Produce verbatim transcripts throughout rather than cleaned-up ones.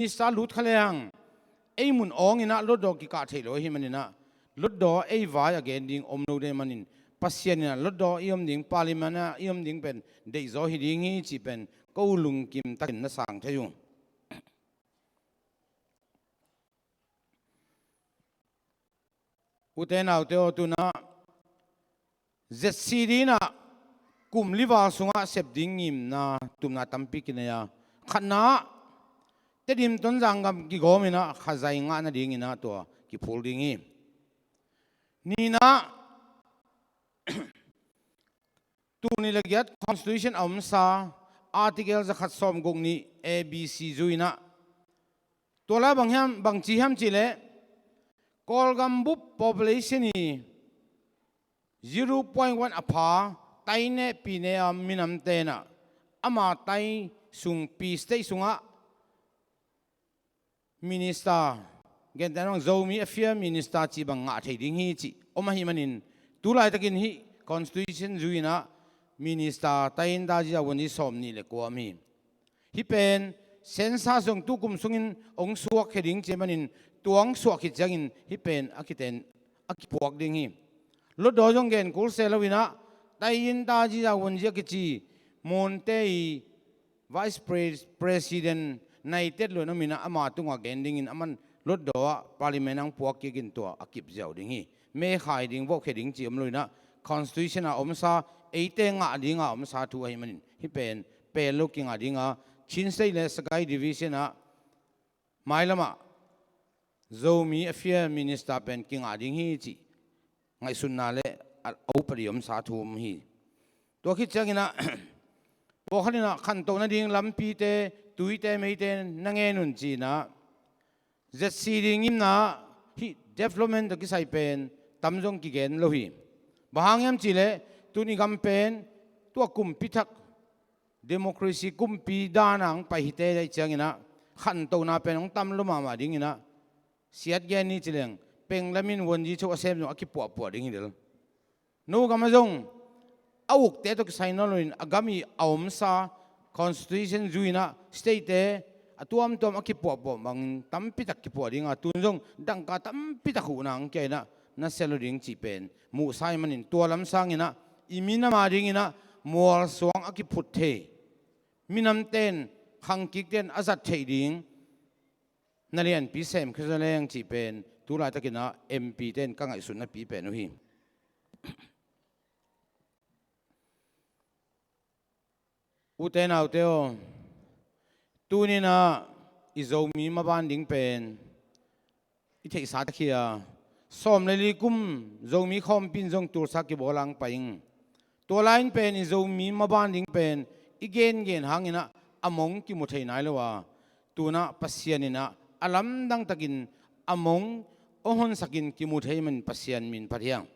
minister lut kha lehang ei mun awng inah Hlutdaw kikah theih lo ahih maninah Hlutdaw ei vai a gen ding om lo dei manin Pasian inah Hlutdaw i om ding, Parliament ah i om ding pen deihzaw hi ding hi cih pen ko lungkim takin na sang thei uh. Ute naute aw, tunah Z C D inah kum li val sungah sep ding ngimna, tupna tampi kinei a, khatna ah Tedim Tonzang gam kigawm inah kha zai ngah nadinginah tua kiphul ding hi. Nihna ah tul nih le giat Constitution a omsa Article zakhat sawmguk nih A B C zui inah tua lai bang hiam, bangci hiam cihleh Kawlgam bup population i zero point one a pha, tai neh pi neh a minam tenah ama tai sung pi state sungah minister, gentehna bang Zomi Affairs Minister cih bang ngah thei ding hi cih om ahih manin tu laitakin hih Constitution zui inah minister tai in ta zia vuanzi sawm nih le kua om hi. Hih pen census zong tukum sungin hong suakkhia ding cih manin tua hong suak khit ciangin hih pen a kiten a kipuak ding hi. Hlutdaw zong gen kul se lo inah tai in ta zia vuanzi a kici Monte i Vice Pre-, President naitet lo in om inah ama tungah gen dingin aman Hlutdaw ah Parliament ah hong puak kikin tua a kip ziau ding hi. Mekhai ding, vote khia ding cih om lo inah Constitution a omsa, eite ngah dinga omsa thu ahih manin hih pen pel lo kingah dinga Chin State le Sagaing Division ah mailamah Zomi Affairs Minister pen kingah ding hi cih ngaihsutna le a, a upadi omsa thu om hi. Tua khit cianginah pawlkhat inah khantoh nading lampite, tuite, meite na ngen un ci inah Z C D ngimna hih development tawh kisai pen tam zong kigen lo hi. Bang hang hiam cihleh tun i gam pen tua kumpi thak democracy kumpi dan ah hong pai hite daih cianginah khantohna pen hong tam lo mahmah dinginah siat gen ni cileng peng lamin vuanzi cho a sem zong a kipuahpuah ding hi del. No gam ah zong a ukte tawh kisai nawn loin a gam i a omsa Constitution zui inah state-te a tuamtuam a kipuahpuah bangin tampitak kipuah dinga tun zong dangka tampitak huhna hong kia inah na sia lo ding cih pen muhsa ahih manin tua lam sanginah i minam a dinginah mualsuang a kiphut thei, minamten, khangkikten a zat theih ding na lianpi sem khia zaw leng cih pen tu laitakinah M P ten ka ngaihsutnapi pen uh hi. Ute naute aw, tuninah i Zomi maban ding pen i theihsa takhia sawm le li kum Zomi khawmpi in zong tulsa kibawl a hong pai ing. Tua lai-in pen i Zomi maban ding pen i gengen hanginah a mong kimu thei nai lo a, tunah Pasian inah a lamdang takin a mong hong honsakin kimu thei manin Pasian min phat hi hang.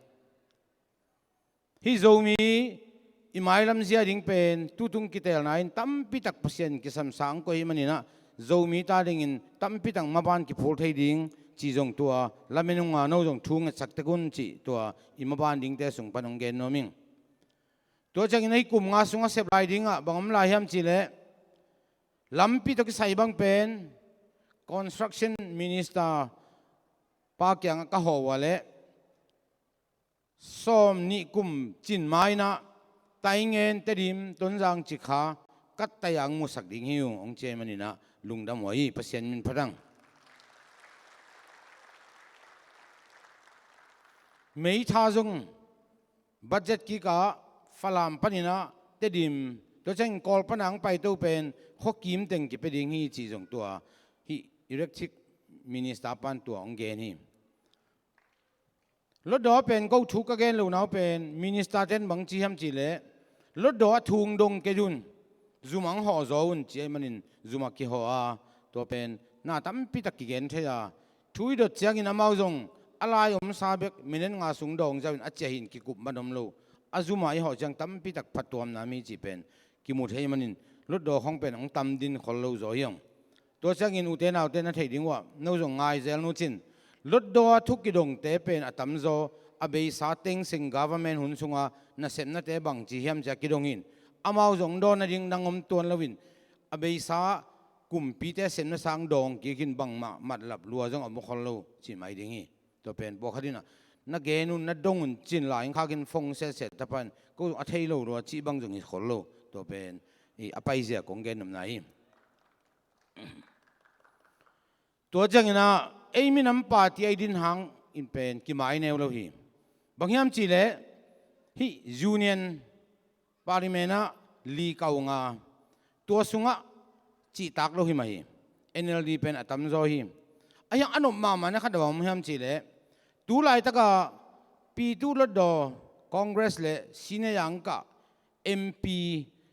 Hih Zomi i mailam zia ding pen tutung kitelna in tampitak Pasian kisamsa hong koih ahih maninah Zomi ta dingin tampitak maban kiphul thei ding cih zong tua lamen unga no zong thu ngetsak tek un cih tua i maban dingte sung pan hong gen nuam ing. Tua ciangin hih kum nga sungah sep lai dingah bang om lai hiam cihleh lampi tawh kisai bang pen construction minister pa kiangah ka hawh uh a leh sawm nih kum cin ma inah Taingen, Tedim, Tonzang cik kha ka tai-a hong musak ding hi uh hong ci ahih maninah lungdam uh hi, Pasian min phat hang. May tha zong budget kikah Falam paninah Tedim, tua ciangin Kawl pana hong paito pen khuakim teng kipia ding hi cih zong tua hih electric minister pan tua hong gen hi. Hlutdaw pen ko thu ka gen lo nau pen minister ten bang ci hiam cihleh Hlutdaw a thu hong dong kei un, zum ah hong hawh zaw un ci ahih manin zum ah kihawh a, tua pen na tampitak kigen thei a, thu i dot ciangin amau zong a lai omsa bek minute nga sung dawng ziau in a ciah hi in kikup man om lo. A zum ah i hawh ciang tampitak phattuamna om hi cih pen kimu thei manin Hlutdaw khawng pen hong tam din khol lo zaw hi hang. Tua ciangin ute naute na theih ding uh ah no zong ngai zel nu cin Hlutdaw a thu kidongte pen a tamzaw a beisa Thein Sein government hun sunga nasepnate bangci hiam ci-a kidong hi in amau zong dawn nading nang om tuan loin a beisa kumpite semna sang dawng kikin bangmah matlap lua zong a mu khol lo ci mai ding hi. Tua pen pawlkhat in ah na gen un, na dong un cin lai in khakin phone setset tapan ko a thei lo lua cih bang zong hi khol lo. Tua pen i a paizia kong gen nopna hi. Tua ciangin ah ei minam party a i din hang in pen kimai neu lo hi. Bang hiam cihleh hih Union Parliament ah li kau nga, tua sungah cihtak lo hi mah hi. N L D pen a tamzaw hi. A hiang a nop mahmah na khat a bang hiam cihleh tu laitakah Pitu Lotdaw Congress le senior yangkah M P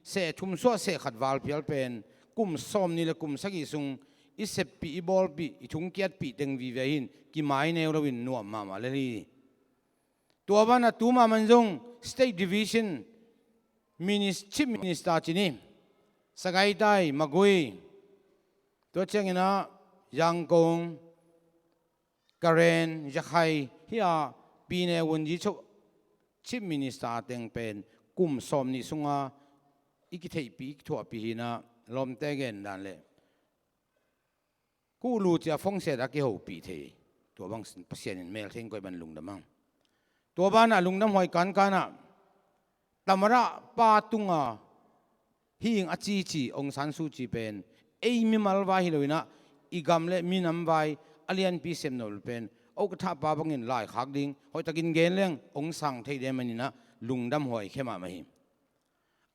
seh thum suah seh khat valpial pen kum sawm nih le kum sagih sung i seppih, i bawlpih, i thungkiatpih teng vive hin kimai neu loin nuam mahmah lel hi. Tua banah tu mahmah in zong State Division minis-, Chief Minister ci ni, Sagaitai, Magway, tua ciangin ah Yangon, Karen, Rakhine, hih a pyine wunji cho Chief Minister teng pen kum sawm nih sunga i kitheihpih, i kithuahpih hi in ah lawmte gen dan le ku lu cia phone set a kihopih thei. Tua bang Pasian in melthei in koih ban lungdam hang. Tua banah lungdam huai kankan ah Tamada pa tunga hing a cici Aung San Suu Kyi pen ei mimal vai hi lo in ah i gam le minam vai a lianpi sem nop pen, o ka thahpa bangin laikhak ding hoihtakin gen leng hong sang thei ding manin ah lungdam huai khia mahmah hi.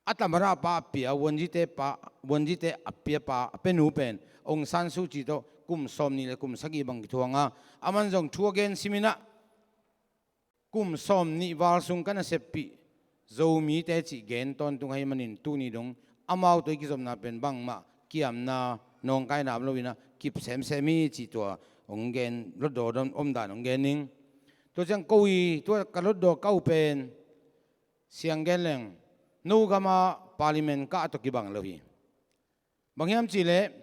A Tamada pa a pia, Wunjite pa, Wunjite a pia pa, a pia nu pen Aung San Suu Kyi tawh kum sawm nih le kum sagih bang kithuang a, aman zong thu a gen sim in ah kum sawm nih val sung ka naseppih Zomite cih gen tawntung ahih manin tuni dong amau tawh i kizopna pen bangmah kiamna nawngkaina om lo in ah kip semsem hi cih tua hong gen, Lotdaw om dan hong gen ning. Tua ciang ko i, tua ka Lotdaw kau pen siang gen leng no gama Parliament kah tawh kibang lo hi. Bang hiam cihleh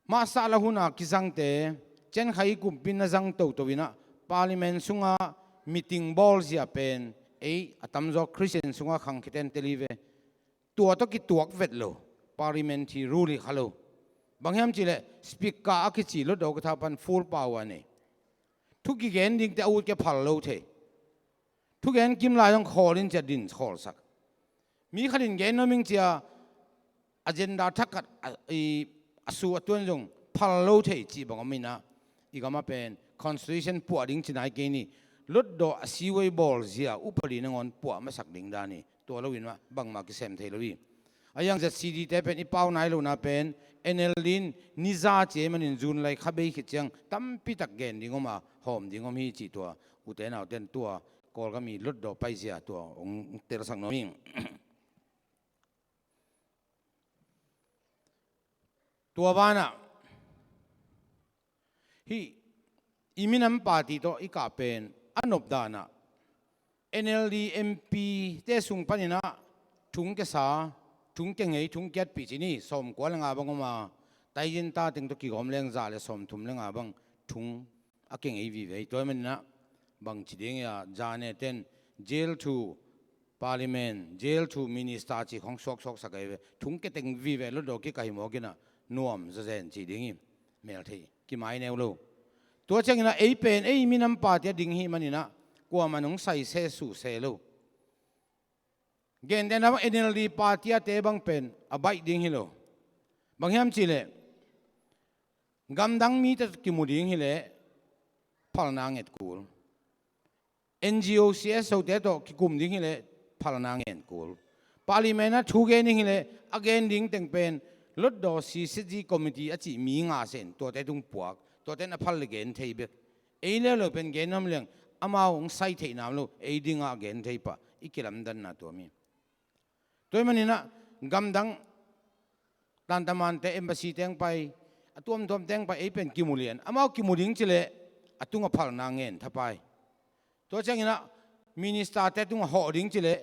mahsah la huna kizangte, ciankhaih kumpi na zang toto in ah Parliament sunga meeting bawlzia pen ei a tamzaw Christian sunga khangkhiten tel hi ve. Tua tawh kituak vet lo, Parliament hi rule hi kha lo. Bang hiam cihleh Speaker a kici Lotdaw ka thah pan full power nei. Thu kigen dingte a ut kia phal lo thei. Thugen kim lai zong khawl in cia din khawlsak. Mi khat in gen nuam ing cia agenda thak khat a, i, a su a tuan zong phal lo thei cih bang om in ah i gam a pen constitution puah ding ci nai kei ni. Lotdaw a siwei bawlzia upadi nangawn puah masak ding dan hi. Tua lo in mah bangmah kisem thei lo hi. A hiang Z C D te pen i pau nai lohna pen N L D in ni za ci ahih manin June lai kha bei khit ciang tampi tak gen ding om a, hawm ding om hi cih tua ute nauten tua Kawlgam i Lotdaw paizia tua hong telsak nuam hi. Tua banah hih i minam party tawh i kah pen a nop danah N L D M P te sung panin ah thung kiasa, thung kia ngei, thung kiatpih ci ni, sawmkua le nga bang om a, Taizin ta teng tawh kigawm leng za le sawmthum le nga bang thung a kia ngei vive hi. Tua ahih manin ah bang ci ding hi a, zane ten jail thu, Parliament, jail thu, minister ci khong suaksuaksak ahi ve. Thung kia teng vive Lotdaw kikah hi mawk in ah nuam zawzen ci ding hi. Mel thei, kimai neu lo. Tua ciangin ah ei pen ei minam party a ding hi manin ah kuaman hong sai se su se lo. Gentehna bang N L D party a te bang pen a baih ding hi lo. Bang hiam cihleh gamdang mite kimu ding hileh phalna nget kul. N G O, C S O te tawh kikum ding hileh phalna ngen kul. Parliament ah thu gen ding hileh a gen ding teng pen Lotdaw C C G committee a cih mi nga sen tuate tung puak, tuate in a phal le gen thei bek. Ei leuleu pen gen nuam leng amau hong sai theih nam lo, ei dingah a gen thei pah, i kilamdanna tua mi. Tua ahih manin ah gamdang tantamante, embassy teng pai, a tuamtuam teng pai, ei pen kimu lian. Amau kimu ding cileh a tungah phalna ngen thapai. Tua ciangin ah minister te tungah hawh ding cileh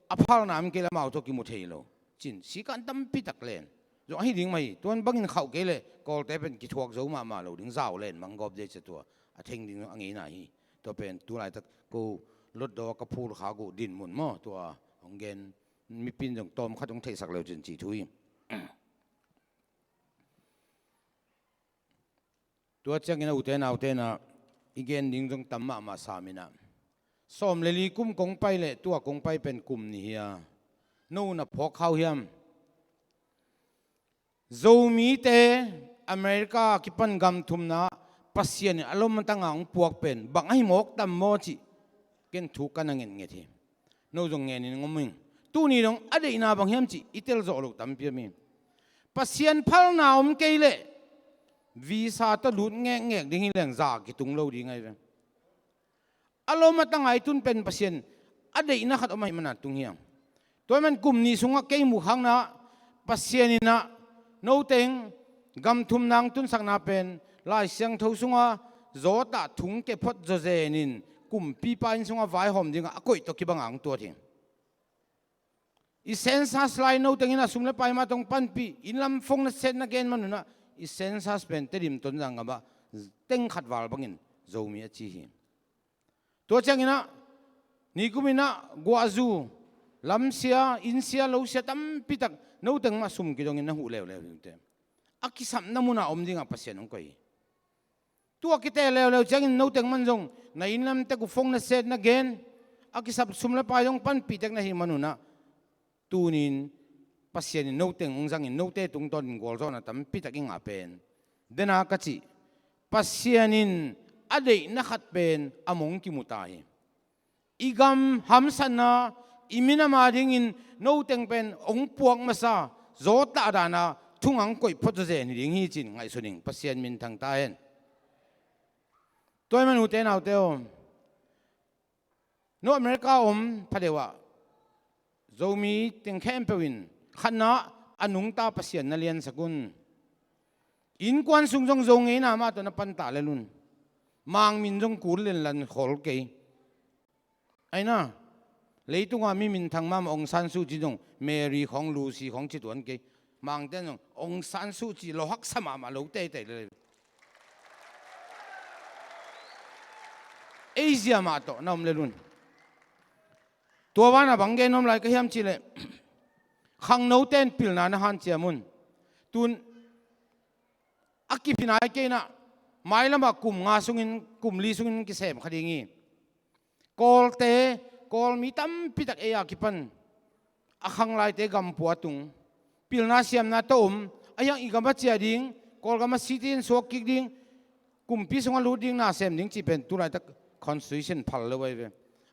a phalna om kei leh amau tawh kimu thei lo. Cin sikan tampi tak len zong ahi ding mah hi. Tuan bangin khauh kei leh Kawlte pen kithuak zo mahmah lo ding, zau len mang gawp dei cia tua a theng ding a ngeina hi. Tua pen tu laitak ko Lotdaw ka phul khak uh dinmun maw, tua hong gen, mipi in zong tawmkhat hong theihsak leu cin ci thu hi. Tua ciangin a ute naute na i gen ding zong tam mahmah sam inah, sawm le li kum kong pai le tua kong pai pen kum nih hi a, no na phawk khau hiam? Zomite America kipan gam thumna Pasian in a lom a tanga hong puak pen bang ahi mawk tam maw cih ken thu ka na ngetnget hi. No zong ngenin ngom ing. Tuni dong a deihna bang hiam cih i tel zawh loh tampi om hi. Pasian phalna om kei leh visa tawh lut ngekngek ding hi leng za kitung lo ding ahi ve. A lom a tanga i tun pen Pasian a deihna khat om ahih mana tung hiam? Tua ahih man kum nih sungah kei muh khakna Pasian inah noteng gam thumna hong tunsakna pen Lai Siangtho sunga zawtah thung ke phot zawzen in kumpipa inn sungah vaihawm dingah a koih tawh kibanga hong tuat hi. I census lai noteng inah sum le pai mah tawh hong panpih, inn lam phone na set na gen man unah i census pen Tedim Tonzang gamah teng khat val bangin Zomi a ci hi. Tua cianginah nikum inah guahzu, lamsia, innsia, losia tampitak noteng mah sum kidongin na huh leuleu hi uh teh. A kisapna munah om dingah Pasian hong koih hi. Tua kite leuleu ciangin noteng man zong na inn lam tek uh phone na set na gen, a kisap sum le pai zong panpih tek na hih man unah tunin Pasian in noteng hong zangin note tungtawnin gualzawhna tampitak i ngah pen dena ka cih, Pasian in a deihna khat pen a mong kimu ta hi. I gam hamsatna, i minam a dingin noteng pen hong puak masa zawtah dana thungang koih phot zawzen hi ding hi cin ngaihsun ing. Pasian minthang ta hen. Tua ahih man ute naute aw, no America om phadeuh ah Zomi teng khempeuh in khatna a nungta Pasian na liansak un. Innkuan sung zong Zo ngeina mah tawh na panta lel un. Mang min zong kul lenlan khol kei. Aina, leitunga mi minthang mahmah Aung San Suu Kyi zong Mary khawng, Lucy khawng ci tuan kei. Mangte zong Aung San Suu Kyi lo haksa mahmah lo teitei lel. Asia mah tawh na om lel un. Tua bana bang gen nuam lai ka hiam cihleh, khangnote in pilna na hanciam un. Tun a kiphi nai kei inah mailamah kum nga sungin, kum li sungin kisem kha ding hi. Kawlte, Kawlmi tampitak ei a kipan a khanglaite gampua tung. Pilna siamna tawh om. Ahiang i gam a ciah ding, Kawlgam a citizen suak kik ding, kumpi sungah lut ding, na sem ding cih pen tulaitak constitution phal lo ahi ve.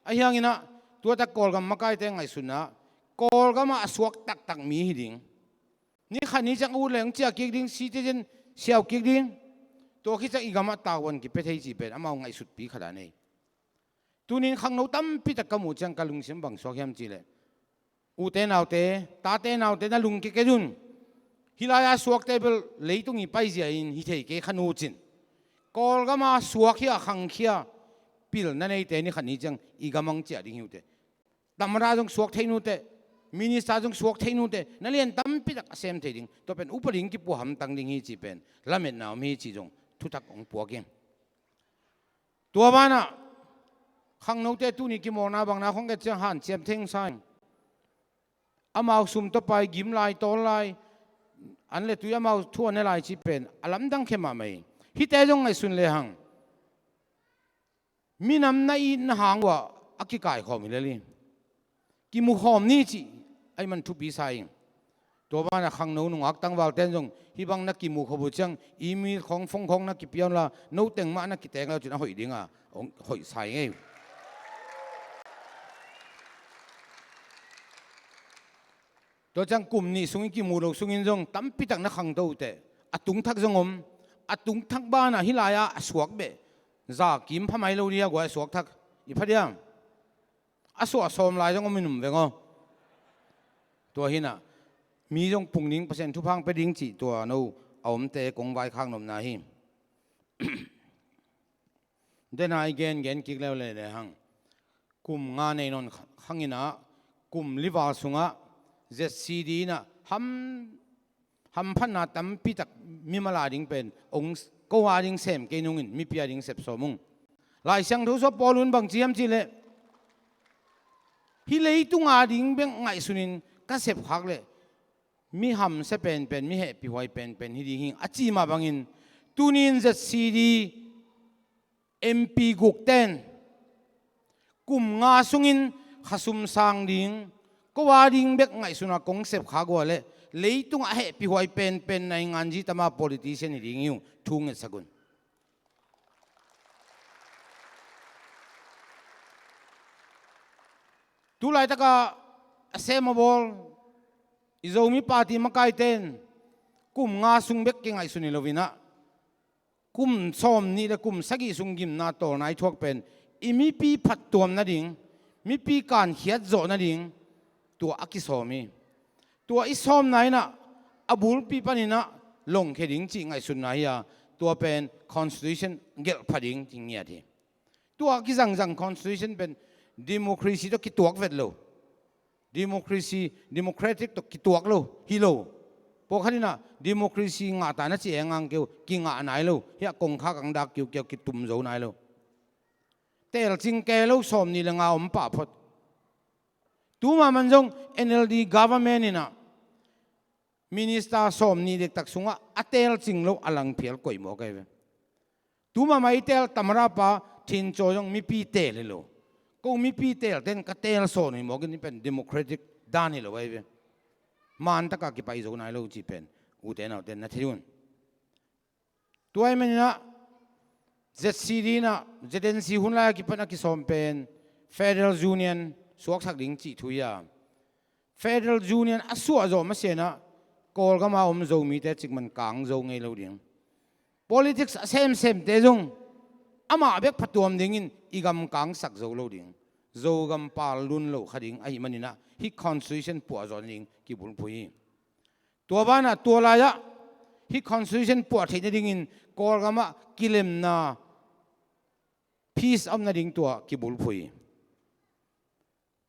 Ahianginah tuatak Kawlgam makaite ngaihsutna Kawlgamah a suak taktak mi hi ding. Ni khat ni ciang ut leng ciah kik ding, citizen siau kik ding. Tua khit ciang i gamah tavuan kipia thei cih pen amau ngaihsutpi khat a nei. Tunin khangno tampitak ka muh ciang ka lungsim bang suak hiam cihleh, ute naute, tate naute na lungkia kei un. Hih lai-a suakte bel leitung i paizia in hi thei kei kha nu cin. Kawlgama suak hi a khangkhia pilna neite ni khat ni ciang i gamang ciah ding hi uh teh. Tamada zong suak thei nu teh, minister zong suak thei nu teh, na lian tampitak a sem thei ding. Tua pen upa ding kipua hamtang ding hi cih pen lametna om hi cih zong thutak hong puak ing. Tua banah khangnote tuni kimawlna bangna khong et ciang hanciam theng sa ing. Amau sum tawh pai gim lai, tawl lai, an le tui amau thu a ne lai cih pen a lamdang khe mahmah hi. Hihte zong ngaihsun lehang minam na itna hang uh ah a kikaikhawm hi lel hi. Kimukhawm ni cih ahih man thupi sa ing. Tua banah khangno nungak tangvalte in zong hih bang na kimukhop uh ciang email khawng, phone khawng na kipia unla, noteng mah na kiteng le uh cin a hoih dinga hoih sa ing ei. Tua ciang kum nih sung i kimu lo sungin zong tampitak na khangto uh teh. A tungthak zong om. A tungthak banah hih lai-ah a suak beh za kim pha mai lo dia guai a suak thak i pha diam? A suah sawm lai zong om in um veng aw. Tua hinah mi zong pung ding, Pasian thupha hong pia ding cih tua no a omte kong vaikhak nopna hi. Dena i gengen kik leuleu lehang kum nga nei nawn khanginah kum li val sungah Z C D inah ham hamphatna tampitak mimal a ding pen ong ko a ding sem kei nungin mipi a ding sep sawm ung. Lai Siangtho sua Paul un bang ci hiam cihleh, hih leitung a ding bek ngaihsunin ka sepkhak leh mi hamsia penpen, mi hehpihhuai penpen hi ding hi a ci mah bangin Tunin Z C D M P gukten kum nga sungin khasum sang ding, ko a ding bek ngaihsuna kong sep khak uh a leh leitungah a hehpihhuai penpen naingan zi tama politician hi ding hi uh, thu ngetsak un. Tulaitaka a sem a bawl i Zomi party makaiten kum nga sung bek kingaihsun hi loinah kum sawm nih le kum sagih sung gimna tawlna i thuak pen i mipi phattuam nading, mipi kankhiat zawh nading tua a kisawm hi. Tua i sawmna inah a bulpi paninah longkhia ding cih ngaihsutna hi a, tua pen constitution gelh pha ding ci ngiat hi. Tua kizangzang constitution pen democracy tawh kituak vet lo. Democracy, democratic tawh kituak lo hi lo. Pawlkhat inah democracy ngah ta na ci engang keu, kingah nai lo. Hiah kongkhak ang dak kiukiau kitum zo nai lo. Teelcing ke lo sawm nih le nga om pah phot. Tuma man zong N L D government inah minister sawm nih dektak sungah a teelcing lo a langphial koih mawk ahi ve. Tuma mai teel tamara pa Thincaw zong mipi teel hi lo. Ko mipi teelten ka teel sawn hi mawk in pen democratic dan hi lo ahi ve. Mantaka kipai zo nai lo cih pen ute nauten na thei un. Tua ahih maninah Z C D inah Z N C hun lai a kipan a kisawm pen Federal Union suaksak ding cih thu hi a, Federal Union a suahzawh masianah Kawlgama om Zomite cikman kang zo ngei lo ding. Politics a semsemte zong amah bek phatuam dingin i gam kangsak zo lo ding. Zogam pal lun lo kha ding ahih maninah hih constitution puahzawh nading kibulphui hi. Tua banah tua lai-ah hih constitution puah theih nadingin Kawlgamah kilemna, peace a om nading tua kibulphui.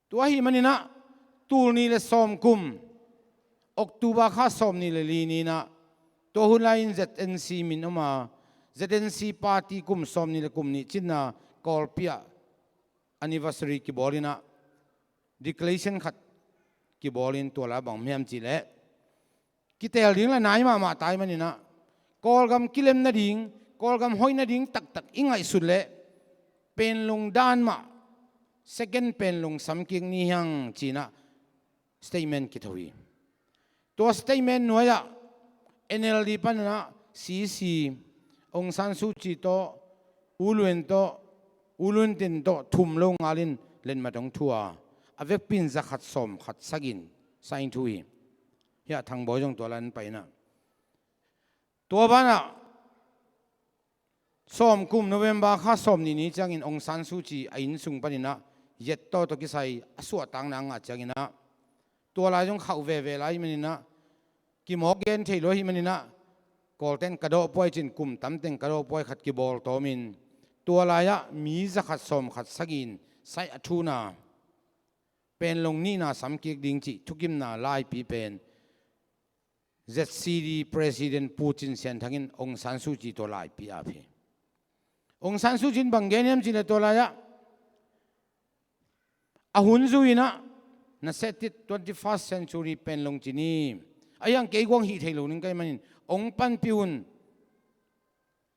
Tua ahih maninah tul nih le sawm kum, October kha sawm nih le li ni inah tua hun lai-in Z N C min om a, Z N C party kum sawm nih le kum nih cinna Kawlpi ah anniversary kibawl inah declaration khat kibawl in tua lai bang hiam cihleh kiteel ding la nai mahmah tai maninah Kawlgam kilem nading, Kawlgam hoih nading taktak i ngaihsut leh Panglong dan mah second Panglong samkik ni hiang cinah statement kitho hi. Tua statement nuai-ah N L D paninah C C, Aung San Suu Kyi tawh, U Luen tawh, U Luen Tin tawh thum lo ngalin letmat hong thu a, a vekpin zakhat sawm khat sagih in sign thu hi. Hiah Thangbawi zong tua lai an pai inah. Tua banah sawm kum November kha sawm nih ni ciangin Aung San Suu Kyi a inn sung paninah yet tawh tawh kisai a suahtakna a ngah cianginah tua lai zong khauh veve lai maninah kimawk gen thei lo ahih maninah Kawlten ka dawhpuai cin kum tamteng ka dawhpuai khat kibawl tawmin tua lai-ah mi zakhat sawm khat sagih in saih a thuna Panglong nihna samkik ding cih thukimna laipi pen Z C D President Pu Cin Sian Thang in Aung San Suu Kyi tua laipi ap hi. Aung San Suu Kyi in bang gen hiam cihleh tua lai-ah a hun zui inah na set it twenty-first century Panglong ci ni. A hiang kei guang hih thei lo ning ka hih manin hong panpih un,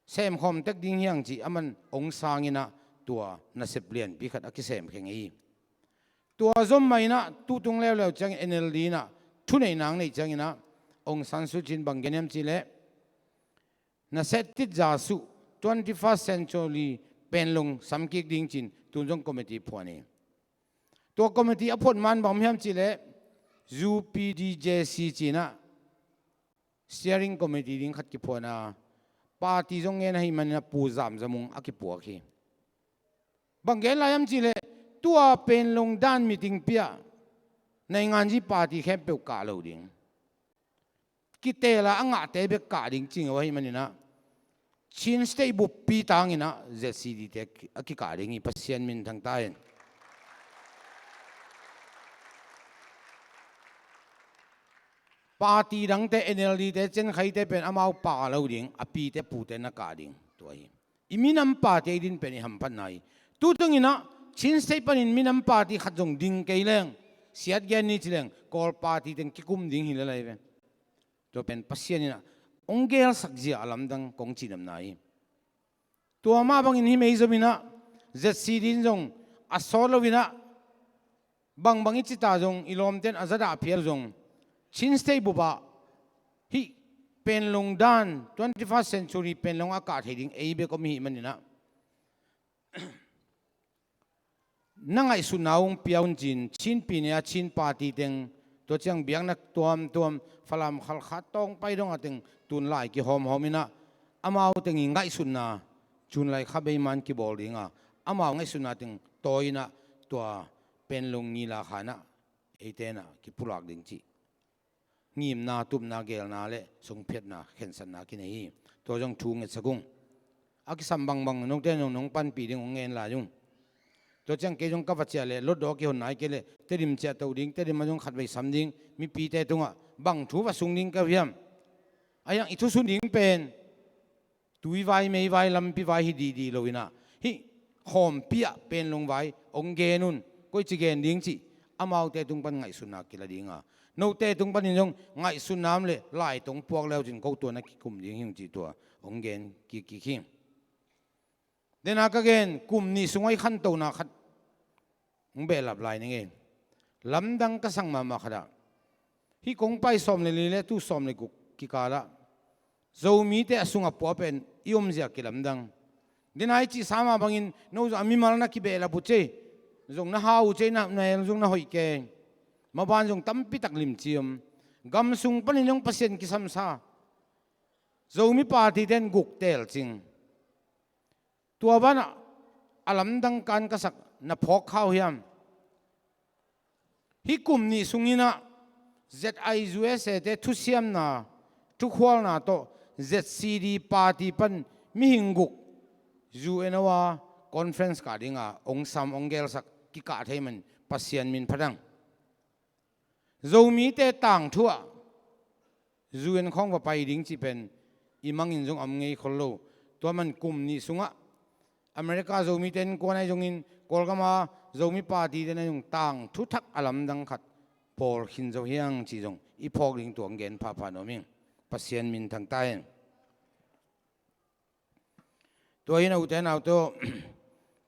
semkhawm tek ding hiang cih aman hong sang inah tua nasep lianpi khat a kisem khia ngei hi. Tua zom mah inah tutung leuleu ciangin N L D inah thuneihna hong neih cianginah Aung San Suu Kyi in bang gen hiam cihleh na set it za suh twenty-first century Panglong samkik ding cin tun zong committee phuan hi. Tua committee a phuat man bang hiam cihleh U P D J C cinah steering committee ding khat kiphuan a, party zong ngen ahih maninah Pu Zam Za Mung a kipuak hi. Bang gen lai hiam cihleh tua Panglong dan meeting pi-ah nainganzi party khempeuh kah lo ding. Kiteel a a ngahte bek kah ding cing uh ahih maninah Chin State buppi tanginah Z C D te a kikah ding hi, Pasian min thangta in. Party dangte, N L D te, Cenkhaite pen amau pa lo ding, a pite pute na kah ding tua hi. I minam party ei din pen i hamphatna hi. Tutunginah Chin State panin minam party khat zong ding kei leng, siat gen ni ci leng Kawl party teng kikum ding hi lel ahi ve. Tua pen Pasian inah hong gelsak zia a lamdang kong cihnopna hi. Tua mah bangin hih mei zom inah Z C D in zong a sawt lo inah bangbang i cita zong i lawmten a zadah phial zong Chin State bupah hih penlung dan twenty-first century penlung a kah thei ding ei bek om ihih maninah na ngaihsutna hong pia un cin Chin pinia Chin party teng tua ciang biakna tuamtuam Falam Khalkha tawng pai dong a teng tunlai kihawmhawm inah amau teng i ngaihsutna cun lai kha beiman kibawl dinga amau ngaihsutna teng tawi inah tua penlung ngila khanah eitenah kipulak ding cih ngimna tupna gelna le sungphiatna khensatna kinei hi. Tua zong thu ngetsak ung. A kisam bangbang note nong nong panpih ding hong ngen lai ung. Tua ciang kei zong ka va ciah le lotdaw kihon nai kei le Tedim ciah to ding Tedim a zong khatvei sam ding mipite tungah bang thu va sung ding ka hiam? A hiang i thusun ding pen tuivai meivai lampivai hi dihdih lo inah hih khawmpi ah penlungvai hong gen un. Koici gen ding cih amaute tung pan ngaihsutna kila dinga note tung panin zong ngaihsutna om le lai tong puak leu cin ko tua na kikum ding hi ung cih tua hong gen kikkik hi. Dena ka gen kum nih sungah i khantona khat hong behlap lai ning ei. Lamdang ka sang mahmah khatah hih kong pai sawm le li le tu sawm le guk kikalah Zomite a sungah pua pen i omzia kilamdang. Dena i cihsa mah bangin no zong a mimal na kibehlap uh cei zong na hau uh cei na hel zong na hoih kei. Maban zong tampitak limci om. Gam sung panin zong Pasian kisamsa Zomi party ten guk telcing. Tua banah a lamdang kan ka sak na phawk kha uh hiam? Hih kum nih sunginah Z I U S A te thusiamna thukhualna tawh Z C D party pan mihing guk U N O a conference kah dinga hong sam hong gelsak kikah thei man Pasian min phatang. Zomite tangthu ah U N khawng va pai ding cih pen i mangin zong a om ngei khol lo. Tua man kum nih sungah America Zomite in kuan ahi zongin Kawlgama Zomi party te na zong tangthu thak a lamdang khat pawl khin zo hiang cih zong i phawk ding tuang gen phapha nuam ing. Pasian min thangta in. Tua hi a ute naute aw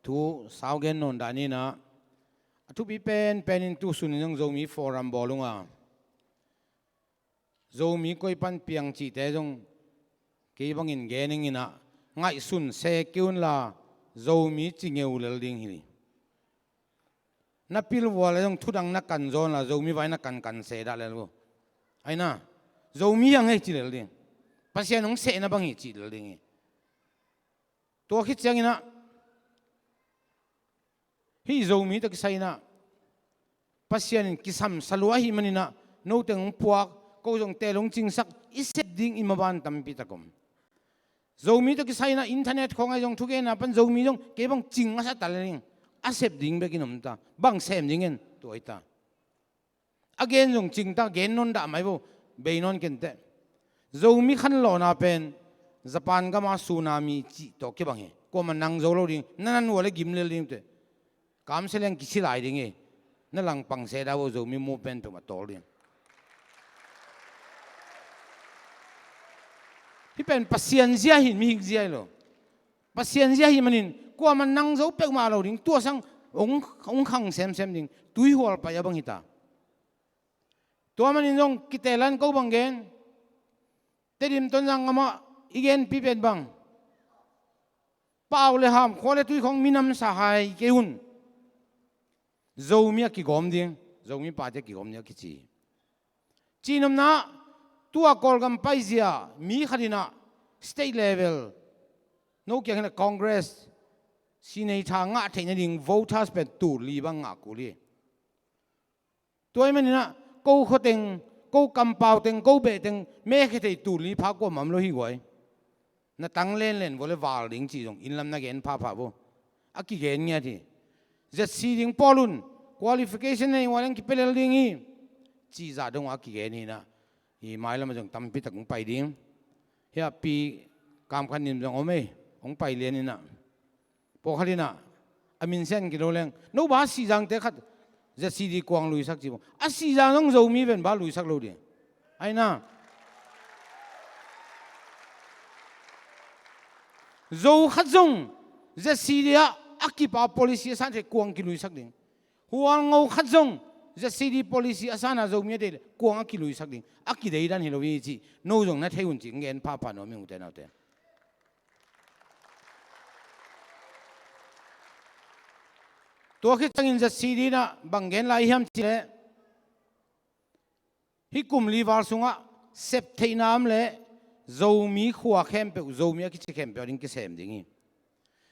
thu sau gen nawn dah ninah a thupi penpen in tusun in zong Zomi Forum bawl unga Zomi koi pan piang cihte zong kei bangin gen inginah ngaihsun se kei unla Zomi ci ngeu lel ding hi. Na pilvual le zong thudang na kan zawnla Zomi vai na kankan se dah lel uh. Aina Zomi hiang hei ci lel ding. Pasian hong sehna bang hi ci lel ding hi. Tua khit cianginah hih Zomi tawh kisai inah Pasian in kisamsa lua ahih maninah noteng hong puak ko zong tel hong cingsak i sep ding i maban tampi tak om. Zomi tawh kisai inah internet khawng ahi zong thugenna pan Zomi zong kei bang cing a sa ta le ding a sep ding bekin om ta bang sem ding en tua hi ta. A gen zong cing ta gen nawn dah mai vo bei nawn kenteh. Zomi khanlawhna pen Japan gama tsunami cih tawh kibang hi. Kuamah nang zo lo ding na na nuah le gim lel ding teh. Kamsia leng kisi lai ding hi. Na langpang se dah vo Zomi mu pen peuhmah tawl ding. Hih pen Pasian zia hi mihing zia hi lo. Pasian zia hi manin kuamah nang zo peuhmah lo ding tuasang hong khang semsem ding tuihual pai a bang hita. Tua manin zong kitelan ko bang gen Tedim Tonzang amah i genpi pen bang pau le ham khua le tui khawng minam sahai kei hun. Zomi a kigawm ding Zomi party a kigawm ding a kici. Cihnopna tua Kawlgam paizia mi khat inah state level no kiang hinah Congress sinei tha ngah theih nading voters pen tul li bang ngah kul hi. Tua hi maninah ko khuateng ko kampauteng ko behteng mekhia thei tul li pha kuamah om lo hi guai. Na tang lenlen vua le val ding cih zong innlam na gen phapha vo. A kigen ngiat hi. Zetsi ding pawl un qualification nei ua leng kipelel ding hi. Cihzah dong a kigen hinah hi mailam a zong tampi tak hong pai ding. Hiah pi kamkhat nim zong om ei hong pai lian inah pawlkhat inah a minsian kilo leng no ba sihzangte khat Z C D kuang luisak ci bawng a sihzang zong Zomi ven ba luisak lo ding. Aina Zo khat zong Z C D ah a kipa policy a san thei kuang kiluisak ding. Hualngo khat zong Z C D policy a sana Zomi a deih le kuang a kiluisak ding. A kideidan hi lo hi ci. No zong na thei un ci ngen phapha nuam ing ute naute. Tua khit ciangin Z C D in ah bang gen lai hiam ci le, hih kum li val sungah sep theihna om le Zomi khua khempeuh, Zomi a kici khempeuh a ding kisem ding hi.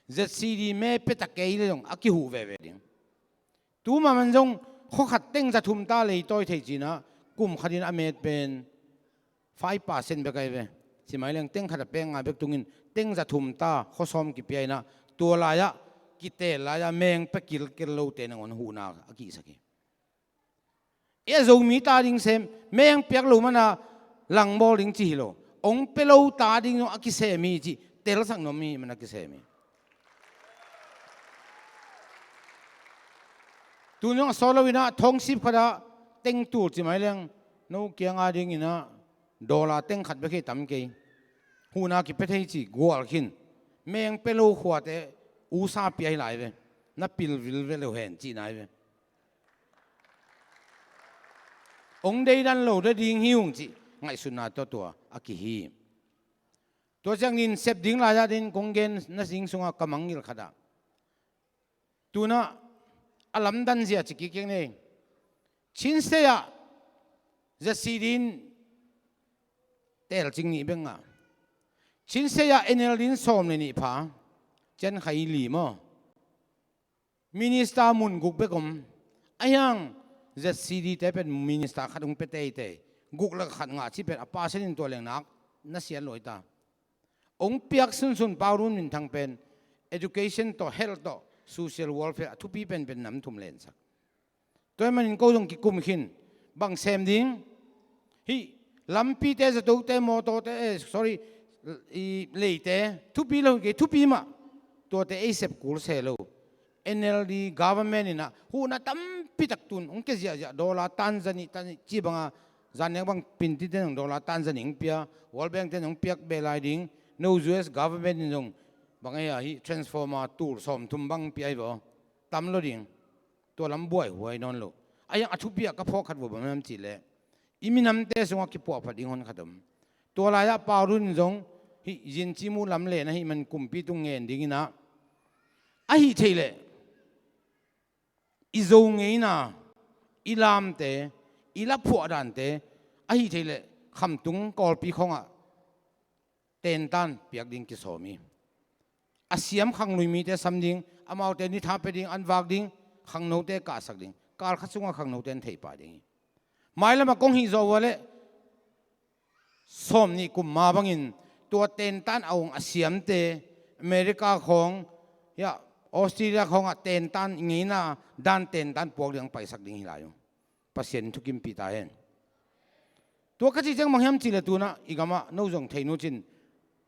Z C D me peta kei le zong a kihuh veve ding. Tuma man zong khua khat teng za thum ta leitawi thei cinah kum khatin a met pen five percent bek ahi ve. Simai leng teng khat a peng ngai bek tungin teng za thum ta khua sawm kipia inah tua lai-ah kitel lai-ah meng pia kilkel lote nangawn huhna a kihsak hi. E a Zomi ta ding sem, meng piak lo mana langbawl ding ci hi lo. Ong pia lo ta ding zong a kisem hi ci, telsak nuam hi mana kisem hi. Tun zong a sawt lo inah thongsip khatah teng tul ci mai leng no kianga dinginah dollar teng khat bek hi tam kei. Huhna kipia thei ci gual khin. Meng pia lo khuate usa pia hi lai ve. Na pilvil ve lo hen cihna hi ve. Ong deidan lo de ding hi ung cih ngaihsutna tua tua a kihi. Tua ciangin sep ding lai-ah din kong gen na zing sungah ka mangngilh khatah tunah a lamdan zia ci kik keng nei. Chin State ah Z C D in telcing nih bek ngah. Chin State ah N L D in sawm le nih pha. Cian khai li maw? Minister mun guk bek om. A hiang Z C D te pen minister khat hong pia teitei. Guk le khat ngah ci pen a percent in tua leng nak na sian lo hi ta. Hong piak sunsun Pau Run Min Thang pen education tawh, health tawh, social welfare a thupi penpen nam thum lensak. Tua hi manin ko zong kikum khin bang sem ding. Hih lampite, zatote, mawtawte, eh, sorry, i leite thupi lo hi kei, thupi mah. Tuate ei sep kul se lo. N L D government inah huhna tampi tak tun hong kia ziahziah, dollar tan zanih, tanih ci banga, zan nek bang Pinti ten zong dollar tan zanih hong pia, World Bank ten zong piak beh lai ding. No, U S government in zong bang ei a hih transformer tul sawmthum bang pia hi vaw. Tam lo ding. Tua lam buaihuai nawn lo. A hiang a thupi ah ka phawk khat vua bang hiam cih leh i minamte sungah kipuahphat ding hon khat om. Tua lai-ah Pau Run in zong hih zinci mu lam len ahih man kumpi tung ngen dinginah, ahih theih leh i Zo ngeina, i lamte, i laphuah dante, ahih theih leh Khamtung Kawlpi khawngah tentan piak ding kisawm hi. A siam khanglui mite sam ding, amaute nitha pia ding, an vak ding, khangnote kahsak ding, kal khat sungah khangnote an theih pah ding hi. Mailamah kong hih zawh uh a leh sawm nih kum ma bangin tua tentan a ung a siamte America khawng, ya, Australia khawngah tentan i ngeina dan tentan puak ding paisak ding hi lai uh. Pasian in thukimpih ta hen. Tua ka cih ciang bang hiam cih leh tunah i gamah no zong thei nu cin,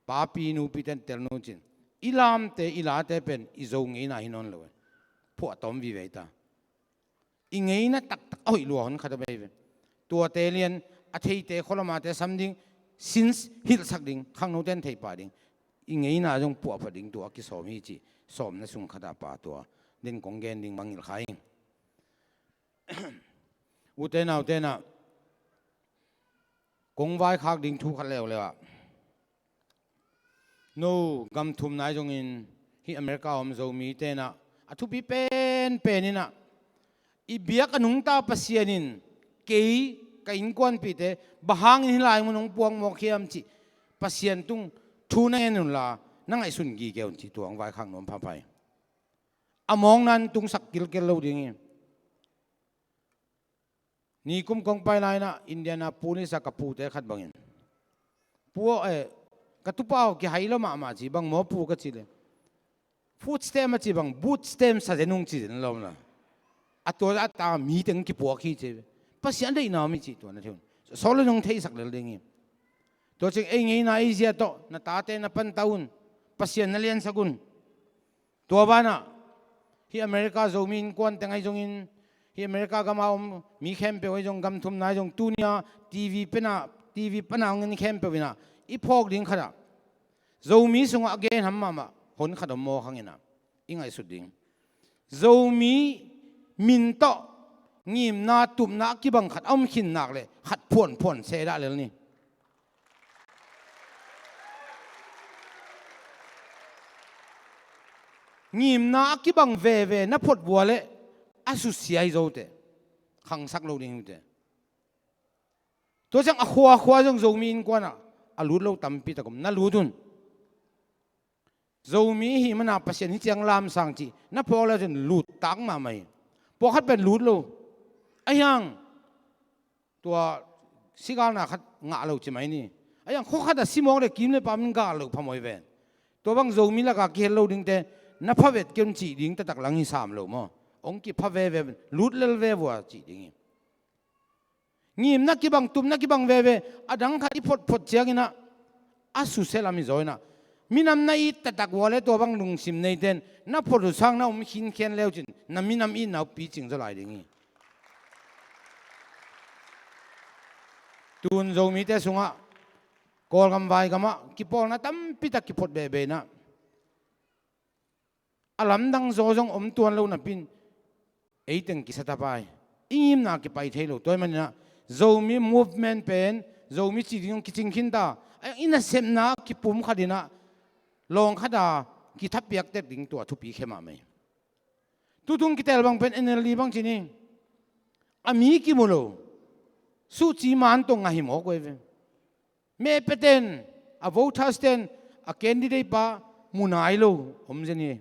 papi nupi ten tel nu cin, i lamte i late pen i Zo ngeina hi nawn lo e. Phuahtawm vive hi ta. I ngeina taktak a hoih lua hon khat a bei ve. Tuate lian a theite khualamate sam ding, sins hilhsak ding, khangnote an theih pah ding, i ngeina zong puahphat ding tua a kisawm hi cih sawmna sung khatah pa tua den kong gen ding mangngilh kha ing. Ute naute nah, kong vaikhak ding thu khat leuleu ah, no gam thum nai zongin hih America om Zomi tenah a thupi penpen inah, i biak a nungta Pasian in kei ka innkuanpihte bang hangin hih lai mun hong puak mawk hiam cih Pasian tung thu na ngen unla, na ngaihsun gige un cih tua hong vaikhak nuam phaphai. A mawkna in tungsak kilkel lo ding hi. Nikum kong pai lai-inah Indianapolis ah ka pute khat bangin, pu aw, eh, ka tupa aw kihai lo mahmah ci, bang maw pu ka ci le, food stamp a ci bang, boot stamp sa zen ung ci zen lawm la. A tua a ta mi teng kipuak hi ci. Pasian deihna mi ci tua na thei un. Saul le nong theisak lel ding hi. Tua ciang ei ngeina ei zia tawh na tate na panta un. Pasian na liansak un. Tua banah hih America Zomi innkuan teng ahi zongin, hih America gama om mi khempeuh ahi zong, gam thumna ahi zong, tunia T V pana, T V pana hong en khempeuh inah i phawk ding khatah, Zomi sungah a genham mahmah hon khat om maw khang inah i ngaihsut ding. Zomi min tawh ngimna tupna a kibang khat a om khin nak le khat phuanphuan se dah lel ni. Ngimna a kibang veve na phot vua le a susia hi zo teh, khangsak lo ding hi teh. Tua ciang a khuakhua zong Zomi innkuanah a lut lo tampi tak om, na lut un. Zomi hi mana Pasian hi ciang lamsang cih na phawk le cin lut tak mahmah hi. Pawlkhat pen lut lo. Ahiang tua sigalna khat ngah lo ci mai ni. Ahiang khua khatah simawk le kim le pam in gal lo phamawh hi ven. Tua bang Zomi lakah kihel lo dingte na phavet keun cih ding taktak lang hi sam lo maw? Hong kipha veve, lut lel ve vua cih ding hi. Ngimna kibang, tupna kibang veve, a dang khat i photphot cianginah a susia lam hi zaw inah minam na it taktak vua le tua bang lungsim neiten na phot uh sang na om khinkhian leucin na minam itna uh picing zaw lai ding hi. Tun Zomite sungah Kawlgam vaigamah kipawlna tampitak kiphot behbeh inah a lamdang zaw zong om tuan lo napin eiteng kisa tapai. I ngimna kipai thei lo. Tua hi maninah Zomi movement pen Zomi cih ding zong kicing khinta. I nasepna kipum khat inah lawng khata kithapiak tek ding tua thupi khe mahmah hi. Tutung kitel bang pen N L D bang ci ni. A mi kimu lo. Suhci man tong ngah hi mawk uh hi ve. Mehpeten, a voters ten a candidate pa mu nai lo om zen hi.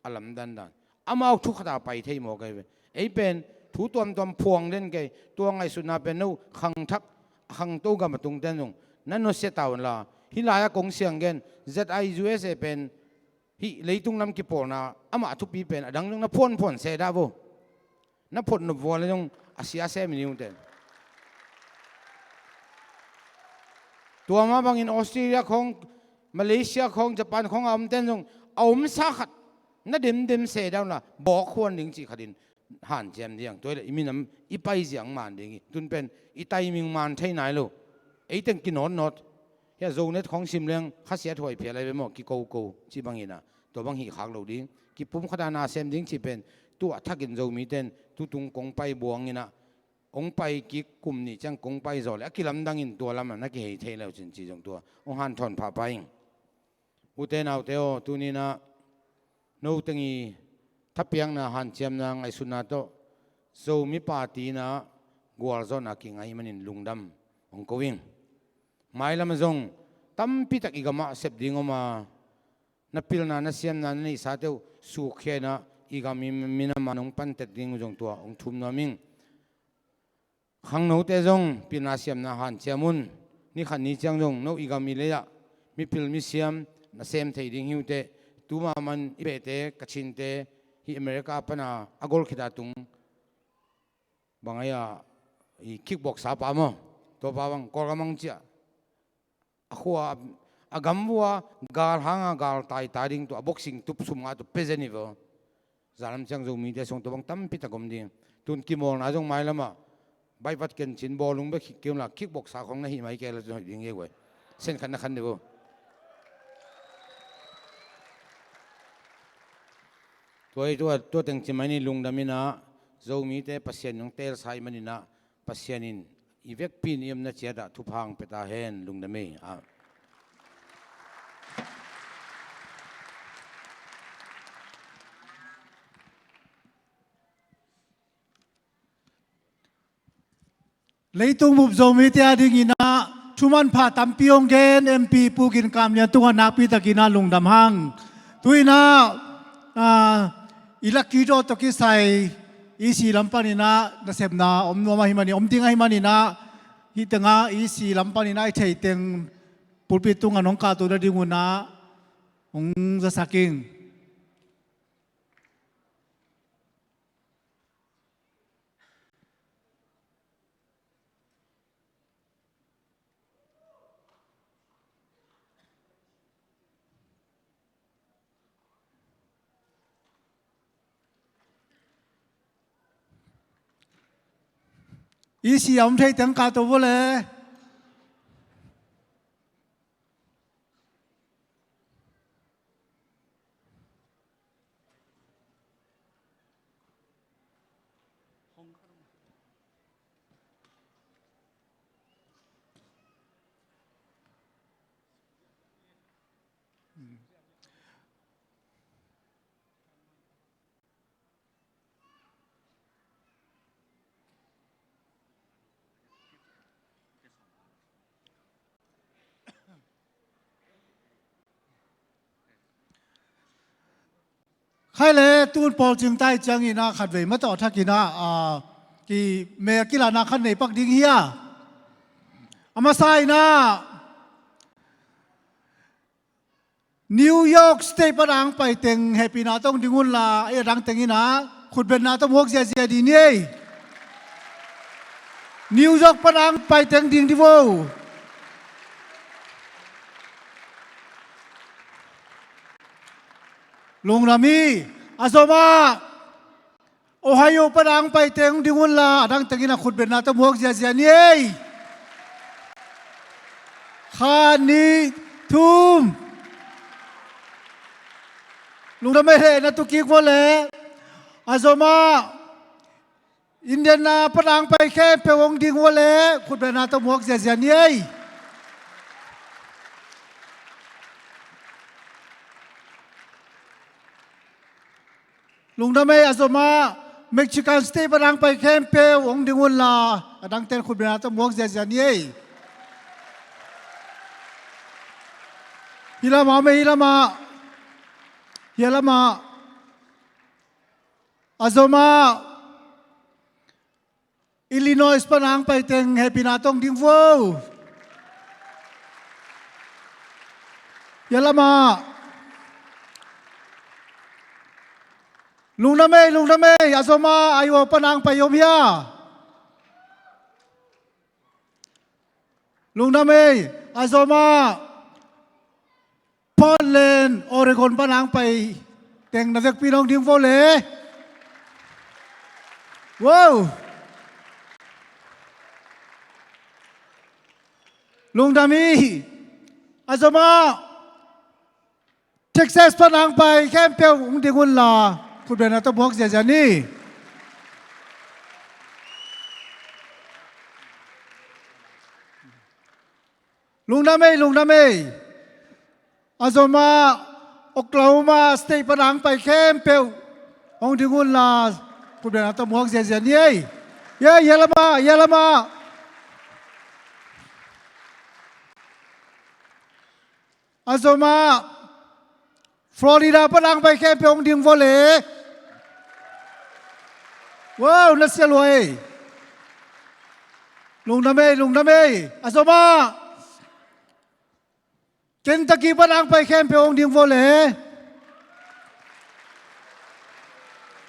A lamdandan amau thu khata pai thei mawk ahi ve. Ei pen thu tuamtuam phuang den kei. Tua ngaihsutna pen no khangthak, a khangto gam a tungten zong na nusia ta un la. Hih lai-ah kong siang gen Z I U S A pen hih leitung lam kipawlna amah thupi pen a dang zong na phuanphuan se dah vo. Na phot nop vua le zong a sia sem i ni ung ten. Tua mah bangin Australia khawng, Malaysia khawng, Japan khawng a omten zong a omsa khat na demdem se dah un la bawk khuan ding cih khatin hanciam ding. Tua hi le i minam i pai ziang man ding hi. Tun pen i timing man thei nai lo. Eiteng kinawtnawt. Hia Zonet khawng sim leng khasiat huai phial lai ve maw, kikoko cih bangin ah tua bang hih khak lo ding. Kipum khata na sem ding cih pen tua thakin Zomiten tutung kong pai buang inah hong pai kik kum nih ciang kong pai zaw le a kilamdangin tua lamah na kihei thei lo cin cih zong tua hong hanthawn phapha ing. Ute naute aw, tuninah no teng i thapiakna, hanciamna, ngaihsutna tawh Zomi Party inah gualzawhna kingai manin lungdam hong ko ing. Mailam zong tampitak i gamah sep ding om a, na pilna, na siamna, na neihsate uh sukkhia inah i gam i minam a nong pantek ding uh zong tua hong thum nuam ing. Khangnote zong pilna siamna hanciam un. Ni khat ni ciang zong no i gam i lei-ah mipil misiam na sem thei ding hi uh teh. Tuma man i behte, Kachinte, hih America pana a gol khita tung bang ai-a i kickbox a pa maw, tua pa bang Kawlgam ang ciah a khua a gam vua gal hanga gal taita ding tua boxing tup sum nga tua pezen hi vo. Zalam ciang Zomite sung tua bang tampi tak om ding. Tun kimawlna zong mailamah baivat kencin bawlung bek khik kei unla kickbox a khong na hih mai kei la zong hoih ding hi guai. Sen khat na khan dih vo. Tua hi tua, tua teng ci mai ni lungdam inah Zomite Pasian nong teelsa i maninah Pasian in i vekpi in i omna ciatah thupha hong pia ta hen. Lungdam ei. Ah. Leitung bup Zomite a dinginah thumanpha tampi hong gen M P Pu Gin Kam Lian tungah nakpi takinah lungdam hang. Tuinah, ah, i lucky draw tawh kisai E C lam paninah nasepna om nuam ahi manin, om ding ahi maninah, hih tengah E C lam paninah i theiteng pulpit tungah nong kahto nading unah hong zasak ing. E C a om thei teng kahto vo le. Khai le tun pawl cingtai ciangin ah khatvei matawh thakin ah, ah, ki me a kilahna khat nei pak ding hi a. A masa in ah New York State pan ang pai teng hehpihna tawh hong ding unla, ei a dang teng in ah khutbetna tawh muak ziazia dih ni ei. New York pan ang pai teng ding dih vo. Lungdam hi. A zomah Ohio pan ang pai teng ding unla, a dang teng in ah khutbetna tawh muak ziazia ni ei. Khat, nih, thum. Lungdam ei leh na tu kik vo leh. A zomah Indiana pan ang pai khempeuh hong ding vo leh, khutbetna tawh muak ziazia ni ei. Lungdam ei. A zomah Michigan State pan ang pai khempeuh hong ding unla, a dangten khutbetna tawh muak ziazia ni ei. Hi lamah, om ei, hi lamah. Hi lamah. A zomah Illinois pan ang pai teng hehpihna tawh hong ding vo. Hi lamah. Lungdam ei, lungdam ei. A zomah Iowa pan ang pai om hia? Lungdam ei. A zomah Portland, Oregon pan ang pai teng na vekpi in hong ding vo leh. Wow. Lungdam hi. A zomah Texas pan ang pai khempeuh hong ding unla, khutbetna tawh muak ziazia ni. Lungdam ei, lungdam ei. A zomah Oklahoma State pan ang pai khempeuh hong ding unla, khutbetna tawh muak ziazia ni ei. Hi, hi lamah, hi lamah. A zomah Florida pan ang pai khempeuh hong ding vo leh. Wow, na sia lua ei. Lungdam ei, lungdam ei. A zomah Kentucky pan ang pai khempeuh hong ding vo leh.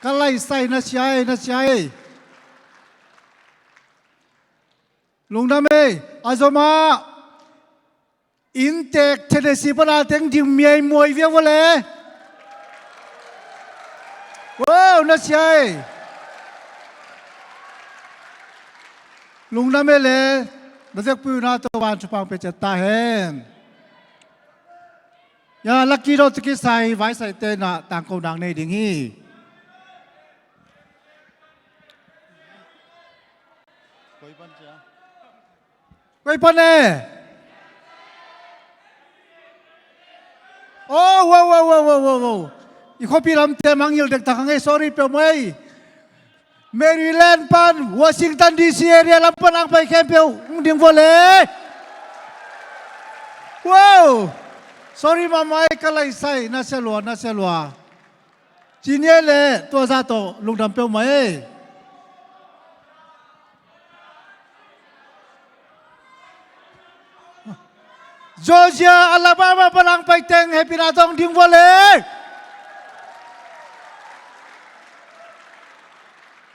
Ka laisai, na sia ei, na sia ei. Lungdam ei. A zomah Inntek Tennessee pan a teng ding miaimuai viau vo leh. Wow, na sia ei. Lungdam ei leh. Na vekpi un ah Topa'n thupha pia ciat ta hen. Ia, lucky draw tawh kisai vaisaite in ah tangko nang nei ding hi. Koi pan e? Oh, wow, wow, wow. I khuapi lamte mangngilh dektak hang ei, sorry peuhmah ei. Maryland pan Washington D C area lam pan ang pai khempeuh hong ding vo le. Wow. Sorry mahmah ei, ka laisai, na sia lua, na sia lua. Ci ni ei leh, tua zah tawh lungdam peuhmah ei. Georgia, Alabama pan ang pai teng hehpihna tawh hong ding vo le.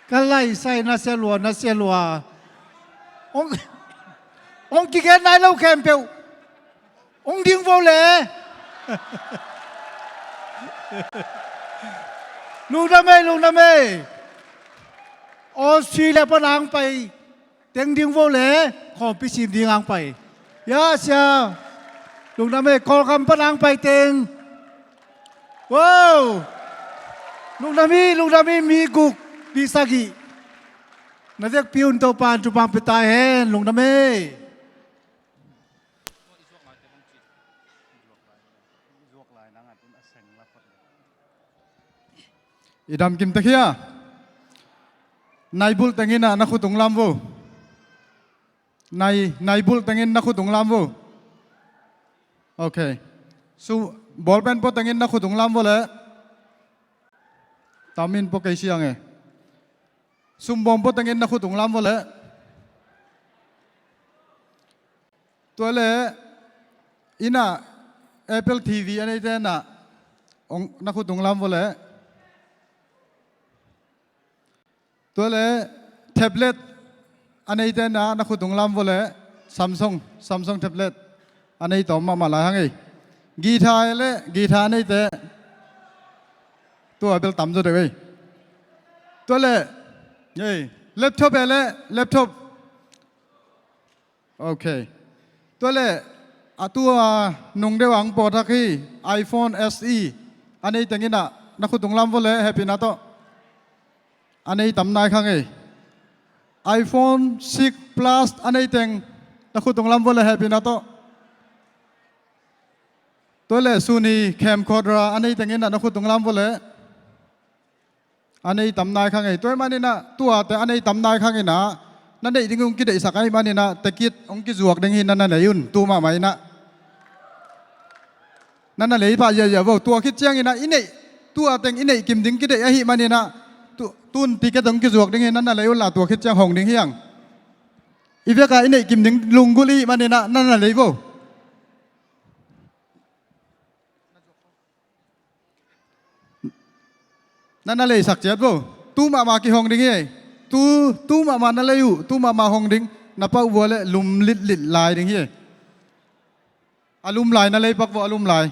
Ka laisai, na sia lua, na sia lua. Hong, hong kigen nai lo khempeuh hong ding vo le. Lungdam ei, lungdam ei. Australia pan ang pai teng ding vo le, khawmpi sim ding ang pai. Ya sia. Lungdam ei, Kawlgam pan ang pai teng. Wow. Lungdam ei, lungdam ei, mi guk, mi sagih. Na vekpi un Topa'n thupha pia ta hen, lungdam ei. I dam kim tek hia? Nai bulh teng in ah na khut tung lam vo. Nai, nai bulh teng in na khut tung lam vo. Ok. Su, bawlpen pua teng in na khut tung lam vo le. Tam in pua kei siang e. Sumbawm pua teng in na khut tung lam vo le. Tua le, inn ah Apple T V a neite in ah, ong, na khut tung lam vo le. Tua le, tablet a neite in ah, na khut tung lam vo le. Samsung, Samsung tablet a nei tawm mahmah lai hang ei. Guitar le, guitar a neite. Tua bel tam zaw deuh ei. Tua le, ei, laptop e le, laptop. Ok. Tua le, a tua nung deuh ang pawt hak hi, iPhone S E a nei teng in ah, na khut tung lam vo le, hehpihna tawh. A nei tam nai khang ei. iPhone six Plus a nei teng, na khut tung lam vo le, hehpihna tawh. Tua le, Sony camcorder a nei teng in ah, na khut tung lam vo le. A nei tam nai khang ei. Tua ahih manin ah, tuate a nei tam nai khang in ah, na neih ding hong kideihsak ahih manin ah, tekit hong kizuak ding hi, na na lei un, tu mahmah in ah. Na na lei pah ziahziah vo. Tua khit ciangin ah, i neih, tua teng i neih kim ding kideih ahih manin ah, tu, tun ticket hong kizuak ding hi, na na lei un la, tua khit ciang hong ding hi hang. I vekin i neih kim ding lunggulh i hih manin ah, na na lei vo. Na na leisak ciat vo. Tu mahmah kihong ding hi. Tu, tu mahmah na lei uh, tu mahmah hong ding. Na pau vua le lum litlit lai ding hi. A lum lai na lei pak vo, a lum lai.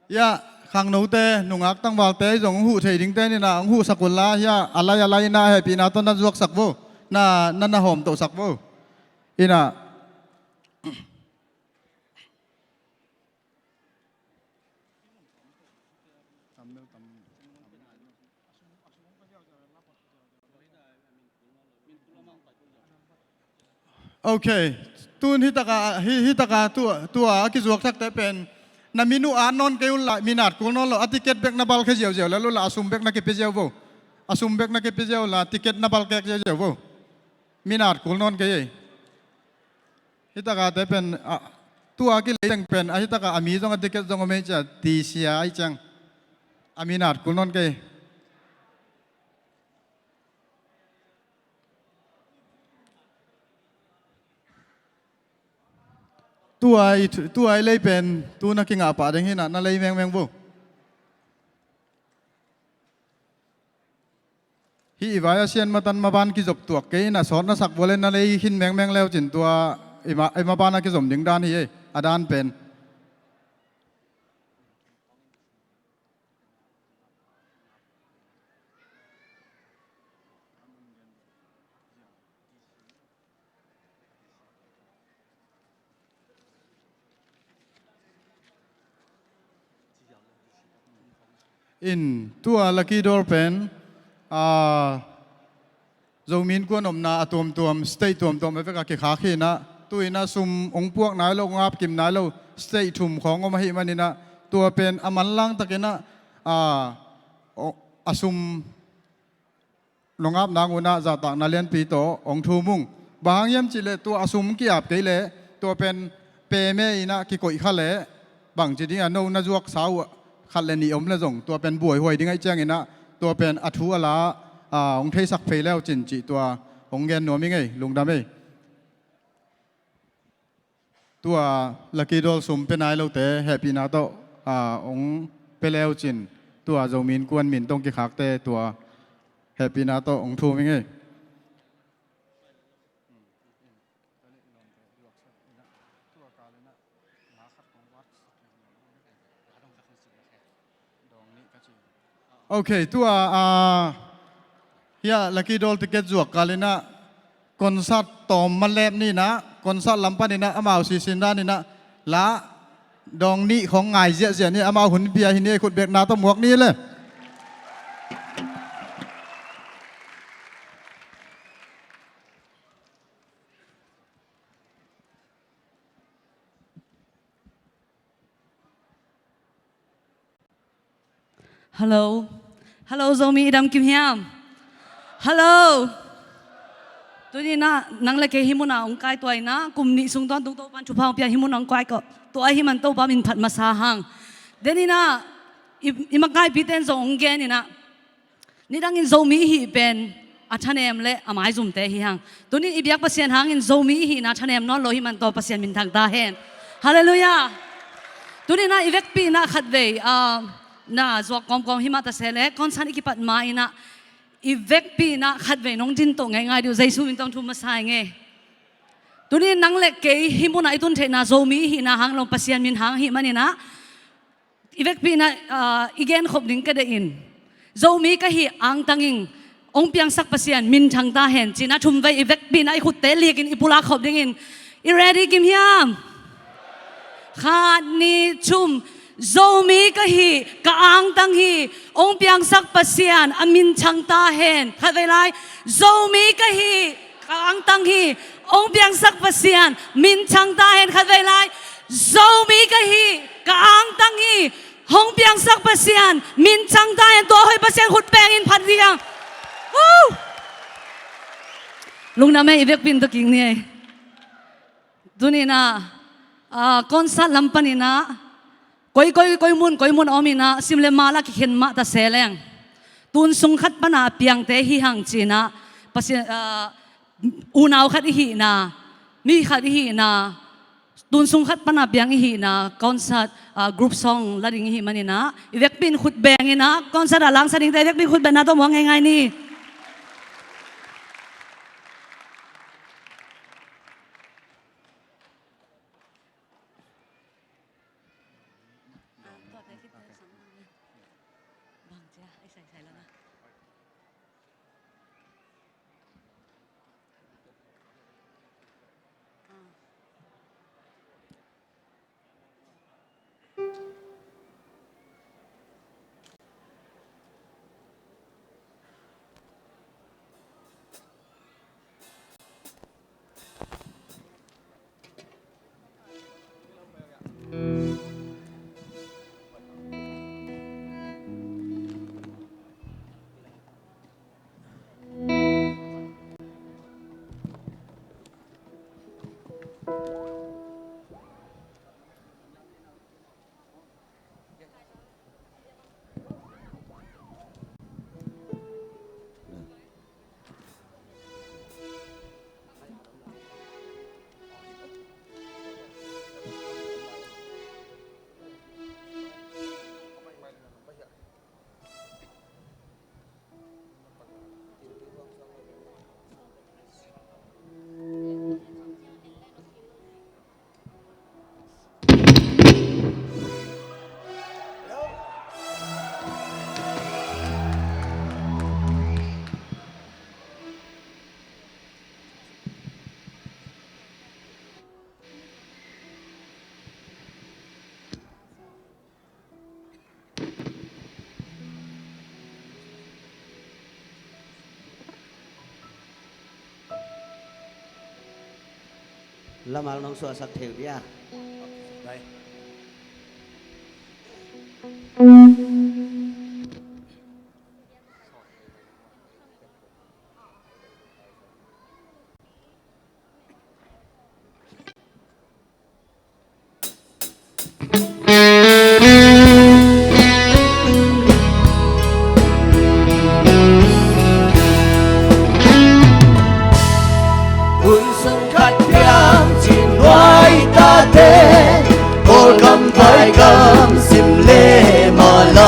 Hiah, khangnote, nungak tangvalte zong hong huh thei dingte in ah, hong huhsak un la, hiah, a lai a lai in ah, hehpihna tawh na zuaksak vo, na, na, na hawmtohsak vo. In ah. Ok. Tun hi taka, hi, hi taka tu, tua a kizuak thakte pen, na min uh at nawn kei un la, min at kul nawn lo, a ticket bek na balkhia ziauziau le lo la, a sum bek na kipia ziau vo. A sum bek na kipia ziau la, ticket na balkek ziauziau vo. Min at kul nawn kei ei. Hi takate pen, a, tua a kilei teng pen, a hi taka a mi zong a ticket zong om ei cia, ti sia ai ciang. A min at kul nawn kei. Tua i, tua i lei pen, tu na kingah pah ding hi na, na lei mengmeng vo. Hih i vai a sian matan maban kizop tuak kei na, sawt na sak vua le na lei khin mengmeng leu cin tua i ma, i maban a kizom ding dan hi ei, a dan pen. In tua lucky draw pen, a, Zomi Innkuan omna a tuamtuam, state tuamtuam a vek a kikhak hi na, tu in a sum hong puak nai lo, hong ap kim nai lo, state thum khawng om ahih manin a, tua pen a manlang takin a, a, a sum nong ap nang un a zahtakna lianpi tawh hong thum ung. Bang hang hiam cih leh tua a sum ki-ap kei leh tua pen peme in a kikoih kha leh bangci ding a no na zuak sa uh khat le nih om leh zong tua pen buaihuai ding ahih ciangin a tua pen a thu a la, a, hong theisak phei leu cin cih tua hong gen nuam ing ei, lungdam ei. Tua lucky draw sum pia nai lote hehpihna tawh, a, hong pia leu cin, tua Zomi Innkuan min tawh kikhakte tua hehpihna tawh hong thum ing ei. Ok, tua, a, hiah lucky draw ticket zuak kal in a concert tawm malep ni in a, concert lam pan in a, amau sisin dan in a, la dawng nih khawng ngai ziahziah ni, amau hun pia hi ni, khut bekna tawh muak ni le. Hello. Hello, Zomi, i dam kim hiam? Hello. Tuni-in ah nang le kei hih munah hong kai, tua-in ah kum nih sung tawntung Topa'n thupha hong pia hih munah hong kai ko. Tua ahih man Topa min phat masa hang. Tuni-in ah i, i makaipite'n zong hong gen in ah, nidangin Zomi i hih pen a thanem le a maizumte hi hang. Tuni-in i biak Pasian hangin Zomi i hihna thanem nawn lo ahih man tua Pasian min thang ta hen. Halleluiah. Tuni-in ah i vekpi-in ah khatvei, ah, na zuak kawmkawm hi mah ta se leh, concert i kipat ma-in ah i vekpi-in ah khatvei nong din to ngeingai dih uh, Jesu min tawh thum masa ing e. Tuni-in nang le kei hih munah i tun theihna Zomi i hihna hang lo, Pasian min hang ahih manin ah, i vekpi-in ah, ah, i genkhop ding ka deih in, Zomi ka hi angtang ing, hong piangsak Pasian min thang ta hen, ci-in ah thumvei i vekpi-in ah i khutte likin i pulak khop dingin. I ready kim hiam? Khat, nih, thum. Zomi ka hi, ka angtang hi, hong piangsak Pasian a min thang ta hen. Khatvei lai. Zomi ka hi, ka angtang hi, hong piangsak Pasian min thang ta hen. Khatvei lai. Zomi ka hi, ka angtang hi, hong piangsak Pasian min thang ta hen. Tua hoih Pasian khut bengin phat dih hang. Woo! Lungdam e, i vekpi-in tawh kik ni e. Tuni-in ah, ah, concert lam panin ah, koi, koi, koi mun, koi mun a om in ah, sim le mal a kikhen mah ta se leng, tun sung khat pan a piangte hi hang ci-in ah, Pasian, ah, unau khat i hihna, mi khat i hihna, tun sung khat pan a piang i hihna, concert, ah, group song la ding i hih manin ah, i vekpi-in khut bengin ah, concert ah langsak dingte i vekpi-in khut bengna tawh muak ngeingai ni. Lamal nong suahsak thei uh dia. Hun sung khat piang cin nuai tate, Kawlgam Paikam sim le mala.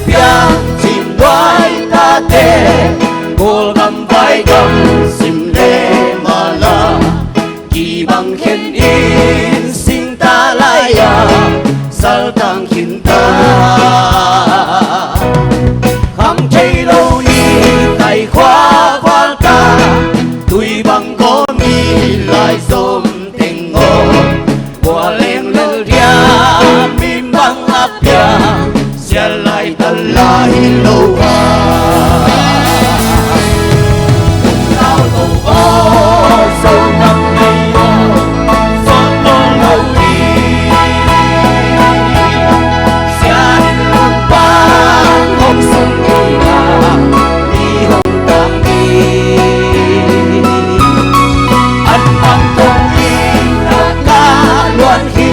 Piang cing huai tate, Kawlgam vaigam sim le mala, kibang khen in singta lai-a saltang khinta. Kham thei lo ni tai khua khualta, tui bang kawl mi lai zom teng aw. Kua leng lel dia, mi bang a pia, sia lai ta lai lo a. Lau lo aw, so nam nei aw, son lo lo di. Sia in lung pang hong sung di na, mi hong tang di. An bang kong in na ka luan hi,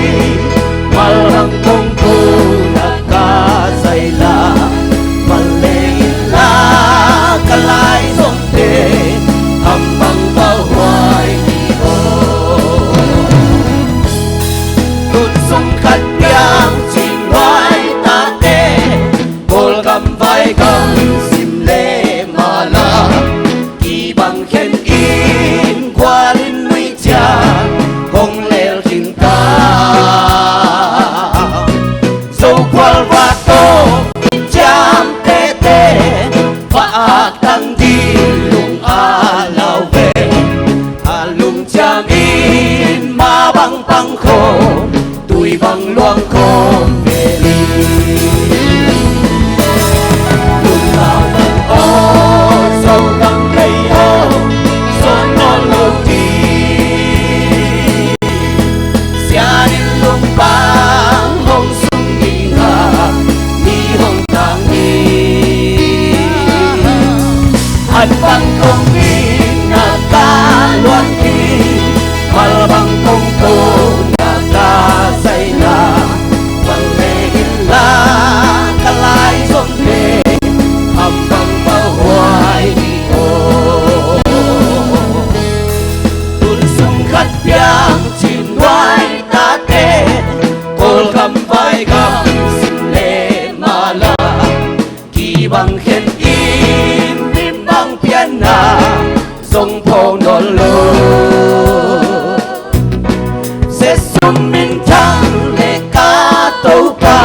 mal bang kong ko na ka zai la, mal le in la ka lai zong te, am bang ka huai hi aw. Tun sung khat piang cing huai tate, Kawlgam vaigam sim le mala, kibang khen in khual in nui ciang kong lel khin ta. Zo khual va tawh in ciam tete, va ak tang ding lung a lau ve. A lungciam in ma bang pang khawm, tui bang luang khawm ve ni. Lungdam bang aw, Zogam lei aw, son nawn lo ding. Sian in lungpang hong sung ding a, mi hong tang ding. An bang kong in na ka luan hi, mal bang kong ko na ka zai na, bang le in la ka lai zong le, am bang pa huai hi aw. Tun sung khat piang cin huai tate, Kawlgam vaigam sim le mala, kibang khen in, min bang pianna zong pho nawn lo. Zesu minthang le ka Topa,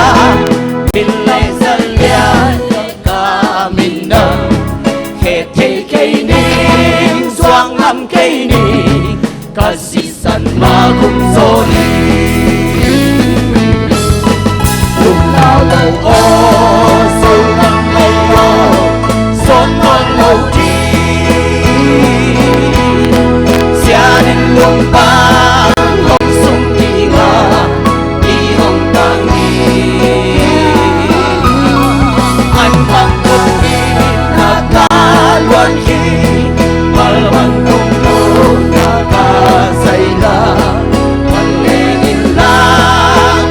min le zalian le ka minthang, khe thei kei ning, zuang ngam kei ning, ka sisan ma kum zaw ni. Lungdam lo aw, Zogam lei aw, son nawn lo ding. Sian in lungpang hong sung ding a, mi hong tang ding. An bang kong in na ka luan hi, mal bang kong ko na ka zai la, mal le in la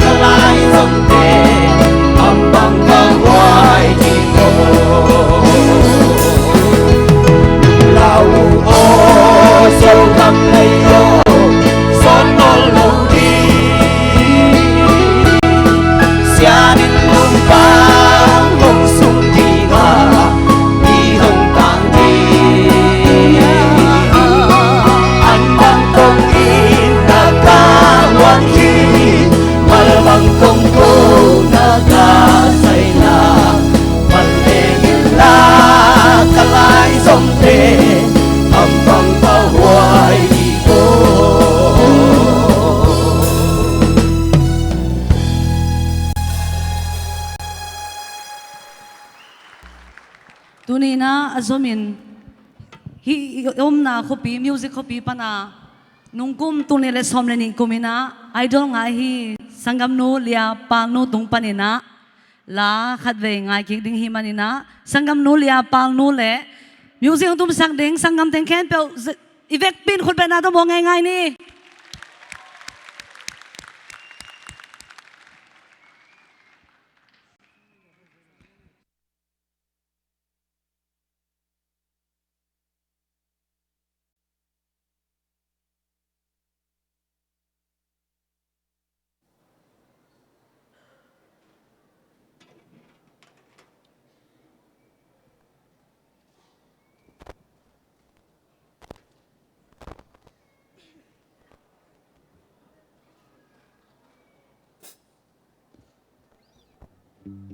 ka lai zong te, am bang ka huai hi aw. Lau aw, Zogam lei aw, son nawn lo ding. Sian in lungpang hong sung ding a, mi hong tang ding. An bang kong in na ka luan hi, mal bang kong ko na ka zai na, mal le in la ka lai zong te, am bang pa huai hi aw. Tuni in a zom in, hih i omna khuapi, music khuapi pan a, nungkum tul nih le sawm le nih kum in a, Idol ngai hi, sanggamnu Lia Palnu tung pan in a, la khatvei ngai kik ding hi man in a, sanggamnu Lia Palnu le music hong tumsak ding sanggam teng khempeuh, i vekpi in khut betna tawh muang ngeingai ni.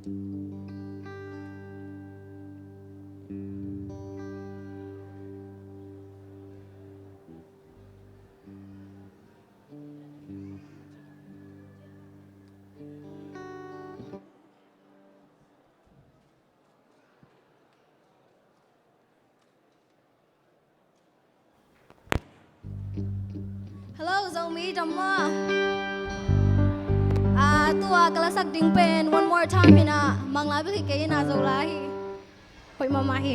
Hello, Zomi, dam maw? Ah, tua ka lasak ding pen one more time hi na, Manglai bel hi kei hi na, Zolai hi. Hoih mahmah hi.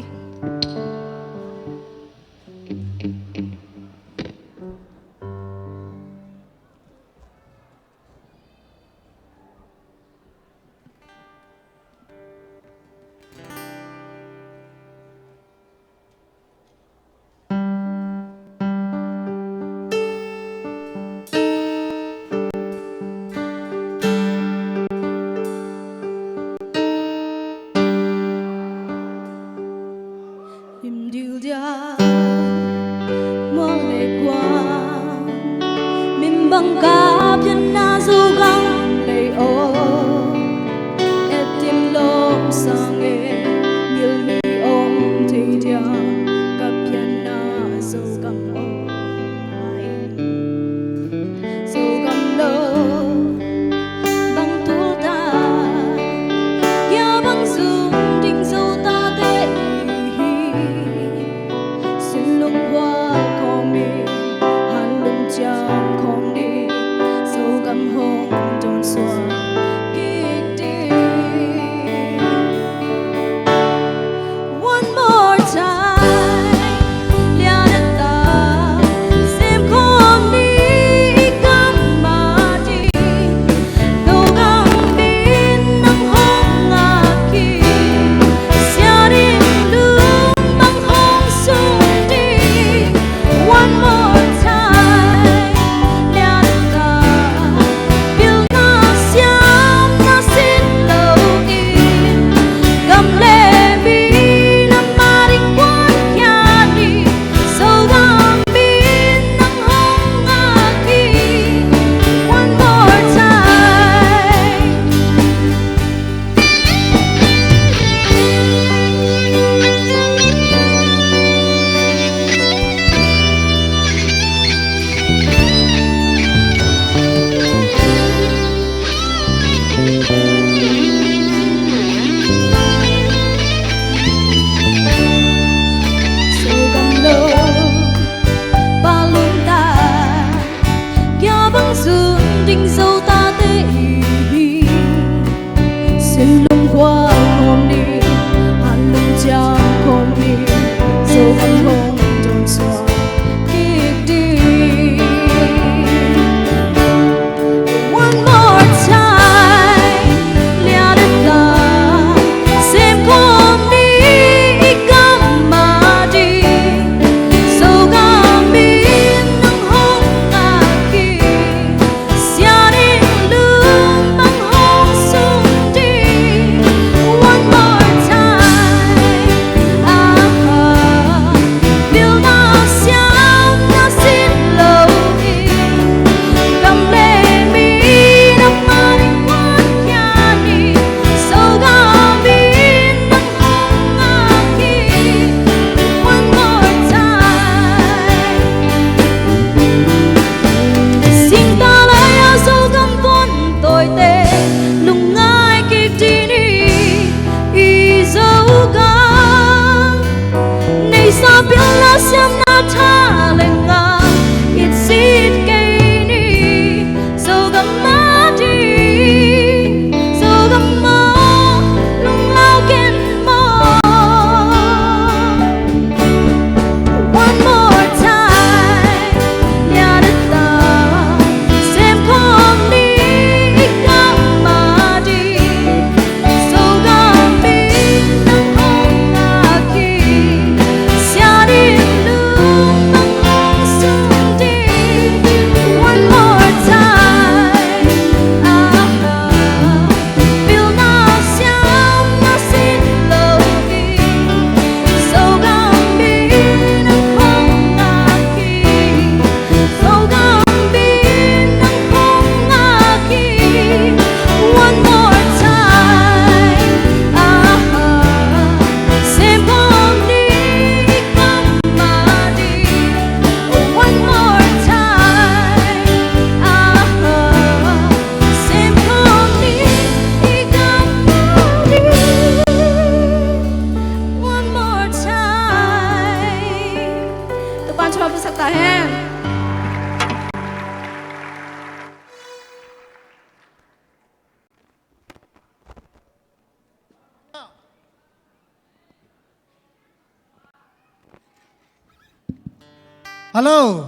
Hello.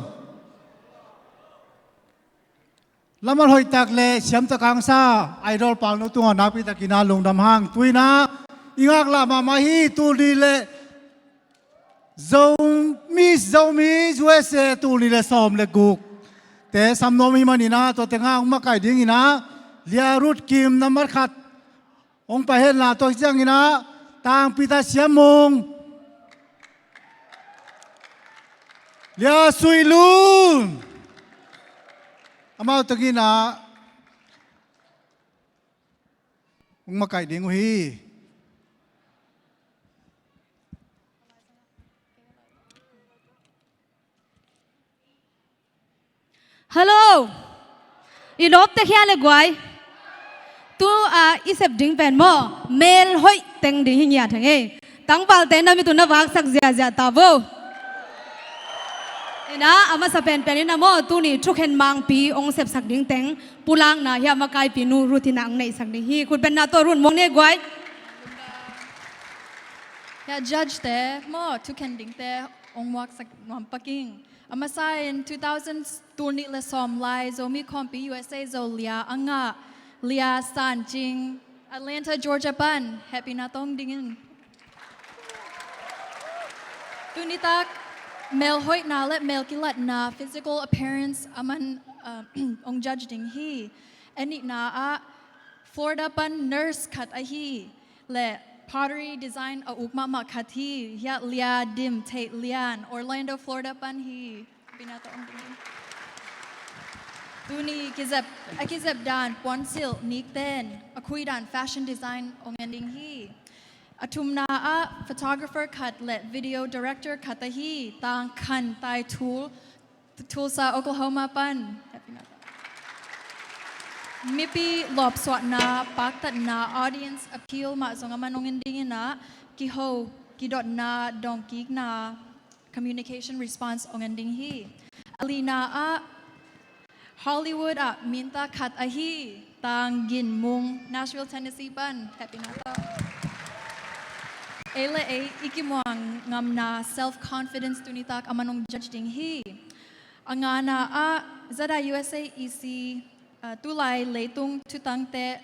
Laman hoihtak le siamtak hangsa Idol pangno tungah nakpitakin ah lungdam hang. Tu-in ah i ngaklah mahmah hi. Tul nih le Zo, Miss Zomi U S A tul nih le sawm le guk te sam nuam ahih manin ah, tuate ngah hong makaih dingin ah Lia Ruth Kim nambat khat hong pai hen la, tua ciangin ah Tangpi ta Siam Mung, Lia Sui Lun, amau tengin ah hong makaih ding uh hi. Hello. I nopte khia le guai. Tu a i sep ding pen maw, mel hoih teng ding hi ngiat hang ei. Tangvalte na mit uh na vaksak ziahziah ta vo. Ina a masa penpen ina maw, tuni thukhen mangpi hong sepsak ding teng pulakna hi a, makaipinu Ruth ina hong neihsak ding hi. Khutbetna tawh Ruth muang ni guai. Hi a judge te maw, thukhen dingte hong muaksak nuam pak ing. A masa in two thousand tul nih le sawm lai Zomi Khawmpi U S A Zolia a ngah Lia San Cing, Atlanta Georgia pan hehpihna tawh hong ding in. Tuni tak melhoihna le melkilatna, physical appearance, aman, uh, hong judge ding hi. A nihna ah Florida pan nurse khat ahi le pottery design a uk mahmah khat hi. Hi a Lia Dim Theih Lian, Orlando, Florida pan hi. Hehpihna tawh hong ding hi. Tuni kizep, a kizep dan puansilh nikten, a khui dan fashion design hong en ding hi. A thumna ah photographer khat le video director khat ahi Tang Khan Tai Thul, Tulsa, Oklahoma pan. Hehpihna tawh. Mipi lawpsuahna, paktatna, audience appeal mah zong aman hong en ding ina, kiho, kidotna, dawngkikna, communication response hong en ding hi. A lina ah Hollywood ah minta khat ahi Tang Gin Mung, Nashville, Tennessee pan. Hehpihna tawh. Ei le ei i kimuang ngamna, self confidence, tuni tak aman hong judge ding hi. A ngana ah Zada U S A E C, uh, tulai leitung thutangte,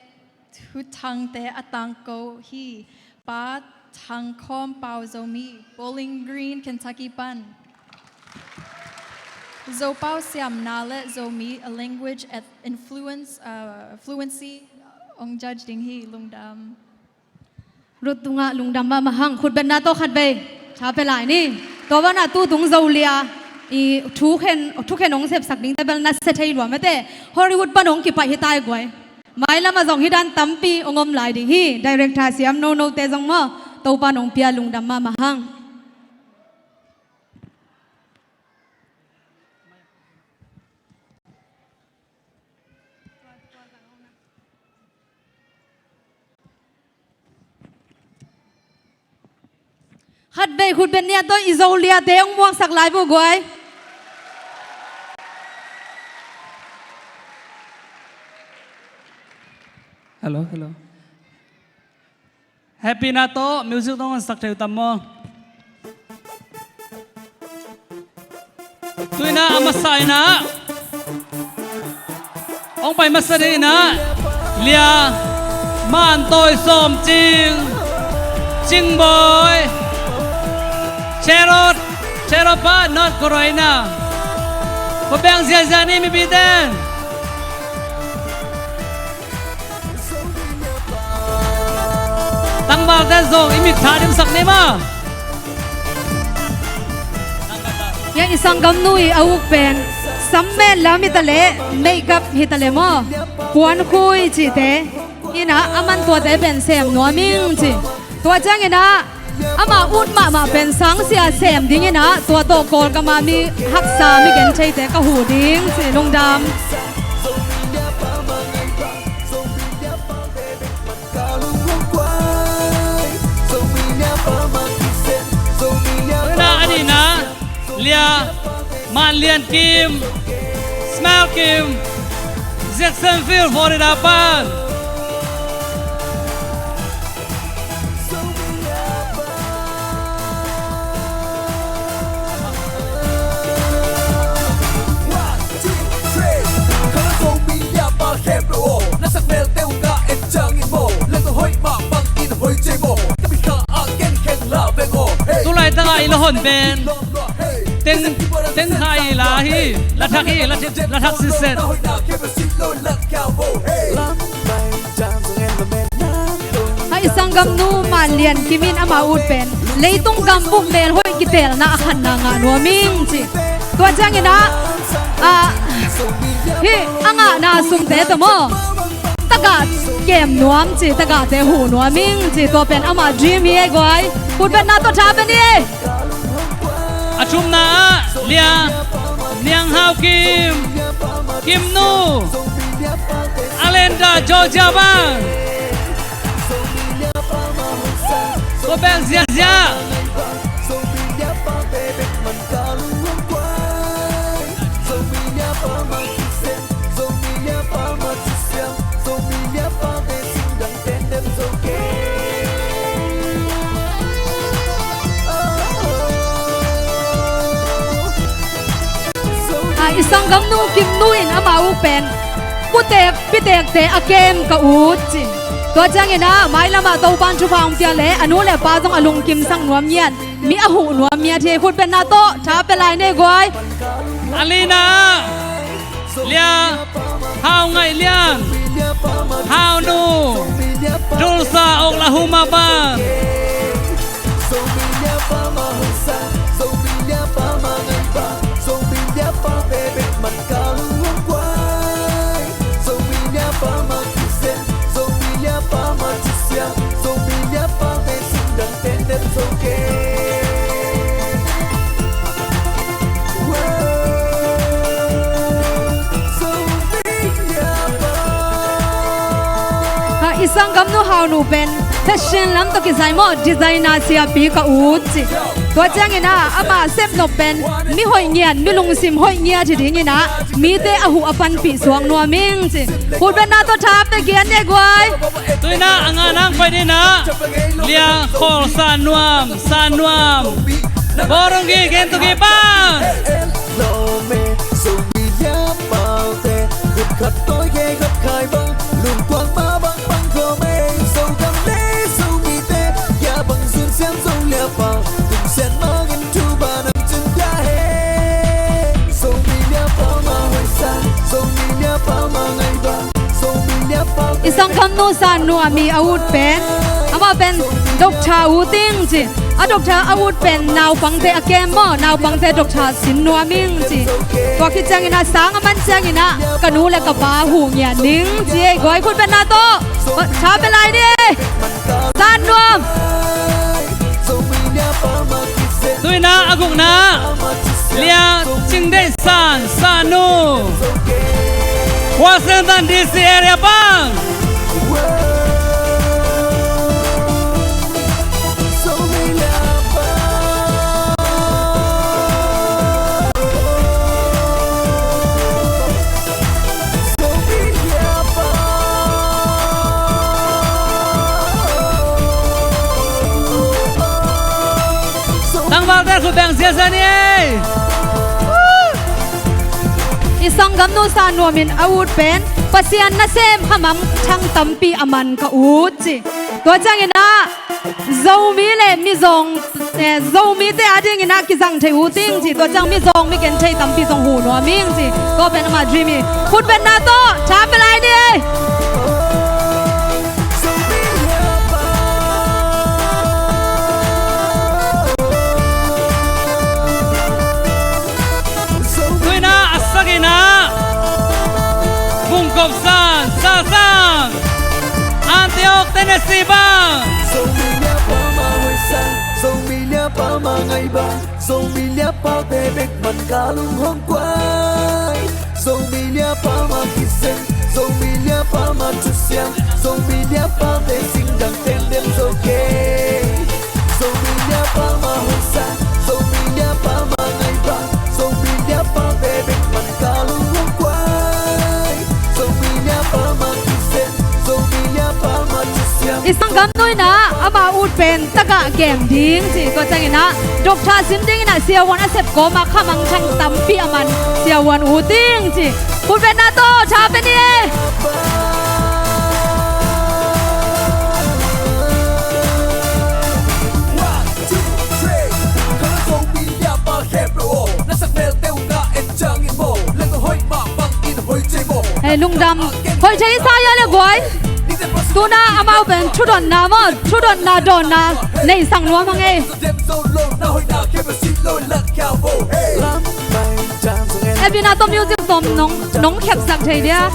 thutangte a tangko hi Pa Thang Khawm Pau Zomi, Bowling Green, Kentucky pan. Zopau siamna le Zomi a language at influence, uh, fluency hong judge ding hi. Lungdam. Ruth tungah lungdam mahmah hang. Khutbetna tawh khatvei tha pia lai ni. Tua banah tutung Zolia i thukhen, thukhen hong sepsak dingte bel na sia thei lua mate. Hollywood pan hong kipaih hi tai guai. Mailamah zong hi dan tampi hong om lai ding hi. Director siam nonote zong maw, Topa nong pia lungdam mahmah hang. Khatvei khutbet nia tawh i Zoliate hong muaksak lai bu guai. Hello, hello. Hehpihna tawh music tawh hong sak thei uh tam maw? Tu-in ah a masa in ah hong pai masa ding in ah Lia Man Tawi Sawm Cing, Cing Bawi, Cherot, Cherot pa North Carolina. Khuabeng ziahziah ni mipite. Tangvalte zong i mit tha dimsak ni maw? Hia i sanggamnu i a uk pen sam met lam hi ta leh, makeup hi ta leh maw, puankhui cihte in ah aman tuate pen sem nuam ing ci. Tua ciangin ah ama ut mahmah pen sangsia sem dingin ah tua tawh Kawlgam a mi haksa, mi gentheite ka huh ding ci. Lungdam. Ina a nihna Lia Man Lian Kim, Smile Kim, Jacksonville, Florida pan. Hon pen teng, teng khai la hi, la thak hi, la thak, la thak siset. A i sanggamnu Man Lian Kim in ama ut pen leitung gambup melhoih kitelna a khatna ngah nuam ing ci. Tua ciangin ah, ah, hih a ngahna sumte tawh maw, tagah kem nuam ci, tagahte huh nuam ing ci. Tua pen ama dream hi ei guai. Khutbetna tawh tha pe ni ei. A thumna ah Lia Niang Hau Kim, Kim nu, Alenda Georgia bang. Ko bang ziazia. A, i sanggamnu Kim nu in ama ut pen putek pitekte a kem ka ut ci. Tua ciangin ah mailam ah Topa'n thupha hong pia leh a nu le pa zong a lungkimsak nuam ngiat, mi a huh nuam ngiat hi. Khutbetna tawh tha pe lai ni ei guai. A lina ah Lia Hau Ngaih Lian, Hau nu, Tulsa, Oklahoma bang. Ha, i sanggamnu Hau nu pen fashion lam tawh kisai maw, designer siapi ka ut ci. Tua ciangin ah ama sepnop pen mi hoih ngiat, mi lungsim hoih ngiat hi dingin ah mite a huh a panpih suak nuam ing ci. Khutbetna tawh tha pe kian ni ei guai. Tuinah a ngah nang pai dinah Lia Khawl San Nuam, San Nuam. Bawrung gih gen tuk hi pan. I sanggamnu San Nu a mi a ut pen, amah pen doctor ut ing ci. A doctor a ut pen naupangte a kem maw, naupangte doctor sin nuam ing ci. Tua khit ciangin a sang a man ciangin ah ka nu le ka pa huh ngiat ning ci ei. Guai, khutbetna tawh tha pe lai ni ei. San Nuam. Tuinah a gukna Lia Cing Deih San, San Nu, Washington D C area pan. Tangvalte khut beng ziazia ni ei. I sanggamnu San Nuam in a ut pen Pasian nasem khamangthang tampi a man ka ut ci. Tua ciangin ah Zomi le Mizawng, eh, Zomite a dingin ah kizang thei ut ing ci. Tua ciang Mizawng mi genthei tampi zong huh nuam ing ci. Tua pen ama dream hi. Khutbetna tawh tha pe lai ni ei. Tuinah a sagihna Vung Kop San, Sa Sang, Antioch, Tennessee bang. I sanggamnu in ah ama ut pen tagah kem ding ci. Tua ciangin ah doctor sin dingin ah siavuan a sep kawmah khamangthang tampi a man siavuan ut ing ci. Khutbetna tawh tha pe ni ei. Lungdam. Hoih thei sa ia le guai. Tuna amau pen thudotna maw, thudotna dawnna nei sang nuam hang ei. Hehpihna tawh music tawm nong, nong khepsak thei dia.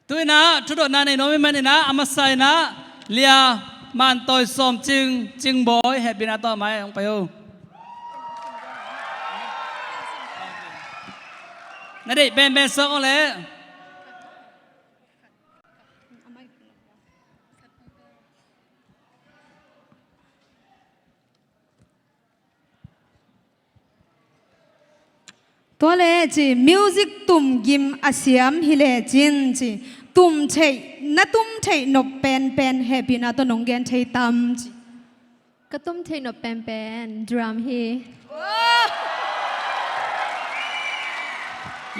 Tuinah thudotna nei nuam i maninah a masa inah Lia Mantawi Sawm Cing, Cingbawi, hehpihna tawh mai hong pai uh. Na deih penpen sawk aw leh. Tua le ci, music tum gim a siam hi le cin ci, tum theih, na tum theih nop penpen hehpihna tawh nong gen thei tam ci. Ka tum theih nop penpen drum hi.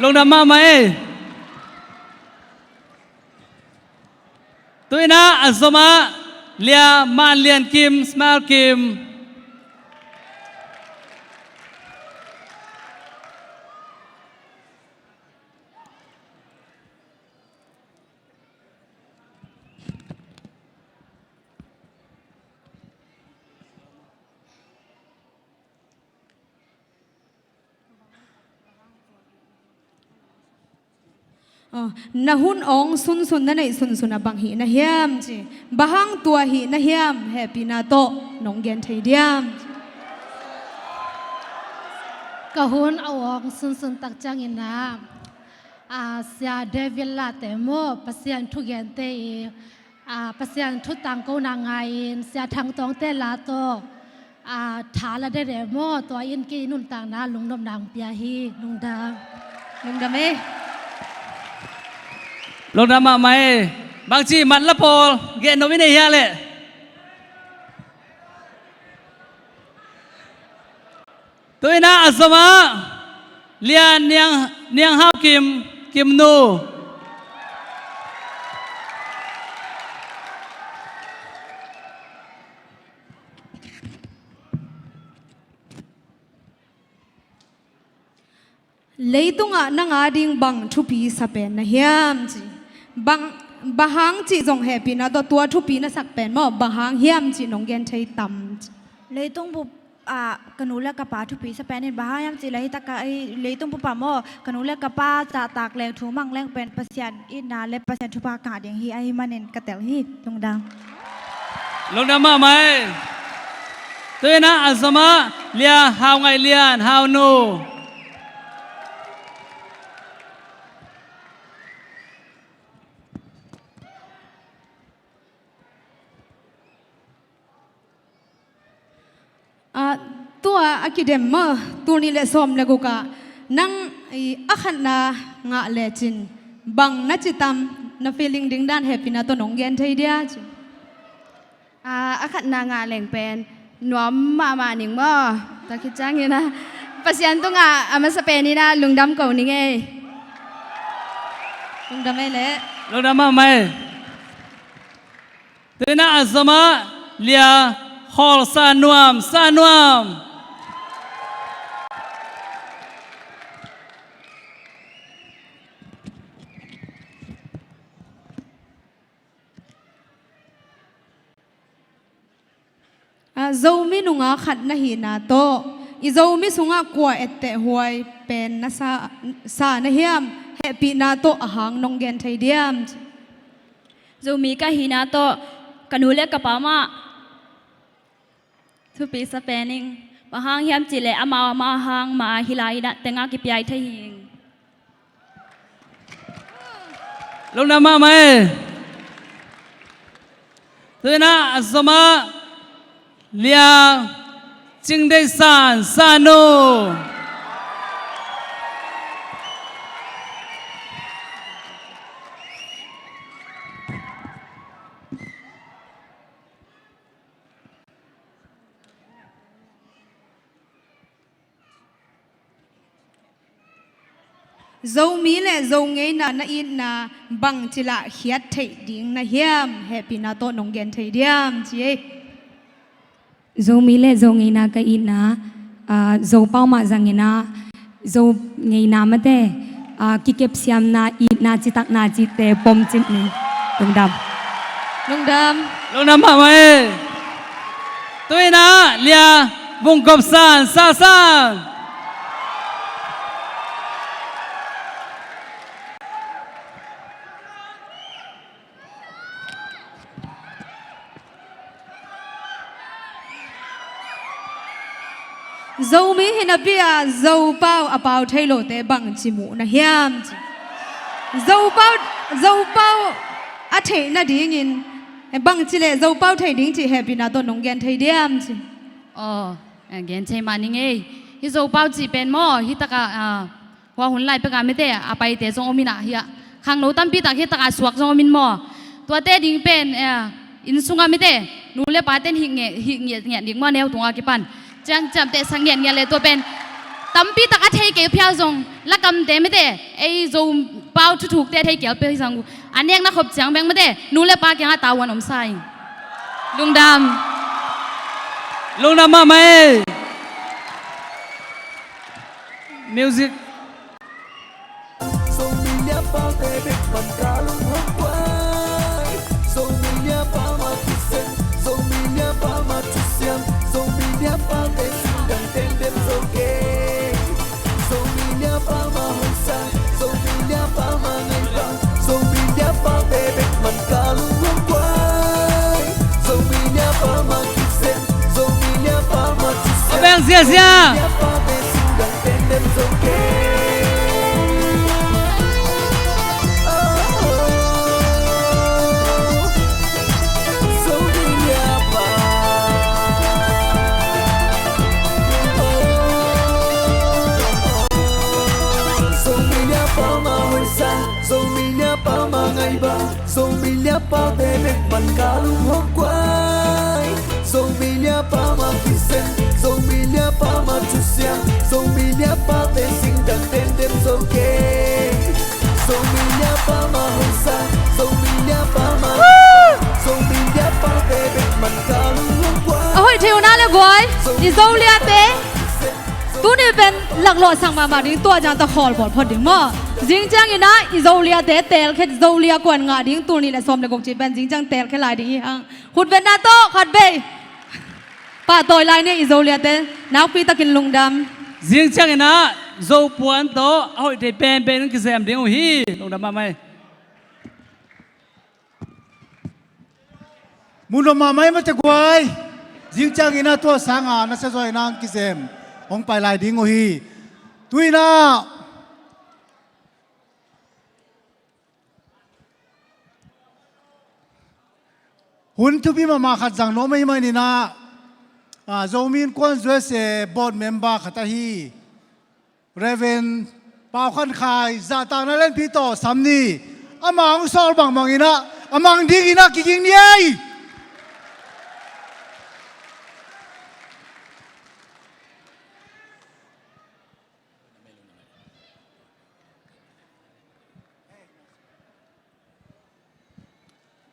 Lungdam mahmah ei. Tuinah a zomah Lia Manlian Kim, Smile Kim. Na hun awng sunsun na neih sunsun a bang hih na hiam ci. Bang hang tua hih na hiam hehpihna tawh nong gen thei diam? Ka hun a awng sunsun tak ciangin ah, Sia David Lahte maw, Pasian thugente i Pasian thu tangkona ngai-in Sia Thang Tawngte la tawh tha la dede maw, tua in kei nuntakna lungnopna hong pia hi. Lungdam. Lungdam ei. Lungdam mahmah ei. Bangci mat la pawl gen nop i nei hia leh? Tuinah a zomah Lia Niang, Niang Hau Kim, Kimnu. Leitungah nang a ding bang thupi sa pen na hiam ci. Bang, bang hang cih zong hehpihna tawh tua thupi na sak pen maw, bang hang hiam cih nong gen thei tam ci. Leitung bup ah ka nu le ka pa thupi sa pen in bang hang hiam cih leh, hih tak ah leitung bup ah maw, ka nu le ka pa zahtak leng, thu mang leng pen Pasian itna le Pasian thupha kah ding hi, ahih manin ka tel hi. Lungdam. Lungdam mahmah ei. Tuinah a zomah Lia Hau Ngaih Lian, Hau Nu. Tua a kidem maw, tul nih le sawm le guk ah nang a khatna ngah lecin bang na ci tam, na feeling ding dan hehpihna tawh nong gen thei dia ci. A khatna ngah leng pen nuam mahmah ning maw. Tua khit ciangin ah Pasian tungah a masa pen in ah lungdam ko ning ei. Lungdam ei leh. Lungdam mahmah ei. Tuinah a zomah Lia Khawl Sa Nuam, Sa Nuam. Zomi nungak khat na hihna tawh i Zomi sungah kua etteh huai pen na sa, sa na hiam? Hehpihna tawh a hang nong gen thei diam? Zomi ka hihna tawh ka nu le ka pa mah thupi sa pen ing. Bang hang hiam cih leh amau amau hang mah hi lai, i dah tengah kipiai thei hi ing. Lungdam mahmah ei. Tuinah a zomah Lia Cing Dei San, Sanu. Zomi le Zo ngeina na itna bangci lah khiat theih ding na hiam? Hehpihna tawh nong gen thei diam ci ei. Zomi le Zo ngeina ka itna, ah, Zopau mah zangin ah, Zo ngeina mate, ah, kikepsiamna, itna, citakna cihte pom cip ni. Lungdam. Lungdam. Lungdam mahmah e. Tu-in ah Lia Vung Gop San, Sa San. Zomi hi napi-a Zopau a pau thei lote bangci muh na hiam ci. Zopau, Zopau a theih nadingin bangci le Zopau thei ding cih hehpihna tawh nong gen thei diam ci. Aw, eh, gen thei mah ning ei. Hih Zopau cih pen maw, hih takah, ah, hua hun lai pekah mite a paite zong om in ah, hiah khangno tampi tak hih takah suak zong om in maw. Tuate ding pen, eh, inn sungah mite nu le paten hih nge-, hih ngiat, ngiat ding maw, neu tungah kipan. Ciang ciamteh sak ngiatngiat leh tua pen tampi tak a thei kei phial zong lakamte mite, ei Zopau thuthukte thei kei phial zong a nekna khop ciang beng mite nu le pa kiangah tavuan om sa ing. Lungdam. Lungdam mahmah ei. Music. Zomi Lia paute bek man ka lung hong kuai. Zomi Lia pa mah kisen, Zomi Lia pa mah thusiam, Zomi Lia paute singdang tendem zo kei. Zomi Lia pa mah hoihsa, Zomi Lia pa mah ngaibang, Zomi Lia paute bek man ka lung hong kuai. Zomi Lia pa mah kisen, Zomi Lia pa mah thusiam, a beng ziazia. Zomi Lia paute singdang tendem zo kei. Zomi Lia pa mah hoihsa, Zomi Lia pa mah ngaibang, Zomi Lia paute bek man ka lung hong kuai. Zomi Lia pa mah kisen, Zomi Lia pa mah thusiam, Zomi Lia paute singdang tendem zo kei. Zomi Lia pa mah hoihsa, Zomi Lia pa mah, Zomi Lia paute bek man ka lung hong kuai. A hoih thei uh na le buai, i Zo Liate. Tuni pen laklawhsak mahmah ding, tua ciang ta khawl bawl phot ding maw. Zing ciangin ah i Zo Liate teelkhia, Zo Lia kuan ngah ding, tul nih le sawm le guk cih pen zing ciang teelkhia lai ding hi hang. Khutbetna tawh khat vei pahtawi lai ni i Zo Liate, nakpi takin lungdam. Zing ciangin ah Zo puan tawh a hoih thei penpen in kizem ding uh hi. Lungdam mahmah ei. Mun om mahmah ei mate guai. Zing ciangin ah tua sanga nasia zaw in ah kizem hong pai lai ding uh hi. Tu-in ah hun thupi mahmah khat zang nuam ahih manin ah, ah, Zomi Innkuan U S A board member khat ahi Reverend Pau Khan Khai zahtakna lianpi tawh sam ni. Ama hong sawl bangbangin ah a mang dingin ah kiging ni ei.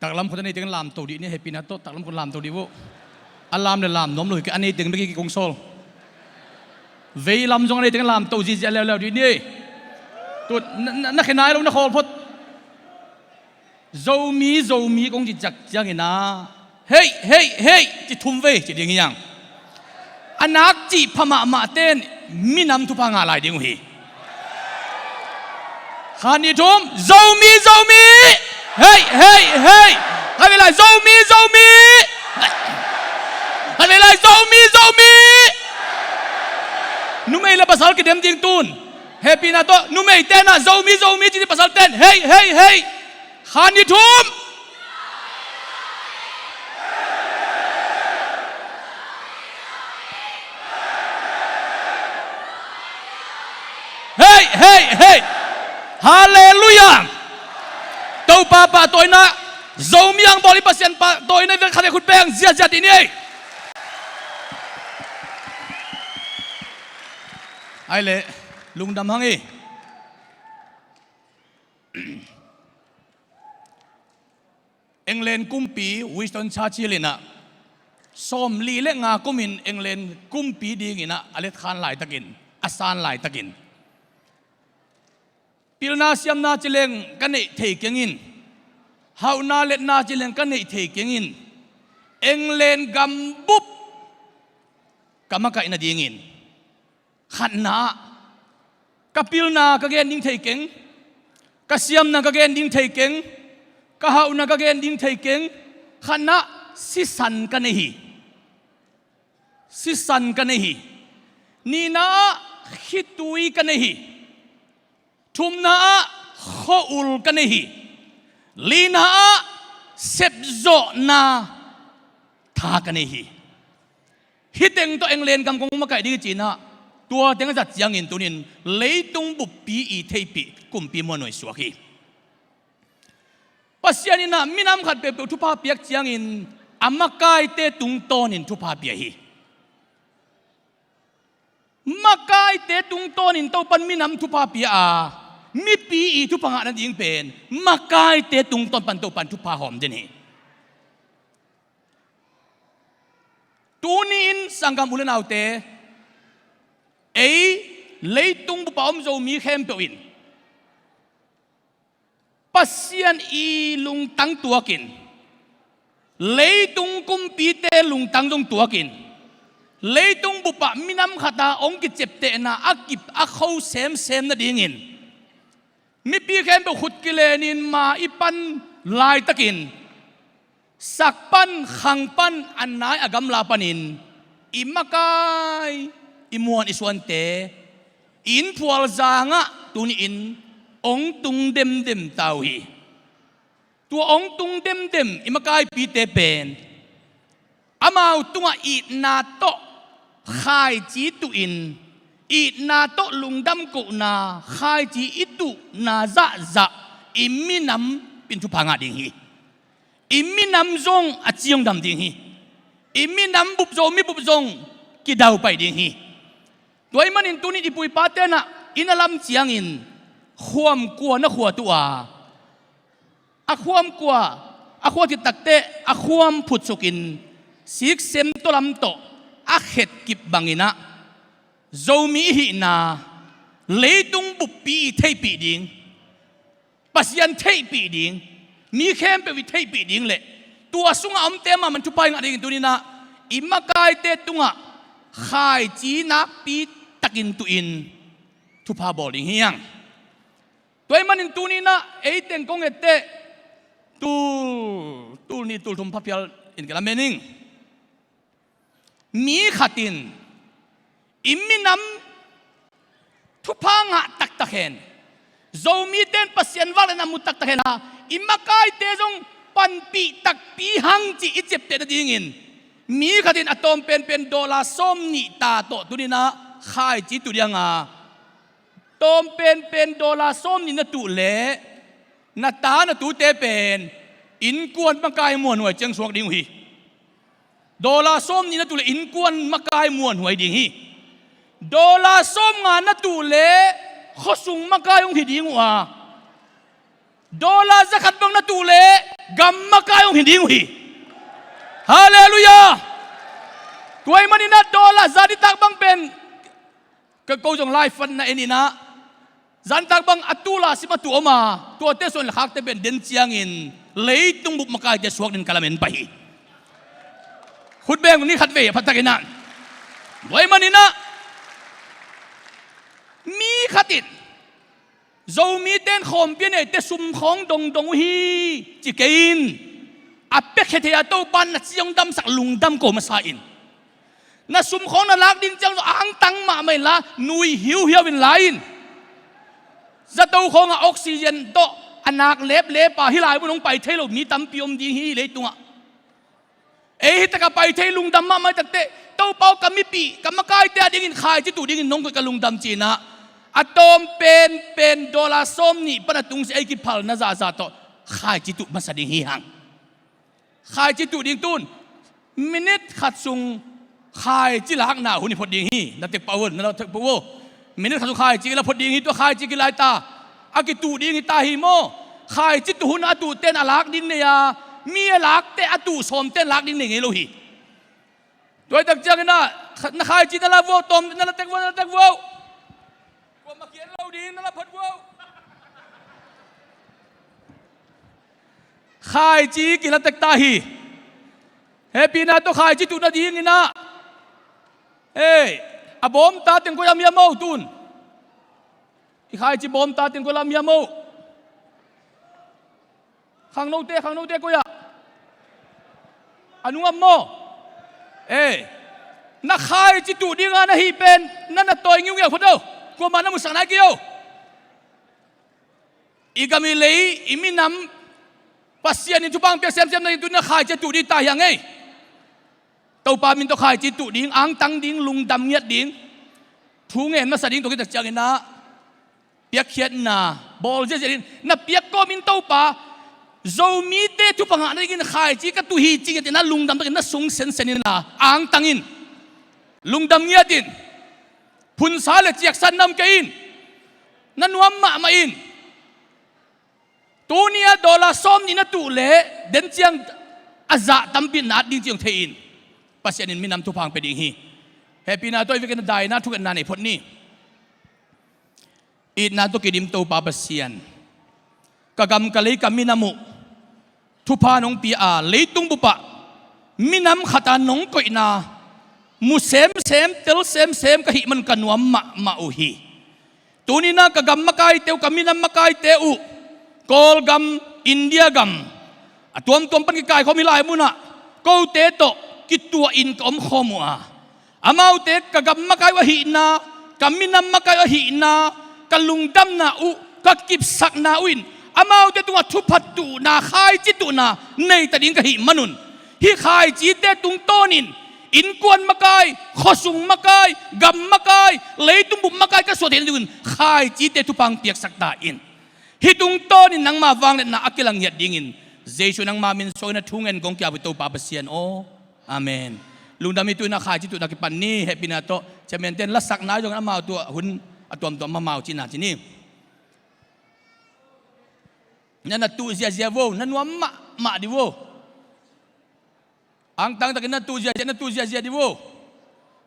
Taklam khut a nei teng lamto dih ni, hehpihna tawh taklam khut lamto dih uh. A lam le lam nuam lo hi kei, a nei teng bek hi kei kong sawl. Vei lam zong a nei teng lamto ziahziah leuleu dih ni. Tu na, na, na khe nai lo, na khawl phot. Zomi, Zomi kong ci ciak ciangin ah, hei, hei, hei, ci thum vei ci ding hi hang. A nak cih pha mahmah ten minam thupha ngah lai ding uh hi. Khat, nih, thum, Zomi, Zomi. Hei, hei, hei. Khat vei lai, Zomi, Zomi. Khat vei lai, Zomi, Zomi. Numei le pasal kidem ding tun. Hehpihna tawh numei ten ah Zomi, Zomi ci ding, pasal ten hei, hei, hei. Khat, nih, thum. Hei, hei, hei. Halleluiah. Topa pahtawina, Zomi ang bawl i Pasian pahtawina, vel khat le khut beng ziahziah dih ni ei. Ai le, lungdam hang ei. England kumpi Winston Churchill in ah sawmli le nga kumin England kumpi dingin ah a letkhan laitakin, a san laitakin, pilna siamna ci leng ka neih thei keng in, hauhna letna ci leng ka neih thei keng in, England gambup ka makaih nadingin, khatna ah ka pilna ka gen ding thei keng, ka siamna ka gen ding thei keng, ka hauhna ka gen ding thei keng. Khatna ah sisan ka nei hi. Sisan ka nei hi. Nihna ah khitui ka nei hi. Thumna ah khua-ul ka nei hi. Lina ah sepzawhna tha ka nei hi. Hih teng tawh England gam kong makaih ding hi ci-in ah, tua teng a zat ciangin tunin leitung buppi i theihpih kumpi muanhuai suak hi. Pasian in ah minam khat peuhpeuh thupha piak ciangin a makaite tungtawnin thupha pia hi. Makaite tungtawnin Topan minam thupha pia a, mipi i thupha ngah nading pen makaite tungtawn pan Topan thupha hawm den hi. Tuni-in sanggam u le naute, ei leitung bup a om Zomi khempeuh in Pasian i lungtang tuakin, leitung kumpite lungtang zong tuakin, leitung bup ah minam khat a hong kiciaptehna a kip a kho semsem nadingin, mipi khempeuh khut kilenin ma i pan laitakin, sak pan, khang pan, a nai a gamla panin i makai, i muan i suante i innphual zangah tuni-in hong tung demdem ta uh hi. Tua hong tung demdem i makaipite pen amau tungah itna tawh khaici tuhin, itna tawh lungdam kohna, khaici i tuhna zahzah i minam in thupha ngah ding hi. I minam zong a ci hong dam ding hi. I minam bup, Zomi bup zong kidau pai ding hi. Tua ahih manin tuni-in i pu i pate in ah inn a lam ciangin khuam kua na khuat uh a, a khuam kua, a khuat khit takteh a khuam phutsukin siksem tawh lam tawh a khetkip bangin ah Zomi i hihna, leitung buppi i theihpih ding, Pasian theihpih ding, mi khempeuh i theihpih ding le tua sungah a omte mahmah in thupha i ngah dingin tuni-in ah i makaite tungah khaici nakpi takin tuhin thupha bawl ding hi hang. Tua ahih manin tuni-in ah ei teng kong etteh, tul, tul nih tul thum pha phial in ka lamen ing. Mi khat in i minam thupha ngah taktak hen, Zomite in Pasian vangliatna mu taktak hen a, i makaite zong panpih takpi hang cih i ciapteh nadingin mi khat in a tawm penpen dollar sawmnih ta tawh tuni-in ah khaici tuh ding a, tawm penpen dollar sawmnih na tuh leh na ta na tute pen innkuan makai muanhuai ciang suak ding uh hi. Dollar sawmnih na tuh leh innkuan makai muanhuai ding hi. Dollar sawmnga na tuh leh khuasung makai hong hi ding uh a, dollar zakhat bang na tuh leh gam makai hong hi ding uh hi. Halleluiah. Tua ahih manin ah dollar zanitak bang pen ka ko zong live fund na en in ah, zanitak bang a tul a sim a tuh om a, tuate suan le khakte pen den ciangin leitung bup makaite suak dingin ka lamen pah hi. Khut beng ni khat vei a pha takin ah. Tua ahih manin ah mi khat in Zomite in khawmpi a neite sum khawng dongdong uh hi ci kei in. A piakhia thei a Topa in na ci hong damsak lungdam ko masa in. Na sum khawng na lak ding ciang zong angtang mahmah inla nui hiuhiau in la in. Zato khawngah oxygen tawh a nak leplep a hih lai mun hong pai thei lo mi tampi om ding hi leitungah. Ei hi takah pai thei lungdam mahmah hi takteh, Topa aw, ka mipih, ka makaite a dingin khaici tuh dingin nong koih ka lungdam ci-in ah, a tawm penpen dollar sawmnih pan a tungsiah ei kiphalna zahzah tawh khaici tuh masa ding hi hang. Khaici tuh ding tun minit khat sung khaici lakna hun i phot ding hi. Na tek pah un, na tek pah uh. Minit khat sung khaici kila phot ding hi, tua khaici kilai ta a kituh ding hi ta hi maw? Khaici tuh hun a tuhte in a lak ding nei a, Mi a lakte a tuh sawmte lak ding nei ngei lo hi. Tua hi tak ciangin ah, na khaici na la vuau, tawm na la tek vuau, na la tek vuau. Kuamah khial lo ding, na la phot vuau. Khaici kila tek ta hi. Hehpihna tawh khaici tuh nadingin ah, ei, a bawm ta teng koi a miam o tun. I khaici bawm ta teng koi a miam o. Khangnote, khangnote koi ah? A nungam maw? Ei, na khaici tuh dinga na hih pen na na tawi ngiungiau phot o. Kuamah na musak nai kei o. I gam i lei, i minam, Pasian in thupha piak semsem na ding tuni na khaici tuh ding ta hi hang ei. Topa min tawh khaici tuh ding, angtang ding, lungdam ngiat ding, thu ngen masa ding, tua khit tak ciangin ah piakkhiatna bawl ziahziah in na piak kawmin Topa, Zomite thupha ngah nadingin khaici ka tuh hi ci ngiat in ah lungdam takin na sung sensen in la angtang in, lungdam ngiat in, phunsa le ciaksan nam kei in, na nuam mahmah in. Tuni a dollar sawm nih na tuh leh den ciang a zah tampi na at ding ci hong thei in, Pasian in minam thupha pia ding hi. Hehpihna tawh i vekin a daina thungetna nei phot ni. Itna tawh kidim Topa Pasian, ka gam ka lei ka minam uh thupha nong pia a, leitung bup ah minam khat a nong koihna mu semsem, tel semsem ka hih man ka nuam mahmah uh hi. Tuni-in ah ka gam makaite uh, ka minam makaite uh, Kawlgam, India gam, a tuamtuam pan kikaikhawm hi lai munah kote tawh kituahin ka omkhawm uh a, amaute ka gam makai uh ahihna, ka minam makai uh ahihna, ka lungdamna uh, ka kipsakna uh in amaute tungah thupha tuhna, khaici tuhna neita ding ka hih manun, hih khaicite tungtawnin innkuan makai, khuasung makai, gam makai, leitung bup makai ka suah theih nadingun khaicite thupha piaksak ta in. Hih tungtawnin nangma vangliatna a kilang ngiat dingin Jesu nangma min suangin a thu ngen kong ki-ap uh hi Topa Pasian aw. Amen. Lungdam hi. Tu-in ah khaici tuhna kipan ni. Hehpihna tawh chairman-te in lasak nai zongin amau tu-ah hun a tuamtuam amau cihna ci ni. Na na tuh ziahziah vo, na nuam mahmah dih vo. Angtang takin na tuh ziahziah, na tuh ziahziah dih vo.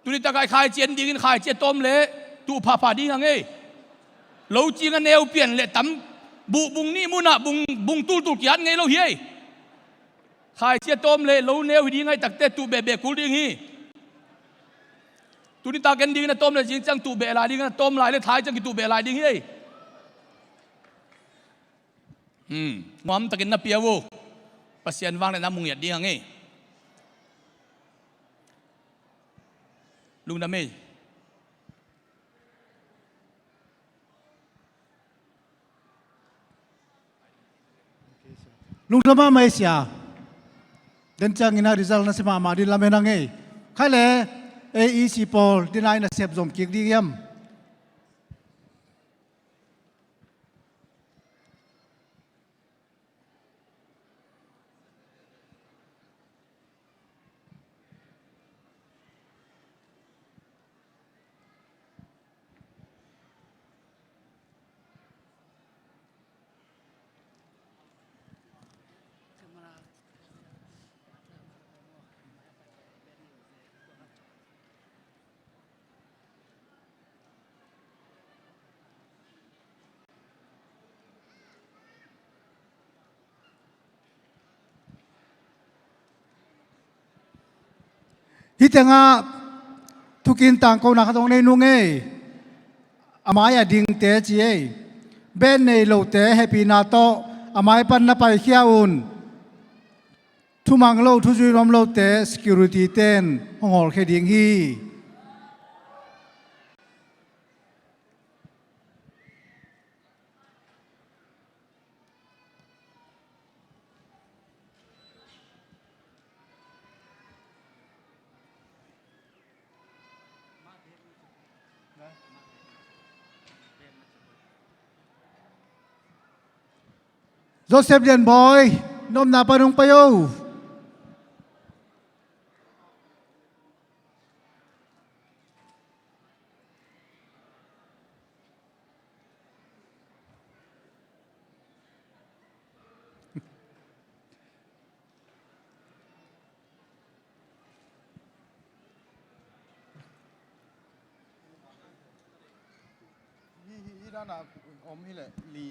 Tuni takah i khaici en dingin khaici a tawm leh tuh phapha ding hang ei. Lo cing a neu pian leh tam buh bung nih munah bung, bung tultul ki-at ngei lo hi ei. Khaici a tawm leh lo neu hi ding ahih takteh tuh behbeh kul ding hi. Tuni tak en dingin a tawm leh zing ciang tuh beh lai ding, a tawm lai leh thai ciang kituh beh lai ding hi ei. Hmm. Nuamtakin na pia uh. Pasian vangliatna mu ngiat ding hang ei. Lungdam ei. Lungdam mahmah ei sia. Den ciangin ah result na sia mahmah ding lamen hang ei. Khai leh ei i si pawl dina in a sep zom kik ding hiam? Hih tengah thukin tangkona khat hong nei nung ei. A mai a dingte ci ei. Band nei lote hehpihna tawh a mai pan na paikhia un. Thumang lo, thuzui nuam lote security-ten hong hawlkhia ding hi. Joseph Lian Bawi, na omna pan hong pai o. Om hi leh li.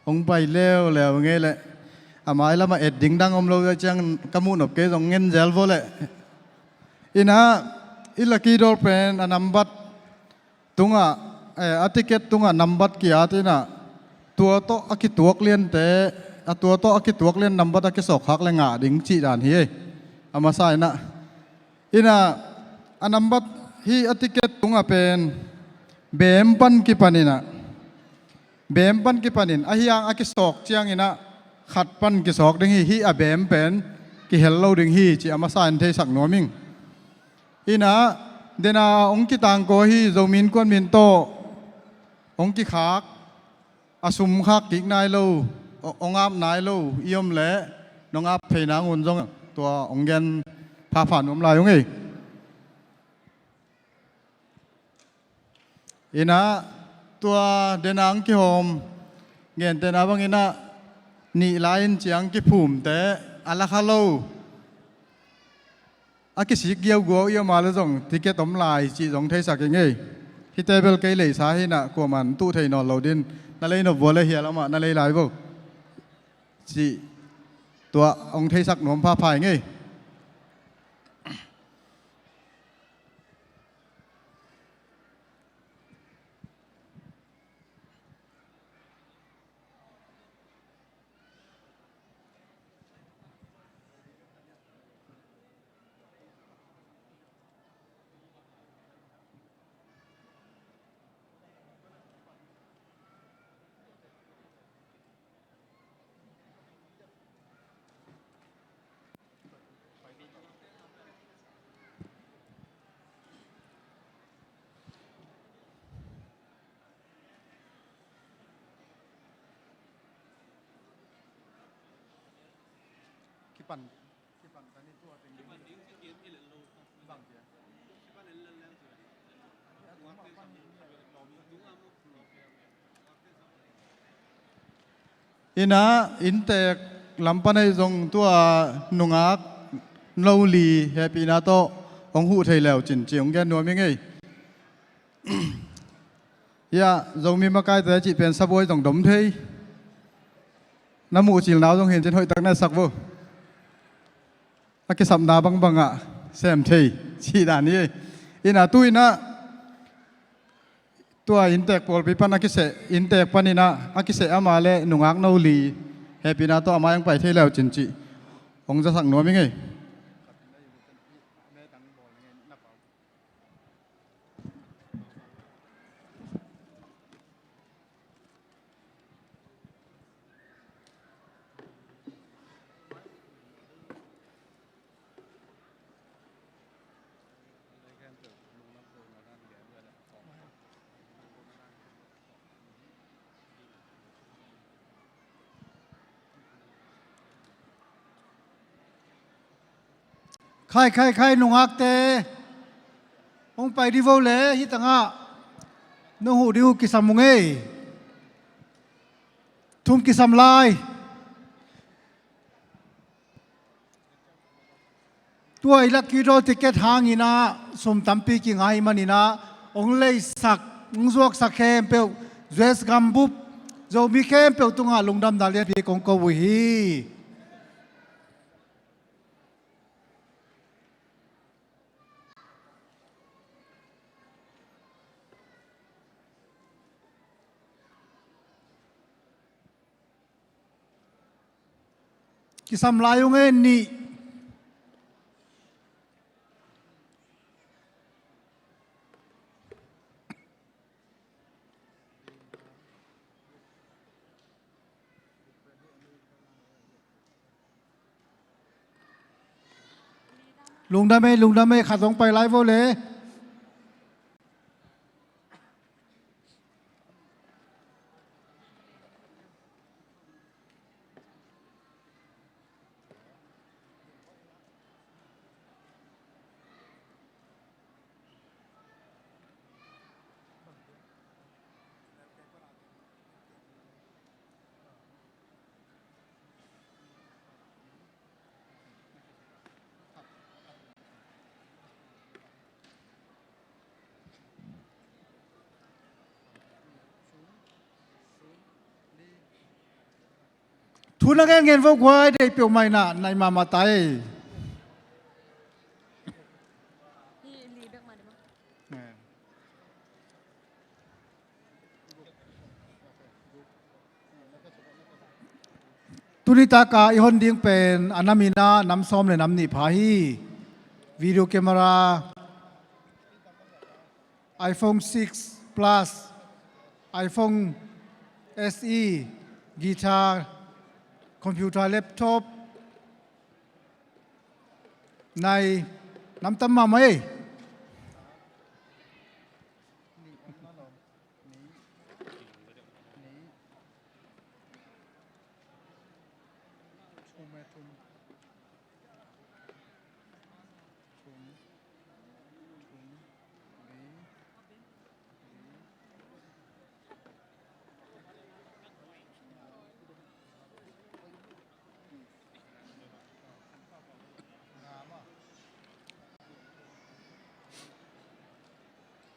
Hong pai leuleu ngei leh a mai lamah et ding dang om lo ciang ka muh nop kei zong ngen zel vaw leh. Inah i lucky draw pen a nambat tungah, eh, a ticket tungah nambat ki-at inah tua tawh a kituak liante, a tua tawh a kituak lian nambat a kisawkkhak le ngah ding cih dan hi. A masa inah, inah a nambat hi a ticket tungah pen beem pan kipan inah, beem pan kipanin a hiang a kisawk cianginah khat pan kisawk ding hi. Hih a beem pen kihel lo ding hi cih a masa in theisak nuam ing. Inah dena hong kitangko hi. Zomi Innkuan min tawh hong kikhak, a sum khak kik nai lo, hong ap nai lo i om leh nong ap thei nangun zong tua hong gen phapha nuam lai ung ei. Inah tua dena hong kihawm gentehna banginah nih lai-in ciang kiphumte a lakha lo, a kisik giauguau i om a le zong ticket om lai cih zong theisak ing ei. Hihte bel kei leisa hinah kuaman tuh thei nawn lo din, na lei nop vua le hial amah na lei lai vo cih tua hong theisak nuam phapha ing ei. Kipan, kipan ka ni tua teng ding. Bang cia. Inah inntek lam pan ahi zong tua nungak no li hehpihna tawh hong huh thei leu cin ci hong gen nuam ing ei. Hiah Zomi makaite cih pen sabuai zong dom thei. Na muh cilnau zong hin cin hoihtak na sak vo. A kisapna bangbangah sem thei cih dan hi. Inah tu inah tua inntek pawlpi pan a kiseh, inntek paninah a kiseh ama le nungak no li hehpihna tawh a mai hong pai thei leu cin cih hong zasak nuam ing ei. Khai, khai, khai, nungakte hong pai dih vo le, hih tangah nong huh dih uh kisam ung ei. Thum kisam lai. Tua i lucky draw ticket hanginah sum tampi kingai maninah hong leisak, hong zuaksak khempeuh, U S gambup Zomi khempeuh tungah lungdamna lianpi kong ko uh hi. Kisam lai ung e, nih. Lungdam e, lungdam e, khat hong pai lai vo le. Phun a gen gen vo guai, deih peuhmah in ah nai mahmah ta ei. Tuni taka i hon ding pen a nam in ah nam sawm le nam nih pha hi. Video camera, iPhone six Plus, iPhone S E, guitar, computer, laptop, nai, nam tam mahmah ei.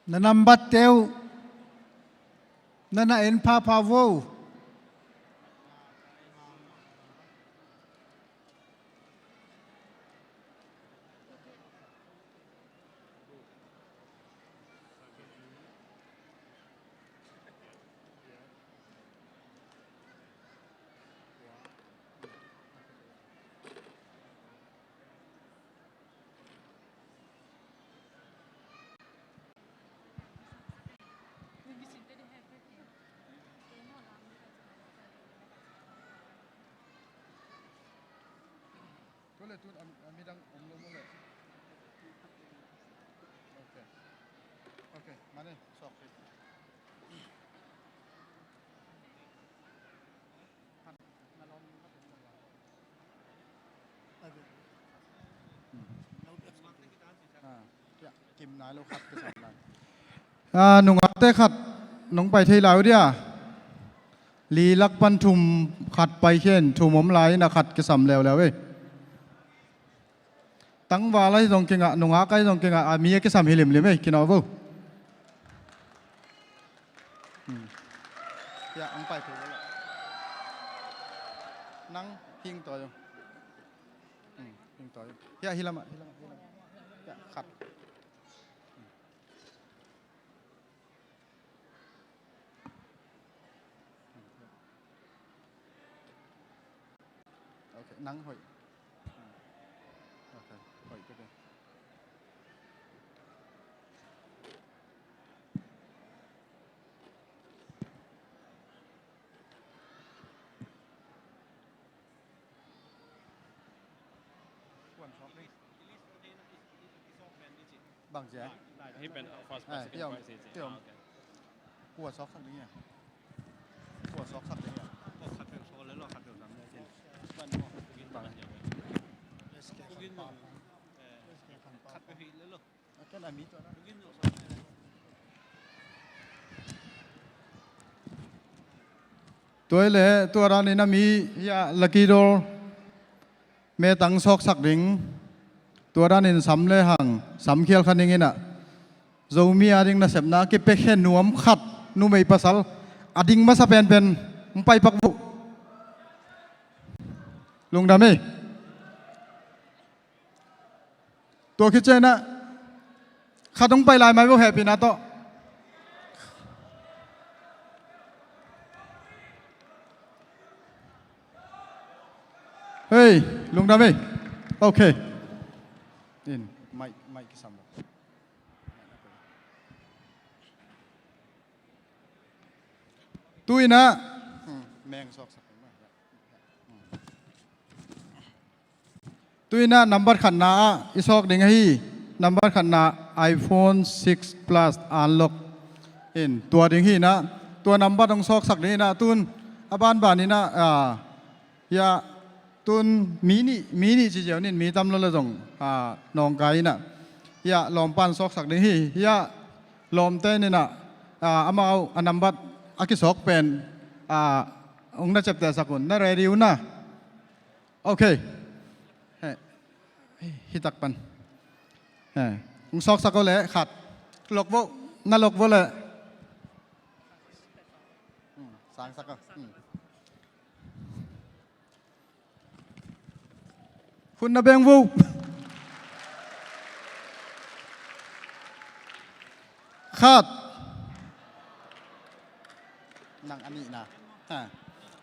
Na nambat te uh na na en phapha vo. Tua le tun a, a midang om lo maw le. Ok. Ok, mane, sok. Ah, nungakte khat nong pai thei lai uh dia. Li lak pan thum khat pai khen, thum om lai in a khat kisam leuleu ei. Tangval ahi zong kingah, nungak ahi zong kingah, a mi a kisam hi limlim ei, kinawh vo. Hmm. Ya, ang pai thei vo. Nang hing tawi ung. Hmm, hing tawi ung. Ya, hi lamah, hi lamah, hi lamah. Ya, khat. Ok, nang hoih. Ok, hoih ka ve. Bang zia? Hih pen first person. Ai, person, hih om, hih om. Ah, ok. Kua sawksak ding hia? Kua sawksak ding hia? Kua khat peuh sawl le lo, khat peuh zam le cin. Bang. Khat peuh hih le lo. Tua hi leh tua danin a mi hiah lucky draw metang sawksak ding. Tua danin sam le hang, sam khial kha ning in ah, Zomi a ding nasepna a kipia khe nuam khat, numei pasal a ding masa penpen hong pai pak vo. Lungdam ei. Tua khit ciangin ah khat hong pai lai mai vo, hehpihna tawh. Hei, lungdam ei. Ok. In, mic, mic kisam lo. Tu in ah, hmm, meng sawksak. Tu in ah nambat khatna ah i sawk ding ahi. Nambat khatna iPhone six Plus unlock in tua ding hi in ah, tua nambat hong sawksak ding in ah, tun a banban in ah, ah, hiah tun mi nih, mi nih ci ziau nin, mi tam lo le zong, ah, nawngkai in ah, hiah lawmpan sawksak ding hi. Hiah lawmte in ah, ah, amau a nambat a kisawk pen, ah, hong na ciaptehsak un, na ready un ah. Ok. Heh. Hih tak pan. Heh. Hong sawksak o leh khat. Lok vo. Na lok vo leh. Hmm, sangsak o. Hmm. Khut na beng vo. Khat. Nang a nihna. Ha.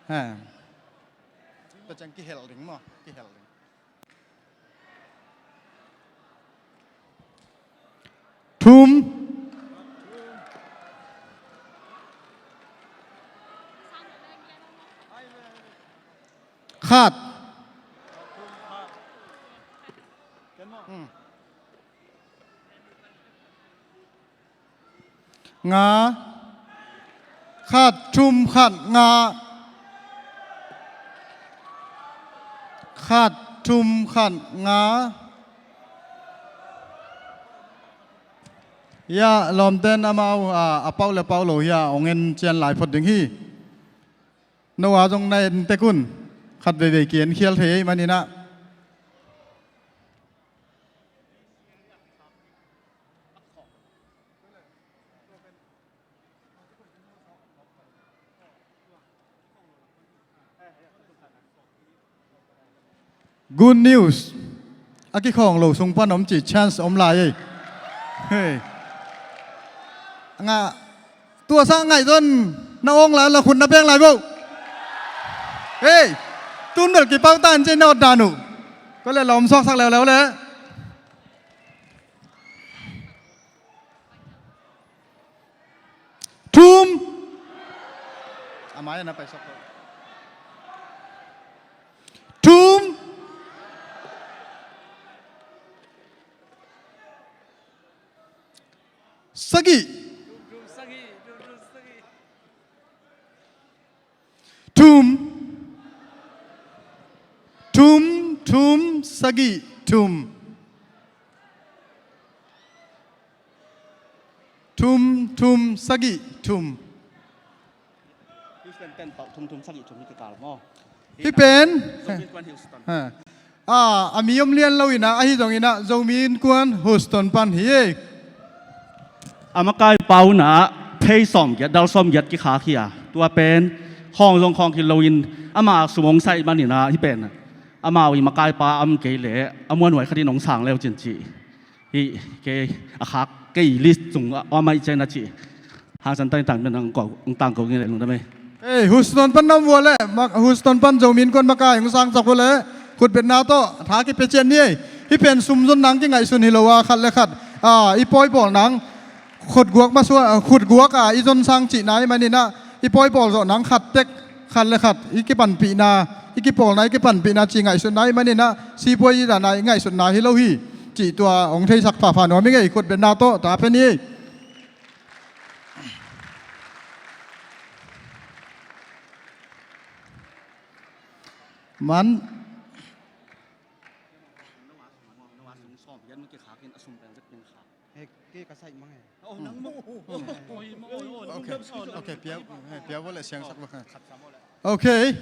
Ha. Tua ciang kihelh ding maw? Kihelh ding. Thum. Khat. Hmm. Nga. Khat, thum, khat, nga. Khat, thum, khat, nga. Hiah lawmten amau a, a pau le pau lo hiah hong en cian lai phot ding hi. No a zong na en tek un. Khat veivei ki-en khial thei ahih maninah. Good news. A kikhawng lo sung pan om cih chance om lai ei. Hei. Nga, tua sang ngaih zon na awng lai la khut na beng lai bo. Hei. Tun bel kipau ta in cih na awt dan uh. Ko le lawm suaksak leuleu le. Thum. A mai na pai sok. Thum. Sagih. Thum. Thum, thum, sagih, thum. Thum, thum, sagih, thum. Houston ten pawl thum, thum, sagih, thum hi kikal maw? Hih pen. Zomi Innkuan Houston. Ha. A, a mi om lian lo inah, ahi zong inah, Zomi Innkuan Houston pan hi ei. A makaipa unah phei sawmgiat, dal sawmgiat kikhak hi a. Tua pen khawng zong khawng khin loin ama sum hong saih maninah hih pen amau i makaipa a om kei leh a muanhuai khatin hong sang leu cin cih. Hih kei a khak kei list sung a om ahih ciangin a cih. Hangsan tangtang men ang ko, ang tang ko ngei leh lungdam ei. Ei, Houston pan na om vua leh, ma-, Houston pan Zomi Innkuan makai hong sangsak vua leh khutbetna tawh tha kipia ciat ni ei. Hih pen sum zon nang kingaihsun hi lo a, khat le khat, a, i pawi bawl nang khutguak masuan, a, khutguak a i zon sang cihna ahih maninah i pawi bawl zawh nang khat tek, khat le khat i kipanpihna, i kipawlna, i kipanpihna cih ngaihsutna ahih maninah sipuai i dana i ngaihsutna hi lo hi cih tua hong theisak phapha nuam i ngei. Khutbetna tawh tha pia ni ei. Man. Okay, okay, pia, eh, pia vua leh siangsak vua. Okay.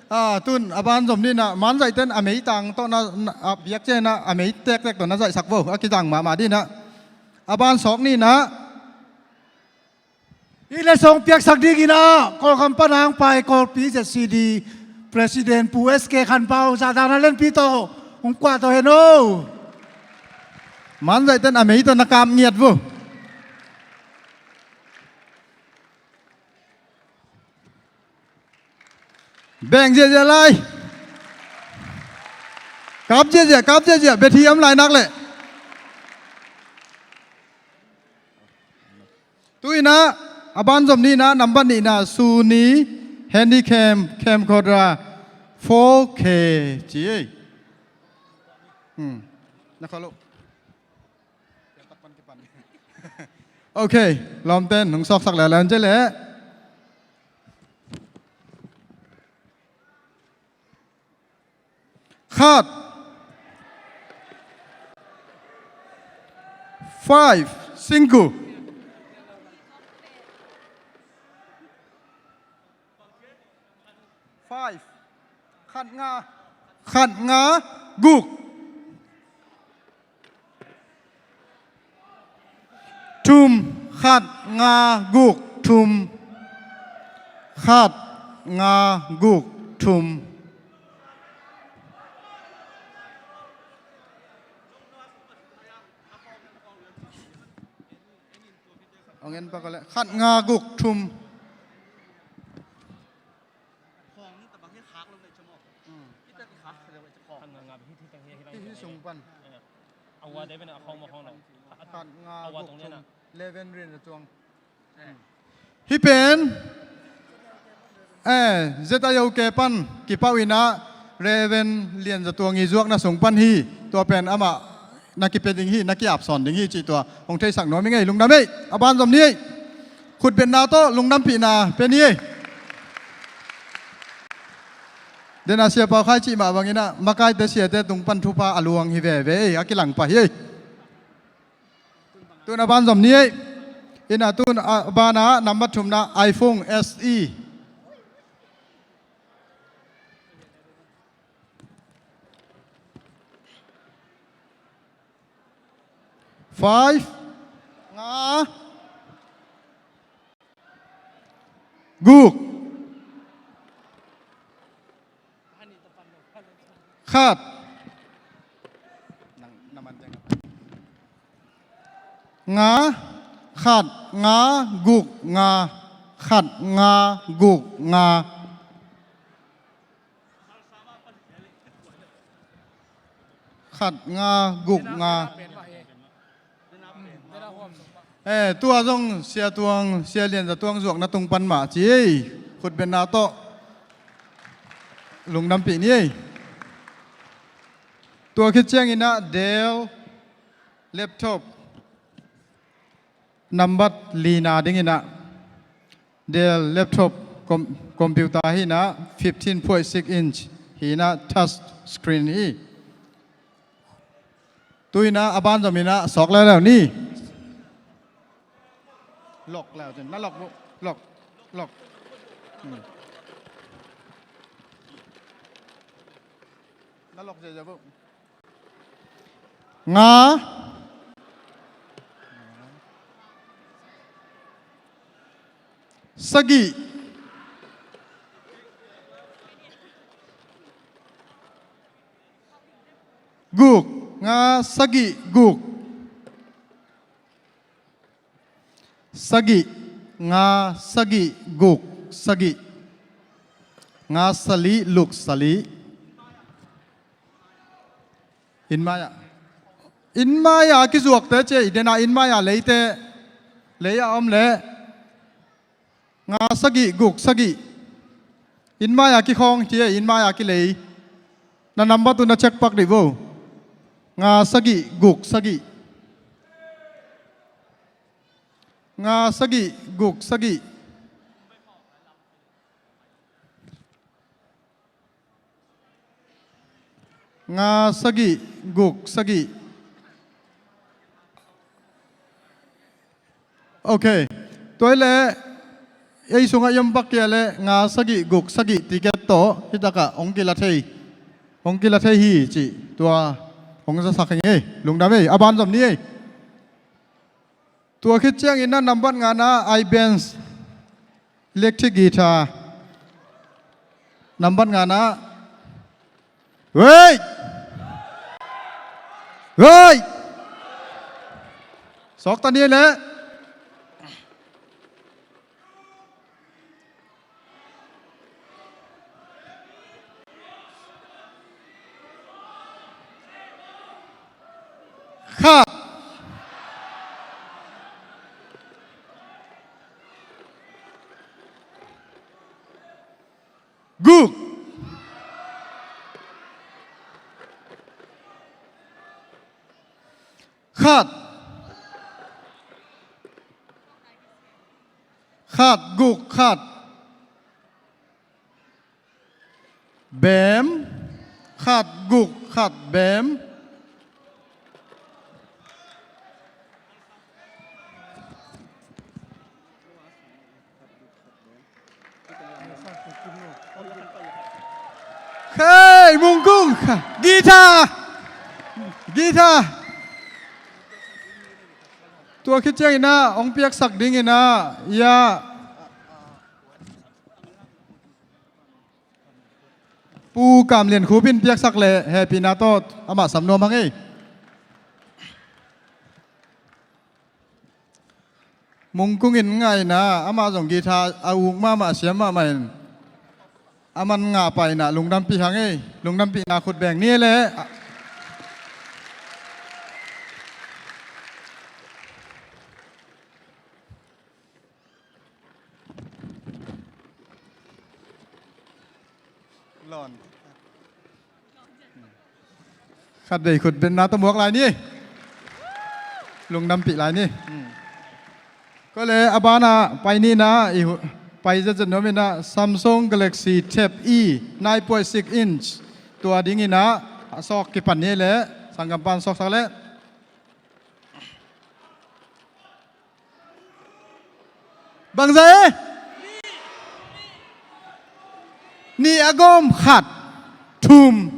Ah, tun a ban zom ni na, manzaihten a meitang tawh na, na, a biak ciangin a mei tektek tawh na zaihsak vua, a kizang mahmah ding na. A ban sawk ni na. Hih letsong piaksak dingin ah, Kawlgam pan hong pai Kawlpi Z C D President Pu S K Khan Pau, zahtakna lianpi tawh hong kuah tawh hen aw. Manzaihten a mei tawh na kap ngiat vua. Beng ziahziah lai. Kap ziahziah, kap ziahziah, bia thiam lai nak leh. Tu-in ah, a ban zom ni na, nambat nih na, Suni, Handycam, camcorder, four K, ci ei. Hmm. Na khawl uh. Okay, lawmten, hong sawksak leuleu ci leh. Khat. Five, singgu. Five. Khat nga. Khat nga guk. Thum, khat nga guk, thum. Khat nga guk, thum. Ngen pa ka le. Khat nga guk thum. Hi, hi sung pan. Khat nga guk thum. Eleven rian a tuang. Hih pen, eh, Z I O K pan kipau in ah Reverend Lian Za Tuang i zuakna sung pan hi. Tua pen amah na kipia ding hi, na ki-apsawn ding hi cih tua hong theisak nuam ing ei. Lungdam ei, a ban zom ni ei. Khutbetna tawh lungdampihna pia ni ei. Dena Sia Pau Khai cih mah bangin ah makaite siate tung pan thupha a luang hi veve ei, a kilang pah hi ei. Tun a ban zom ni ei. Ina tun a bana number thumna iPhone S E. Five. Nga. Guk. Khat. Nga. Khat nga guk nga. Khat nga guk nga. Khat nga guk nga. Eh, tua zong Sia Tuang, Sia Lian Za Tuang zuakna tung pan mah ci ei. Khutbetna tawh lungdampih ni ei. Tua khit ciangin ah Dell laptop number lina dingin ah Dell laptop com-, computer hi in ah fifteen point six inch hi in ah touch screen hi. Tu in ah a ban zom in ah sawk leuleu ni. Lok leu cin, na lok bu, lok, lok. Hmm. Na lok zeizei bu. Nga. Sagih. Guk. Nga sagih guk. Sagih. Nga sagih guk sagih. Nga sagih guk sagih. Inn mai-ah, inn mai-ah a kizuakte ci ei, dena inn mai-ah leite, lei-ah om leh nga sagih guk sagih. Inn mai-ah kikhawng ci ei, inn mai-ah kilei. Na number tu na check pak dih vo. Nga sagih guk sagih. Nga sagih guk sagih. Nga sagih guk sagih. Ok. Tua hi leh ei sungah i om pak kei leh nga sagih guk sagih ticket tawh hih takah hong kila thei, hong kila thei hi cih tua hong zasak hi ing ei. Lungdam ei, a ban zom ni ei. Tua khit ciangin ah nambat ngana Ibanez electric guitar. Nambat ngana. Wei! Wei! Sawk ta ni leh. Khat. Guk. Khat. Khat, guk, khat. Bem. Khat, guk, khat, bem. Hei, mungkung. Guitar. Guitar. Tua khit ciangin ah hong piaksak dingin ah, ya. Pu Kam Lian Khup in piaksak leh hehpihna tawh amah sam nuam hang ei. Mungkung in ngaihna, amah zong guitar a uk mahmah, a siam mahmah in, a man ngah paina lungdampih hang ei. Lungdampihna khut beng ni ei leh. Khat vei khut betna tawh muak lai ni. Lungdampih lai ni. Koi le a banah pai ni na, i hu-, pai zetzet nuam in ah, Samsung Galaxy Tab E nine point six inch. Tua ding in ah a sawk kipan ni leh, sanggam pan sawksak leh. Bangzah e? Nih a gawm, khat, thum.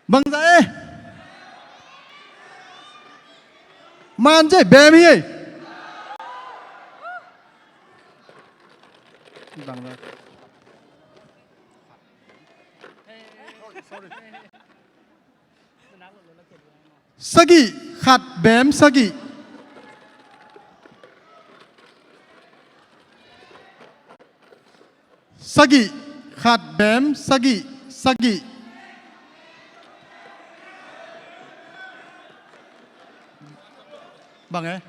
Bangzah e? Man zah e, bem hi e. Bangzah. Sagih, khat, bem, sagih. Sagih, khat, bem, sagih, sagih. Bang e?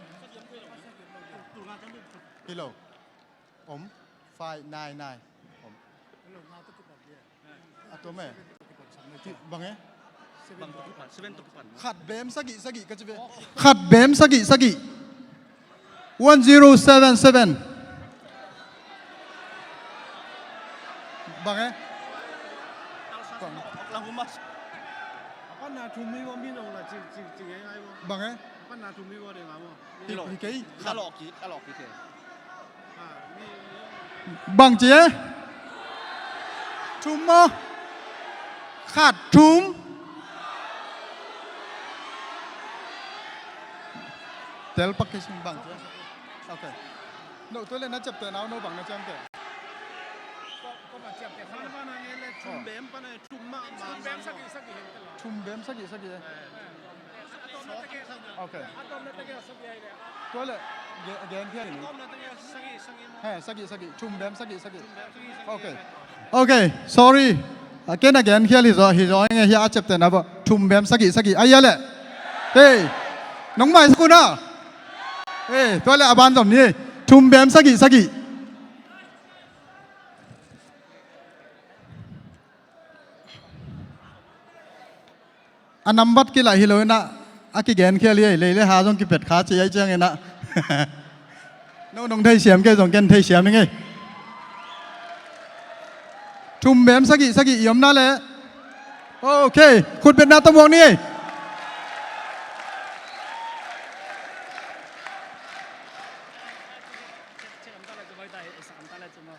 Kilo. Om, five nine nine. Om. A tua mah e. Bang e? Khat bem sagih sagih ka ci ve. Khat bem sagih sagih. One zero seven seven. Bang e? Bang e? Hi, hi kei. Bang ci e? Thum maw? Khat, thum. Tel pak kei sung, bang ci e? Ok. No, tua leh na ciaptehna uh, no bang na ciamteh? Thum bem sagih sagih e. Ok. Tua leh, ge-, gen phial ni. He, sagih sagih. Thum bem sagih sagih. Ok. Ok, sorry. A, ken a gen phial hi zaw, hi zaw ing e, hi a ciaptehna bawh. Thum bem sagih sagih. A hia leh. Hey. Nong maisak un a. Hey, tua leh a ban zom ni. Thum bem sagih sagih. A nambat kilaih hi lo in ah, a kigen khial hi ei, lei le ha zong kipet kha ci ei ciang in ah. No nong theisiam kei zong ken theisiam ing ei. Thum bem sagih sagih i om na leh. Ok, khutbetna tawh muak ni ei.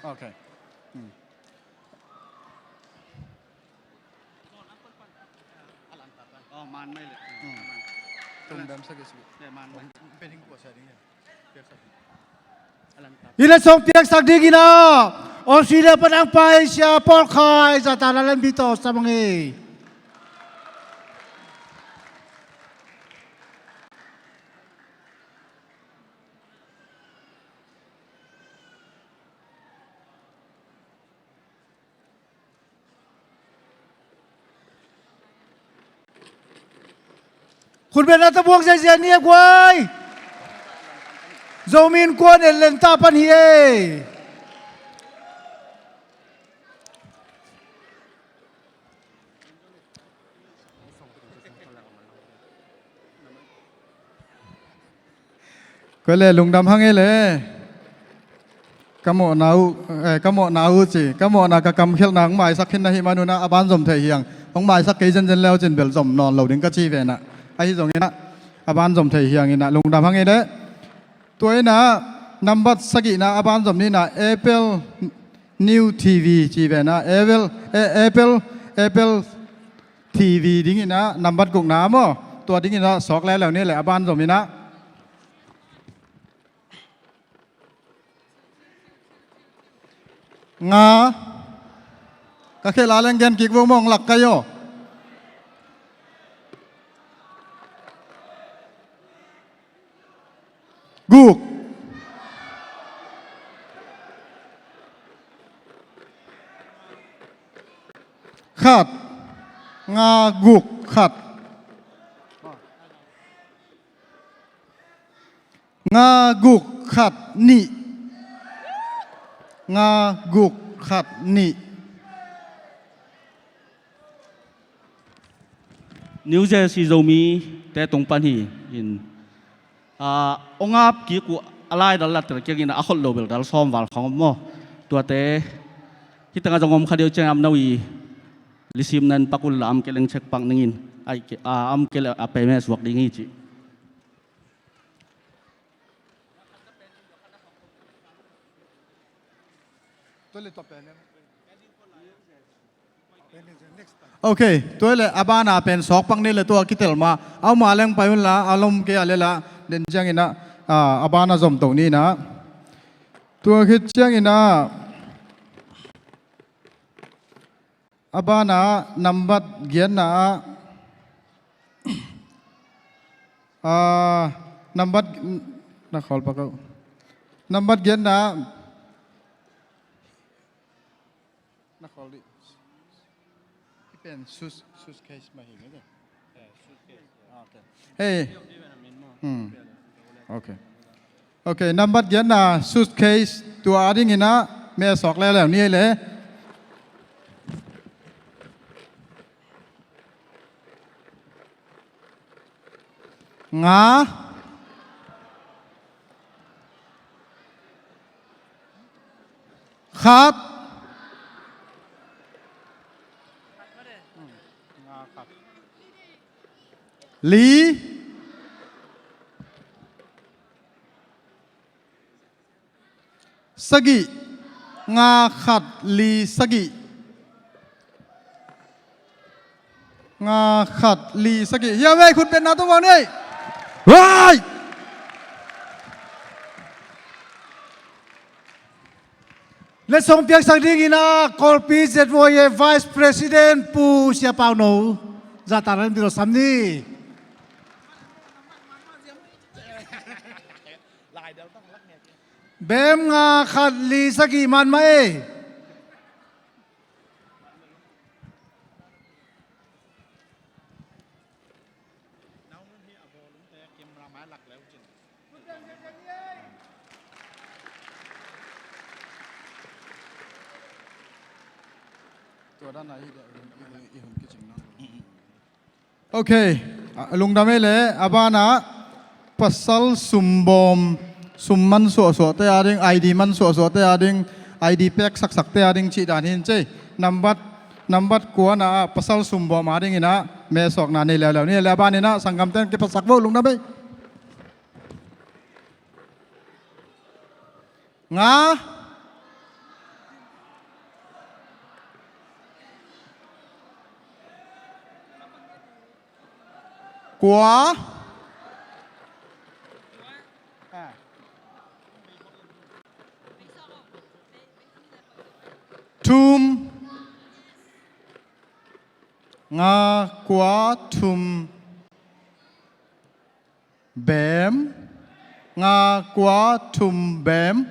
Ok. Hmm. Ih le song piaksak ding in ah, Australia pan ang pai Sia Paul Khai, Zata Lalan Bito Samang ei. Khutbetna tawh buak ziahziah ni a guai. Zomi Innkuan Atlanta pan hi ei. Koi le lungdam hang ei le. Ka mawhna uh, eh, ka mawhna uh ci, ka mawhna ka kamkhialhna hong maisak khin na hih manun ah a ban zom thei hi hang. Hong maisak kei zenzen le uh cin bel zom nawn lo ding ka ci ve in ah. Ahi zongin ah a ban zom thei hi hang in ah lungdam hang ei le. Tua in ah nambat sagihna a ban zom ni in ah Apple New T V ci ve in ah Apple, eh, Apple, Apple T V ding in ah nambat gukna maw. Tua ding in ah sawk leuleu ni le a ban zom in ah. Nga. Ka khel a leng gen kik vo mawng lak kai aw. Guk. Khat. Nga guk khat. Nga guk khat nih. Nga guk khat nih. New Jersey Zomite tung pan hi in, ah, ong ap kik uh a lai dal latter kiangin a khol lo bel dal sawm val khawng om maw? Tuate hi tengah zong om kha deuh ciang a om no i lisim nan pak un la, a om kei leh ong check pak ning in, a om kei leh a payment suak ding hi ci. Ok, tua leh a bana pen sawk pak ni leh tua kitel mah. A om a leng pai un la, a om kei a leh la, den ciangin ah, ah, a bana zom to ni in ah. Tua khit ciangin ah, a bana nambat giatna ah, ah, nambat, na khawl pak o. Nambat giatna ah, na khawl dih. Hi pen suit-, suitcase mah hi nge. Hey. Hmm. Ok. Ok, nambat giatna suitcase, tua a dingin ah me sawk leuleu ni ei le. Nga. Khat. Li. Sagih. Nga khat li sagih. Nga khat li sagih. Hiam ei, khut betna tawh vang ni ei. Hai! Letsong piaksak dingin ah Kawlpi Z Y A Vice President Pu Sia Pau No zahtakna ding lo sam ni. Bem nga khat li sagih man mah ei. Ok, a, lungdam ei le, a banah pasal sumbawm, sum man suahsuahte a ding, I D man suahsuahte a ding, I D pek saksakte a ding cih dan hi in cei. Nambat, nambat kuana ah pasal sumbawm a dingin ah mesawkna nei leuleu ni le, a banin ah sanggamten kipatsak vo, lungdam ei. Nga. Kua. Thum. Nga, kua, thum. Bem. Nga, kua, thum, bem.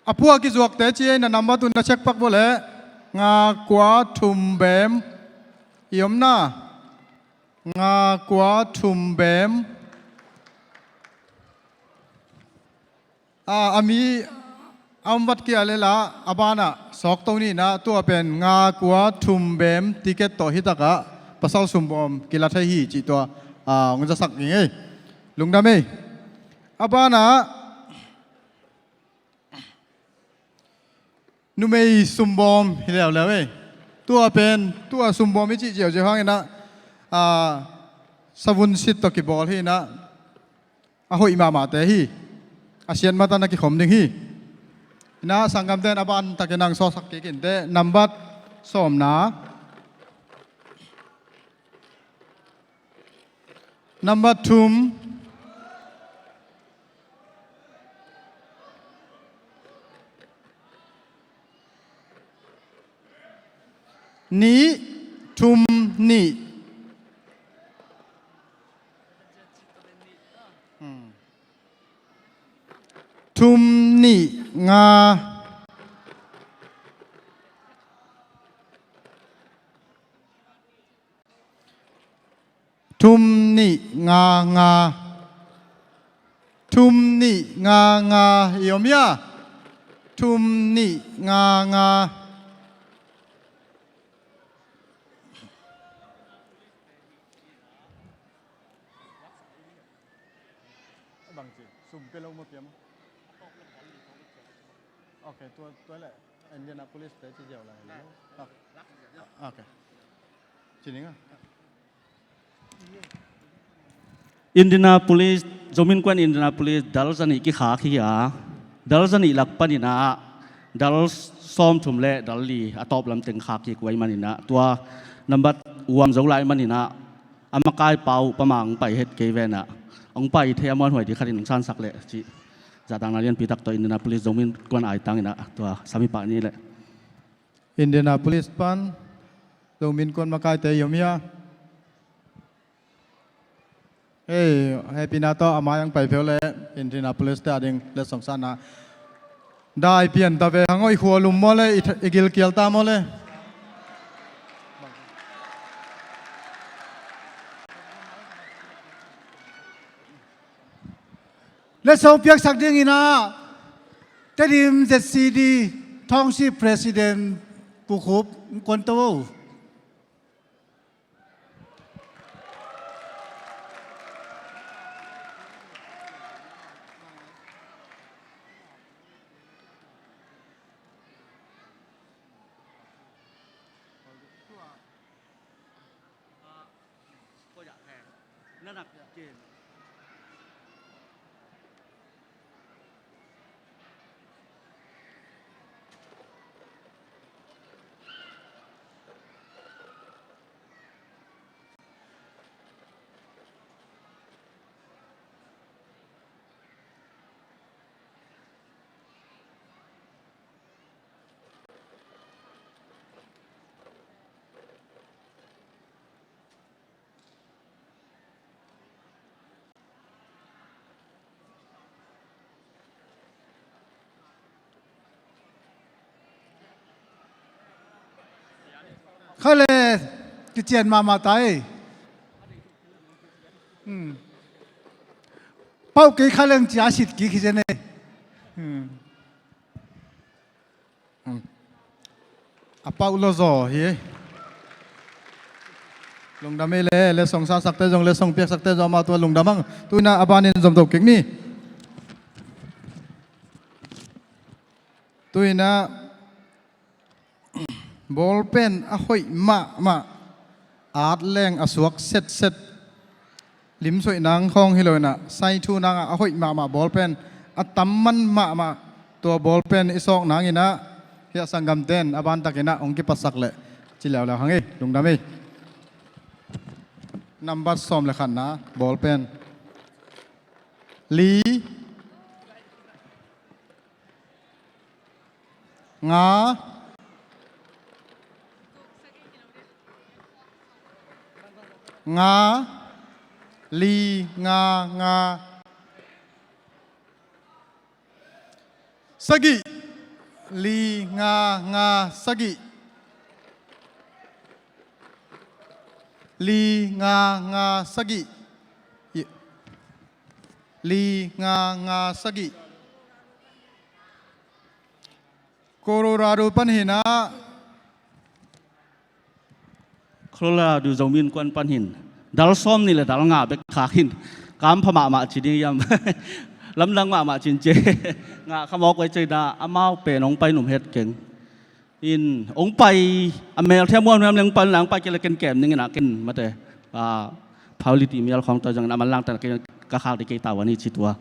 A pua kizuakte ci ei, na nambat un na check pak vo le. Nga, kua, thum, bem. I omna. Nga, kua, thum, bem. A, a mi a om vat kei a leh la, a banah sawk to ni in ah, tua pen nga, kua, thum, bem ticket tawh hi takah pasal sumbawm kila thei hi cih tua, a, hong zasak ding ei. Lungdam ei. A banah numei sumbawm hi leuleu ei. Tua pen, tua sumbawm i cih ziauziau hangin ah, a, savun sit tawh kibawl hi in ah, a hoih mahmahte hi. A siat matan a kikhom ding hi. In ah sanggamten a ban takin hong sawlsak kik in teh, nambat sawmna. Nambat thum. Nih, thum, nih. nga. Thum nih nga nga. Thum nih nga nga. I om hia? Thum nih nga nga. Bangci sum pia lo maw, pia maw? Ok, tua, tua leh Indianapolis te ci ziau lai. Ok. Ci ning a. Indianapolis, Zomi Innkuan Indianapolis dal za nih kikhak hi a, dal za nih lak panin ah dal sawmthum le dal li a tawp lam teng khak kik uh ahih manin ah, tua nambat uam zo lai manin ah, a makaipa uh pamang pai het kei ven ah, hong pai thei a muanhuai ding khatin hong sansak leh cih zahtakna lianpi tak tawh Indianapolis Zomi Innkuan aitangin ah tua sam hi pah ni leh. Indianapolis pan Zomi Innkuan makaite i om hia? Hei, hehpihna tawh a mai hong pai phei uh leh Indianapolis te ading letsong sanna dai pian ta ve hang aw. I khua lum maw le, i th-, i gilkial ta maw le? Letsong piaksak dingin ah Tedim Z C D Township President Pu Khup, kong kuan to. Kha le kician mahmah ta ei. Hmm. Pau kei kha leng cia sit kik hi zen ei. Hmm. Hmm. A pau lo zaw hi. Lungdam ei le, letsong sansakte zong, letsong piaksakte zong amau tua lungdam ang. Tu-in ah a banin zom to kik ni. Tu-in ah bawlpen a hoih mahmah, at leng a suak setset, limsoih nang khawng hi lo-in ah, saithu nangah a hoih mahmah bawlpen, a tamman mahmah tua bawlpen i sawk nangin ah, hiah sanggamten a bantakin ah hong kipatsak leh ci leuleu hang ei, lungdam ei. Nambat sawm le khatna bawlpen. Li. Nga. Nga. Li, nga, nga. Sagih. Li, nga, nga, sagih. Li, nga, nga, sagih. Li, nga, nga, sagih. Colorado pan hi-in ah. Colorado Zomi Innkuan pan hi-in. Dal sawm nih le dal nga bek khak hi-in. Kam pha mahmah ci ding hiam? Lamdang mahmah ci-in ci. Ngah kha mawk vai ci-in ah, amau pen hong pai nuam het keng. In, hong pai, a mel thei a muanhuai hiam leh hong pai, hong pai kei leh ken kem ning in ah ken mate. Ah, Pauli ti mial khawng tawh zong in a manlangte in ah kei ka khak ding kei tau a ni ci tua.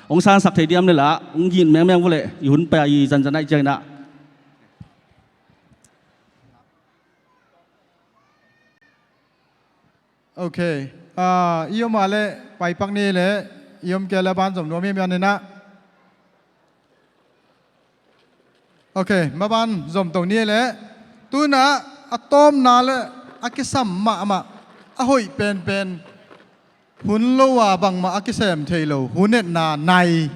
Hong sansak thei diam leh lah, hong gin mengmeng vua leh, i hun pai a i zanzan aih ciangin ah. Ok. Ah, i om a leh pai pak ni leh, i om kei a leh a ban zom nuam hi mian in ah. Ok, maban zom to ni leh. Tu-in ah a tawpna leh a kisam mahmah, a hoih penpen, hun lo a bangmah a kisem thei lo, hun etna nai.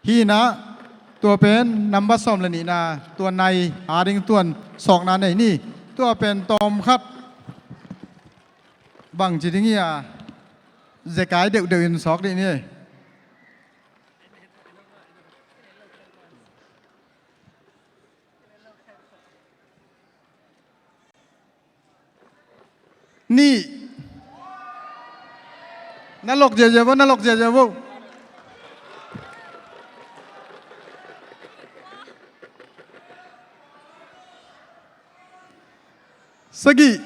Hi-in ah, Tua pen nambat sawm le nihna, tua nai a ding tuan sawkna nei ni. Tua pen tawm khat bangci ding hi a, zekai deuhdeuh in sawk dih ni. Nih. Na lok ziazia vo, na lok ziazia vo. Sagih.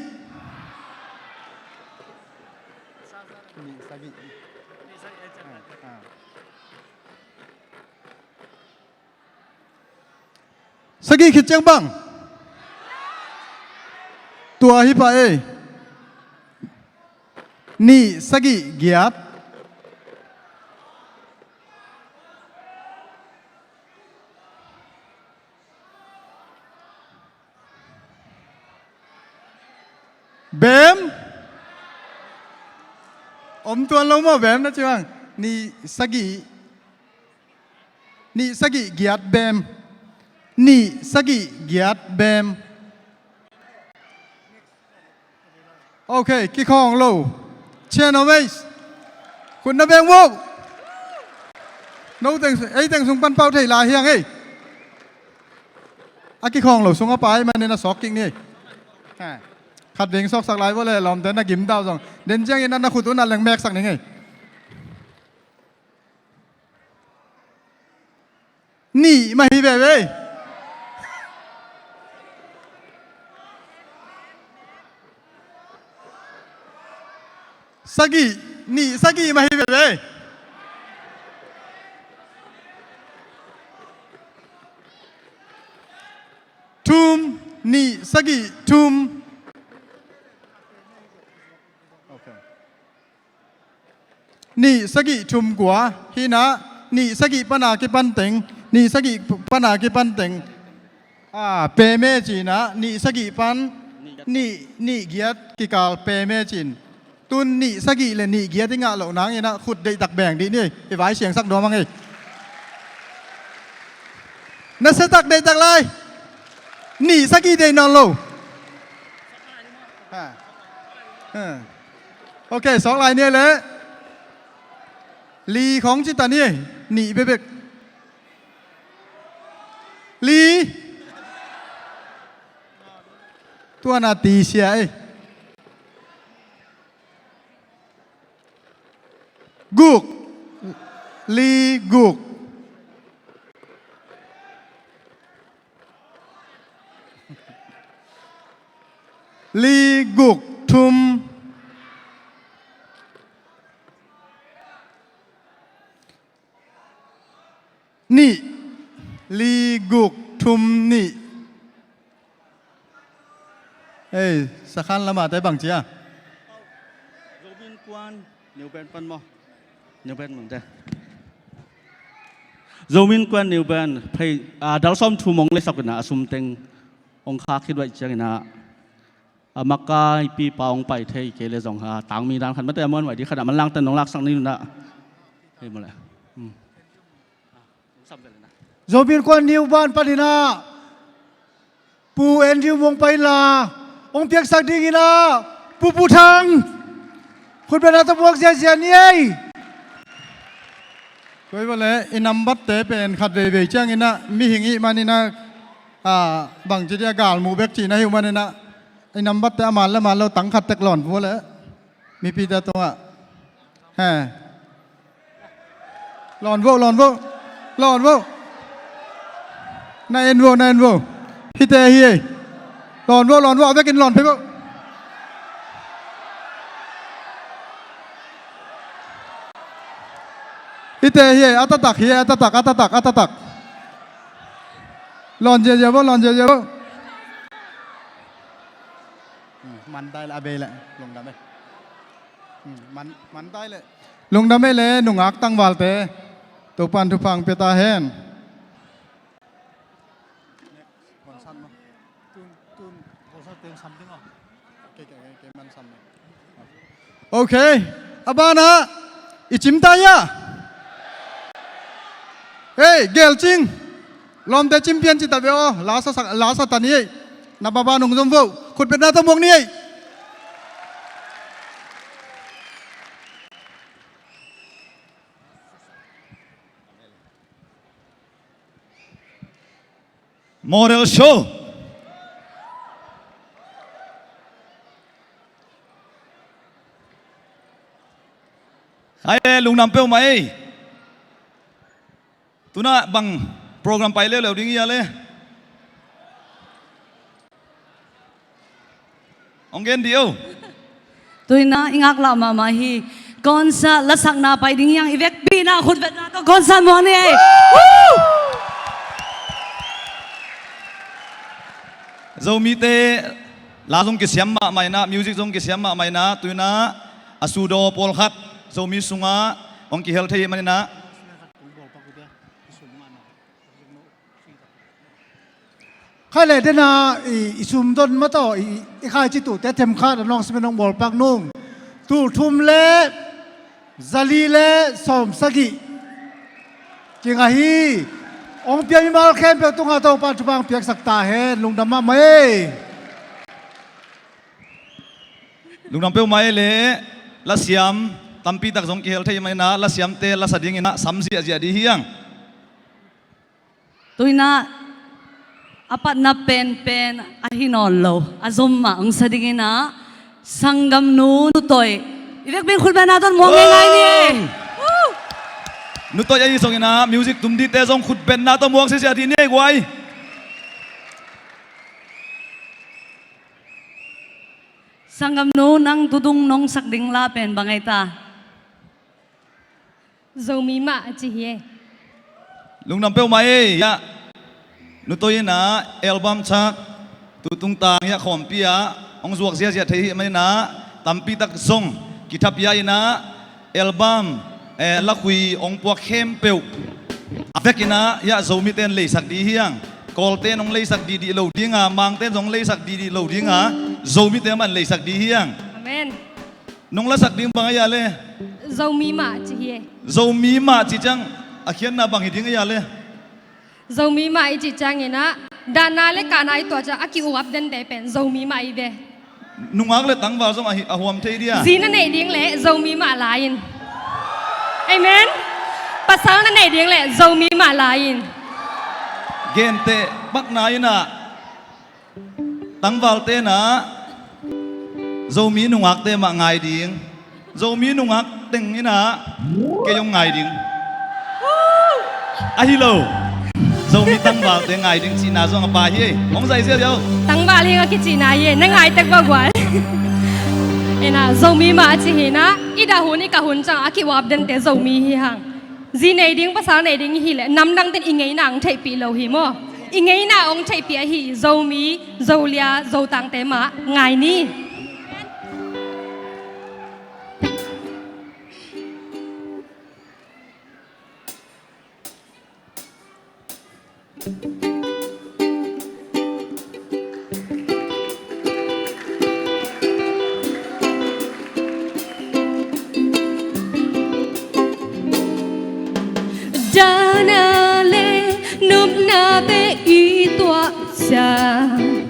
Sagih khit ciang bang. Tua hi pah ei. Nih sagih giat. Bem. Om tuan lo maw bem na ci bang. Nih sagih. Nih sagih giat bem. Nih sagih giat bem. Ok, kikhawng lo. Chain of Ace. Khut na beng vo. No teng, ei teng sung pan pau thei lai hiang ei. A kikhawng lo sung a pai manin a sawk kik ni. Ha. Khat veng sawksak lai vo le lawmte na gim dau zong. Den ciangin a na khut un a leng meksak ning ei. Nih mah hi veve. Sagih, nih sagih mah hi veve. Thum, nih sagih thum. Nih sagih thum kua hi-in ah, nih sagih pan a kipan teng, nih sagih pan a kipan teng. A, peme ci-in ah, nih sagih pan, nih, nih giat kikal peme ci-in. Tun nih sagih le nih giat i ngah loh nangin ah, khut deihtak beng dih ni, i vai siangsak nuam ang ei. Nasiatak deihtak lai. Nih sagih deih nawn lo. Ha. Ha. Ok, sawk lai ni le. Li khawng ci ta ni, nih bekbek. Li. Tuan a ti sia ei. Guk. Li guk. Li guk thum. Nih. Li guk thum nih. Ei, sakhan lamate bang cia? Zomi Innkuan New Band pan maw? New Band mangte. Zomi Innkuan New Band phei, a, dal sawm thu mong le sak ina a sum teng ong kha khit vai ciang ina. A makaipipa hong pai thei kei le zong ha, tangmi dan khat mate a muan vai di khat a manlangte nong laksak ni nuna. Hei mawle. Hmm. Zomi Innkuan New Band panin ah Pu Andrew Muang Pai la hong piaksak dingin ah Pu Pu Thang khutbetna tawh puak ziazia ni ei. Koi vawle i nambatte pen khat veivei ciangin ah mihing ih manin ah, a, bangci dia galmuh bek cihna hi uh manin ah i nambatte a man le man lo tang khat tek lawn vawle. Mipite tungah. He. Lawn vo, lawn vo. Lawn vo. Na en vo, na en vo. Hite hi ei. Lawn vo, lawn vo. A vekin lawn phei vo. Hite hi ei. A taktak hi ei. A taktak, a taktak, a taktak. Lawn ziazia vo, lawn ziazia vo. Man tai le a bei le. Lungdam ei. Man, man tai le. Lungdam ei le nungak tangvalte. Topan thupha pia ta hen. Ok. A banah i cim ta ia. Ei, gelcing. Lawmte cimpian ci ta ve aw, la sa sak, la sa ta ni ei. Na baba nung zom vo, khutbetna tawh muak ni ei. Model show. Khai le lungdam peuhmah ei. Tuna bang program pai leuleu ding hi a le. Hong gen dih o. Tuina i ngaklah mahmah hi. Concert lasakna pai ding hi hang, i vekpi in ah khutbetna tawh concert muak ni ei. Woo! Zomite la zong kisiam mahmah in ah, music zong kisiam mahmah in ah, tuina a sudaw pawlkhat Zomi sungah hong kihel thei hi manin ah. Khai le dena i, i sumdon mah tawh i, i khaici tuhte themkhat a nawngsimen hong bawlpak nung. Tulthum le zali le sawmsagih kinga hi. Hong pia mimal khempeuh tungah Topa thupha hong piaksak ta hen. Lungdam mahmah ei. Lungdam peuhmah ei le. Lasiam tampitak zong kihel thei manin ah lasiamte lasa dingin ah sam ziahziah dih hi hang. Tuina a patna penpen ahi nawn lo, a zom mah hong sa dingin ah sanggamnu Nutoi, i vekpi in khutbetna tawh muak ngeingai ni ei. Nutoi ahi zongin ah music tum dihte zong khutbetna tawh muak ziahziah dih ni ei guai. Sanggamnu, nang tudung nong sak ding la pen bang ei ta? Zomi mah a ci hi ei. Lungdam peuhmah ei. Hiah Nutoi in ah album chak tu tungtang hiah khawmpi ah hong zuak ziahziah thei hi manin ah tampitak zong kithapia in ah album, eh, lakhui hong puak khempeuh a vekin ah hiah Zomite in leisak dih hi hang. Kawlte in hong leisak dihdih lo ding a, Mangte in zong leisak dihdih lo ding a, Zomite mah in leisak dih hi hang. Amen. Nong lasak ding bang a hia le? Zomi mah ci hi ei. Zomi mah ci ciang a khiatna bang hi ding a hia le? Zomi mah i cih ciangin ah, dahna le kahna i tuah ciang a ki-uap dente pen Zomi mah i ve. Nungak le tangval zong a hi, a huam thei dia. Zi na neih ding le Zomi mah la in. Amen. Pasal na neih ding le Zomi mah la in. Gente bakna in ah, tangvalte in ah Zomi nungakte mah ngai ding. Zomi nungak teng in ah kei hong ngai ding. Ahi lo, Zomi tangvalte ngai ding cihna zong a pai hi ei. Hong zai ziau ziau. Tangval hi a kicihna hi ei, na ngai tek bak guai. Ena, Zomi mah a ci hi na, i dah hun i kah hun ciang a ki-uap dente Zomi hi hang. Zi nei ding, pasal nei ding i hih leh namdangte in i ngeina hong theihpih lo hi maw? I ngeina hong theihpih ahi Zomi, Zolia, Zotangte mah ngai ni. Dahna le nopnate i tuah ciang,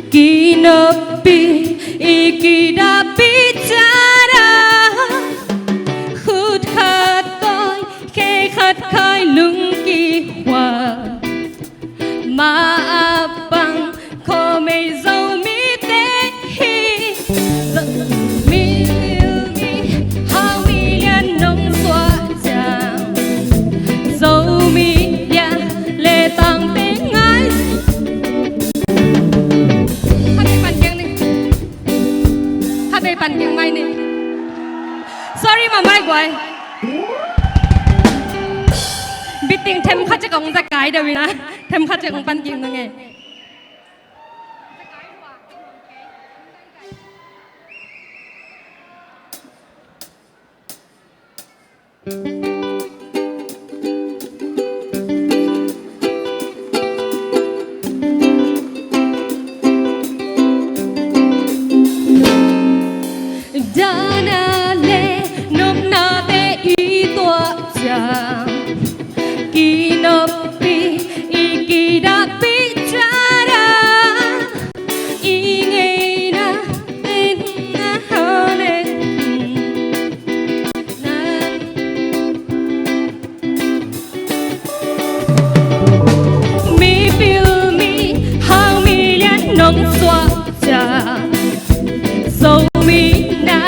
kinoppi i kidahpih ciat a, khut khat tawi, khe khat khai, lungki huat, ma a pang khawmei Zomite hi. Zomi, Zomi, hau mi lian nong suah ciang, Zomi lian le tangte ngai. Kha bei pan keng ni. Kha bei pan keng mai ni. Sorry, ma mai guai. Biting them kha cek ong za kai deuh ina. Them kha cek ong pan keng nang e. Dahna le nopnate i tuah ciang, kinoppi i Zomi na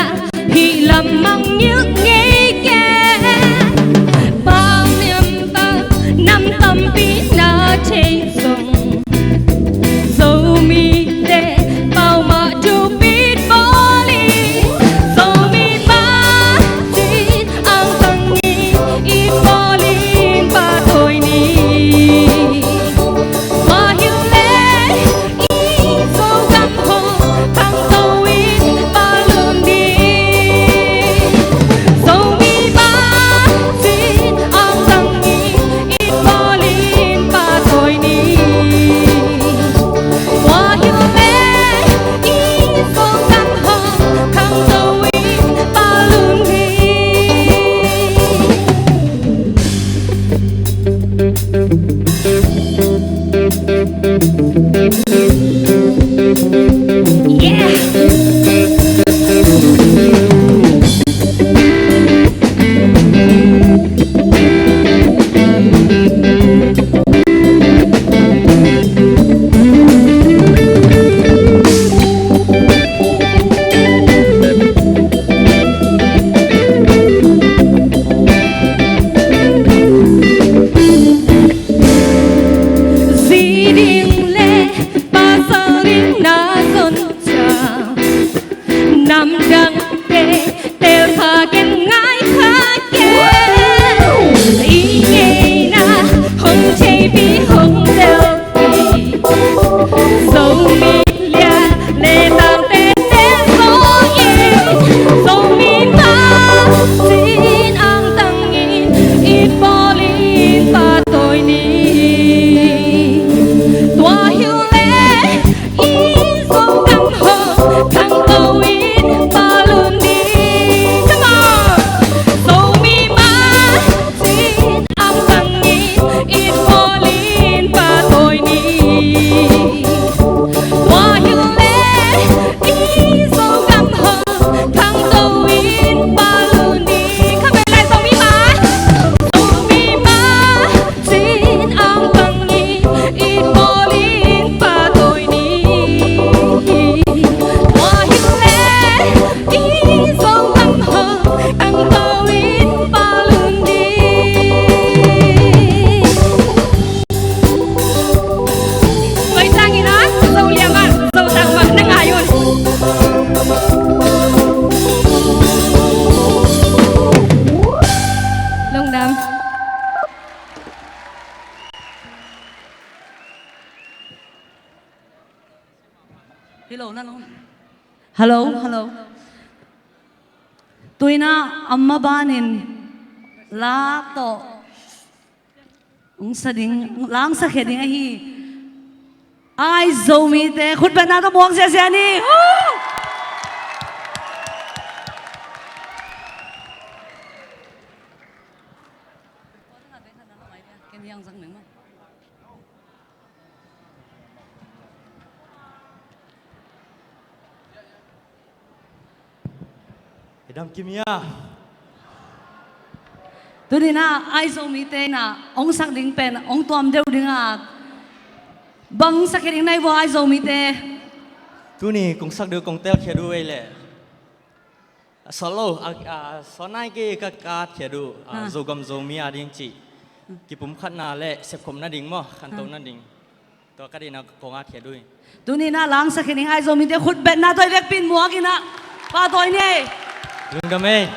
hih lam mangngilh ngei kei. Pau nam tam, nam tampi na thei zong, Zomite pau mah thupit bawl in, Zomi pa cin angtang in it bawl in pahtawi ni. Tua hi leh i Zogam hong khangto in pahtawi ni. Zomi pa cin angtang in it bawl in pahtawi ni. Tua hi leh i Zogam hong khangto in pahtawi ni. Zi ding le pasal ding na zon ciang, namdangte telkha ken, ngaikha ken. I ngeina hong theipi hong telpi, Zomi lian le tangte tel kong in, Zomi pa cin angtang in it bawl in pahtawi ni. Tua hi leh i Zogam hong khangto in pahtawi ni. Come on! Zomi pa cin angtang in it bawl in pahtawi ni. Tua hi leh i Zogam hong khangto in pahtawi ni. Kha ve lai Zomi pa, Zomi pa cin angtang in it bawl in pahtawi ni. Tua hi leh i Zogam hong khangto in pahtawi ni. Tua ciangin ah Zo liam mah, Zo tang mah na ngai un. Lungdam. Hello, na lo. Hello, hello. Tu-in ah amah banin la tawh hong sa ding, la hong sakhia ding ahi Ai Zomite khutbetna tawh muak ziahziah ni. Woo! I dam kim ia. Tuni-in ah Ai Zomite in ah hong sak ding pen hong tuam deuh ding a, bang sak khia ding na hi ua Ai Zomite? Tuni kong sak deuh, kong telkhia deuh ei leh, a solo a, a sona i ke ka, ka khia deuh a, ah, Zogam Zomi a ding cih kipumkhatna le sepkhopna ding maw, khantohna ding. Tua ka dina kong at khia deuh hi. Tuni-in ah la hong sakhia ding Ai Zomite khutbetna tawh i vekpi-in muak in ah pahtawi ni. Lungdam ei.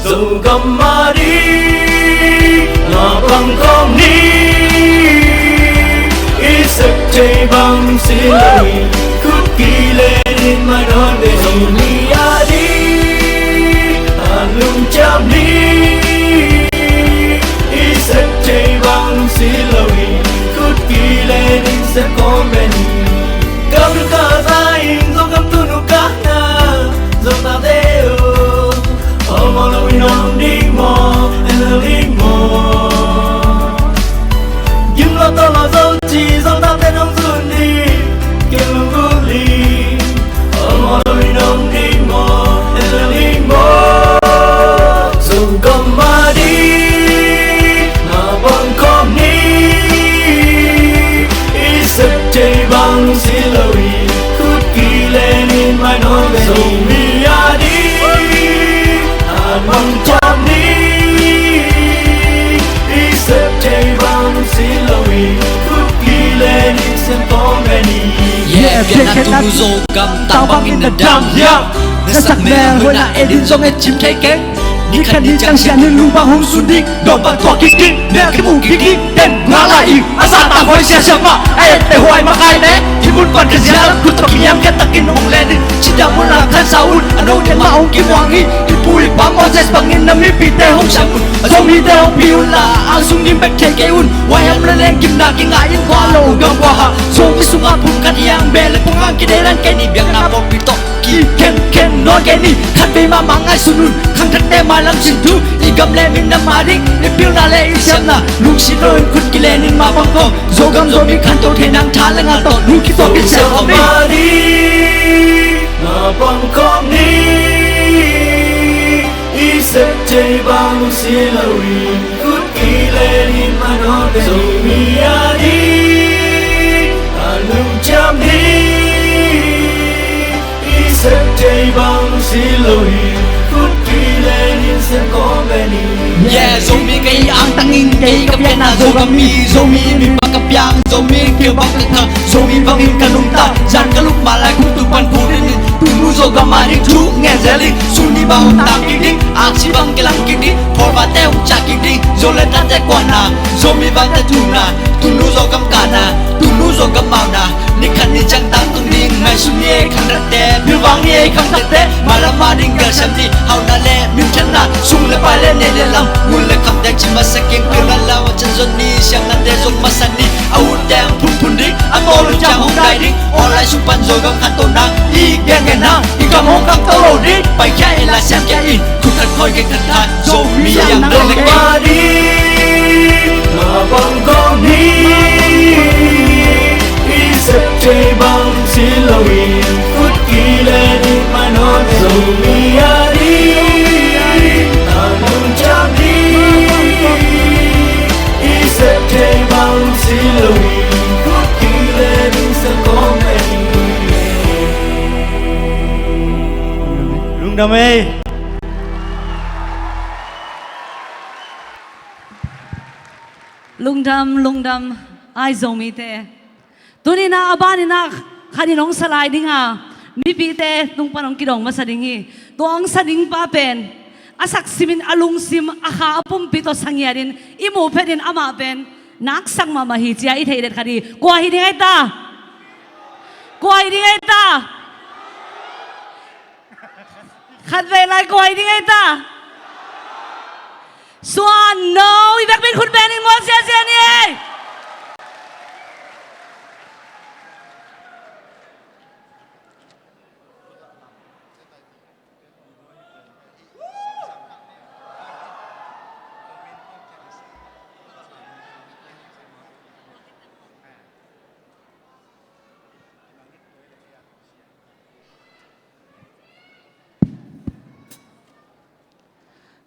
Zogam a ding a pang kawm ni. I sep thei bang si lo hi, khut kileh in mah dawn ve. Zomi a ding a lungkiam ni. I sep thei bang si lo hi, khut kileh in sep kawm ni. Gam ka za in Zogam tunu ka na, Zogam te o. Tunu Zogam tang bangin na dam hiam? Na sak mel hoihna et in zong et cim thei keng. Ni khat ni ciang sian in lung bang hong sun ding, dawn bang tuak kik ding, mel kimu kik ding. Ten ngah lai ing, a zahtak huai siasia mah, a ette huai makaih leh, hih mun pan ka zia lam khut tawh kiniamkhiat takin hong len in. Cidam un la khansa un, a note mah hong kimuang hi. I pu i pa Moses bangin na mipite hong siam un. A Zomite hong pi un la, a sung dim bek thei kei un. Huai hiam le leng gimna kingah in, kua lo gam kua ha. Zomi sungah phun khat hiang, beh le pung hang kideih lan kei ni, biakna pawlpi tawh kikhenkhen nawn kei ni. Khatvei mahmah ngaihsun un, khangthakte mailam sin thu. I gam le minam a ding, i pilna le i siamna, lungsim lo in khut kilen in mah bang kawm. Zogam Zomi khanto thei nang tha le ngal tawh, lungkim tawh in siam khawm ni. Mah bang kawm ni. I sep thei bang si lo in, khut kilen in mah nawn ve. Zomi a ding a lungciam hi. I sep thei bang si lo hi, khut kilen in sem khawm ve ni. Yeah, Zomi kei angtang in, kei ka pianna Zogam mi, Zomi mi bang ka piang, Zomi kei bang ka khang, Zomi bangin ka lungtang. Zan ka lup mah lai kum tu pan khut in, Tunu Zogam a ding thu ngen zel in, sun ni bang tang kik ding, aksi bang kilang kik ding, pholvate hong cak kik ding, Zo le tate kuana, Zomi bangte thuna, Tunu Zogam kana, Tunu Zogam mauna. Ni khat ni ciang tangtung ding, ngaihsun ni ei khangthakte, pilvang ni ei khangthakte, mailam a ding galsiam ni, hauhna le minthanna, sum le pai le neih le lam, ngul le khamte cih masa keng, pilna lau a can zon ni, siamnate zong masa ni, a utte ang phunphun ding, a tawlung ciang hong dai ding, online sung pan Zogam khantohna, i gengenna, i gam hong khangto lo ding, paikhia in la siamkhia in, khut khat khoi kei khat khat, Zomi a ding le kei. Mah bang kawm ni, i sep thei bang si lo in, khut kilen in mah nawn ve. Zomi a ding a lungciam hi. I sep thei bang si lo in, khut kilen in sem khawm ve ni. Lungdam ei. Lungdam, lungdam, ai Zomite. Tuni-in ah, a ban-in ah, khat in hong sa lai ding a, mipite tung pan hong kidong masa ding hi. Tua hong sa ding pa pen, a sak simin, a lungsim, a kha, a pumpi tawh sa ngiatin i muh phetin amah pen naksak mahmah hi ci-a i theih det khat hi. Kua hi ding ei ta? Kua hi ding ei ta? Khatvei lai kua hi ding ei ta? Suan no, i vekpi-in khut beng in mual siasia ni ei.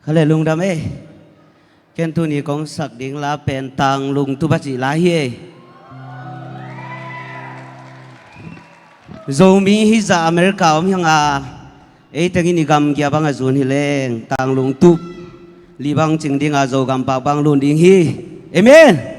Kha le lungdam ei. Ken tuni kong sak ding la pen Tanglungtup a cih la hi ei. Zomi hih zah America om hi hang a, ei tengin i gamgia bang a zun hi leng Tanglungtup li bang cing ding a, Zogam pak bang lun ding hi. Amen.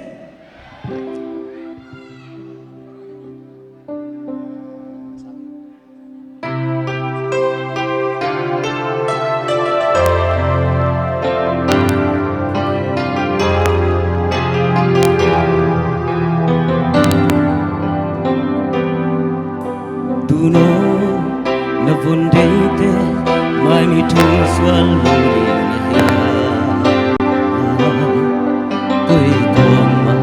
Tuuno na vun deite mai mi thong sual lo ding na hia? Koi kuama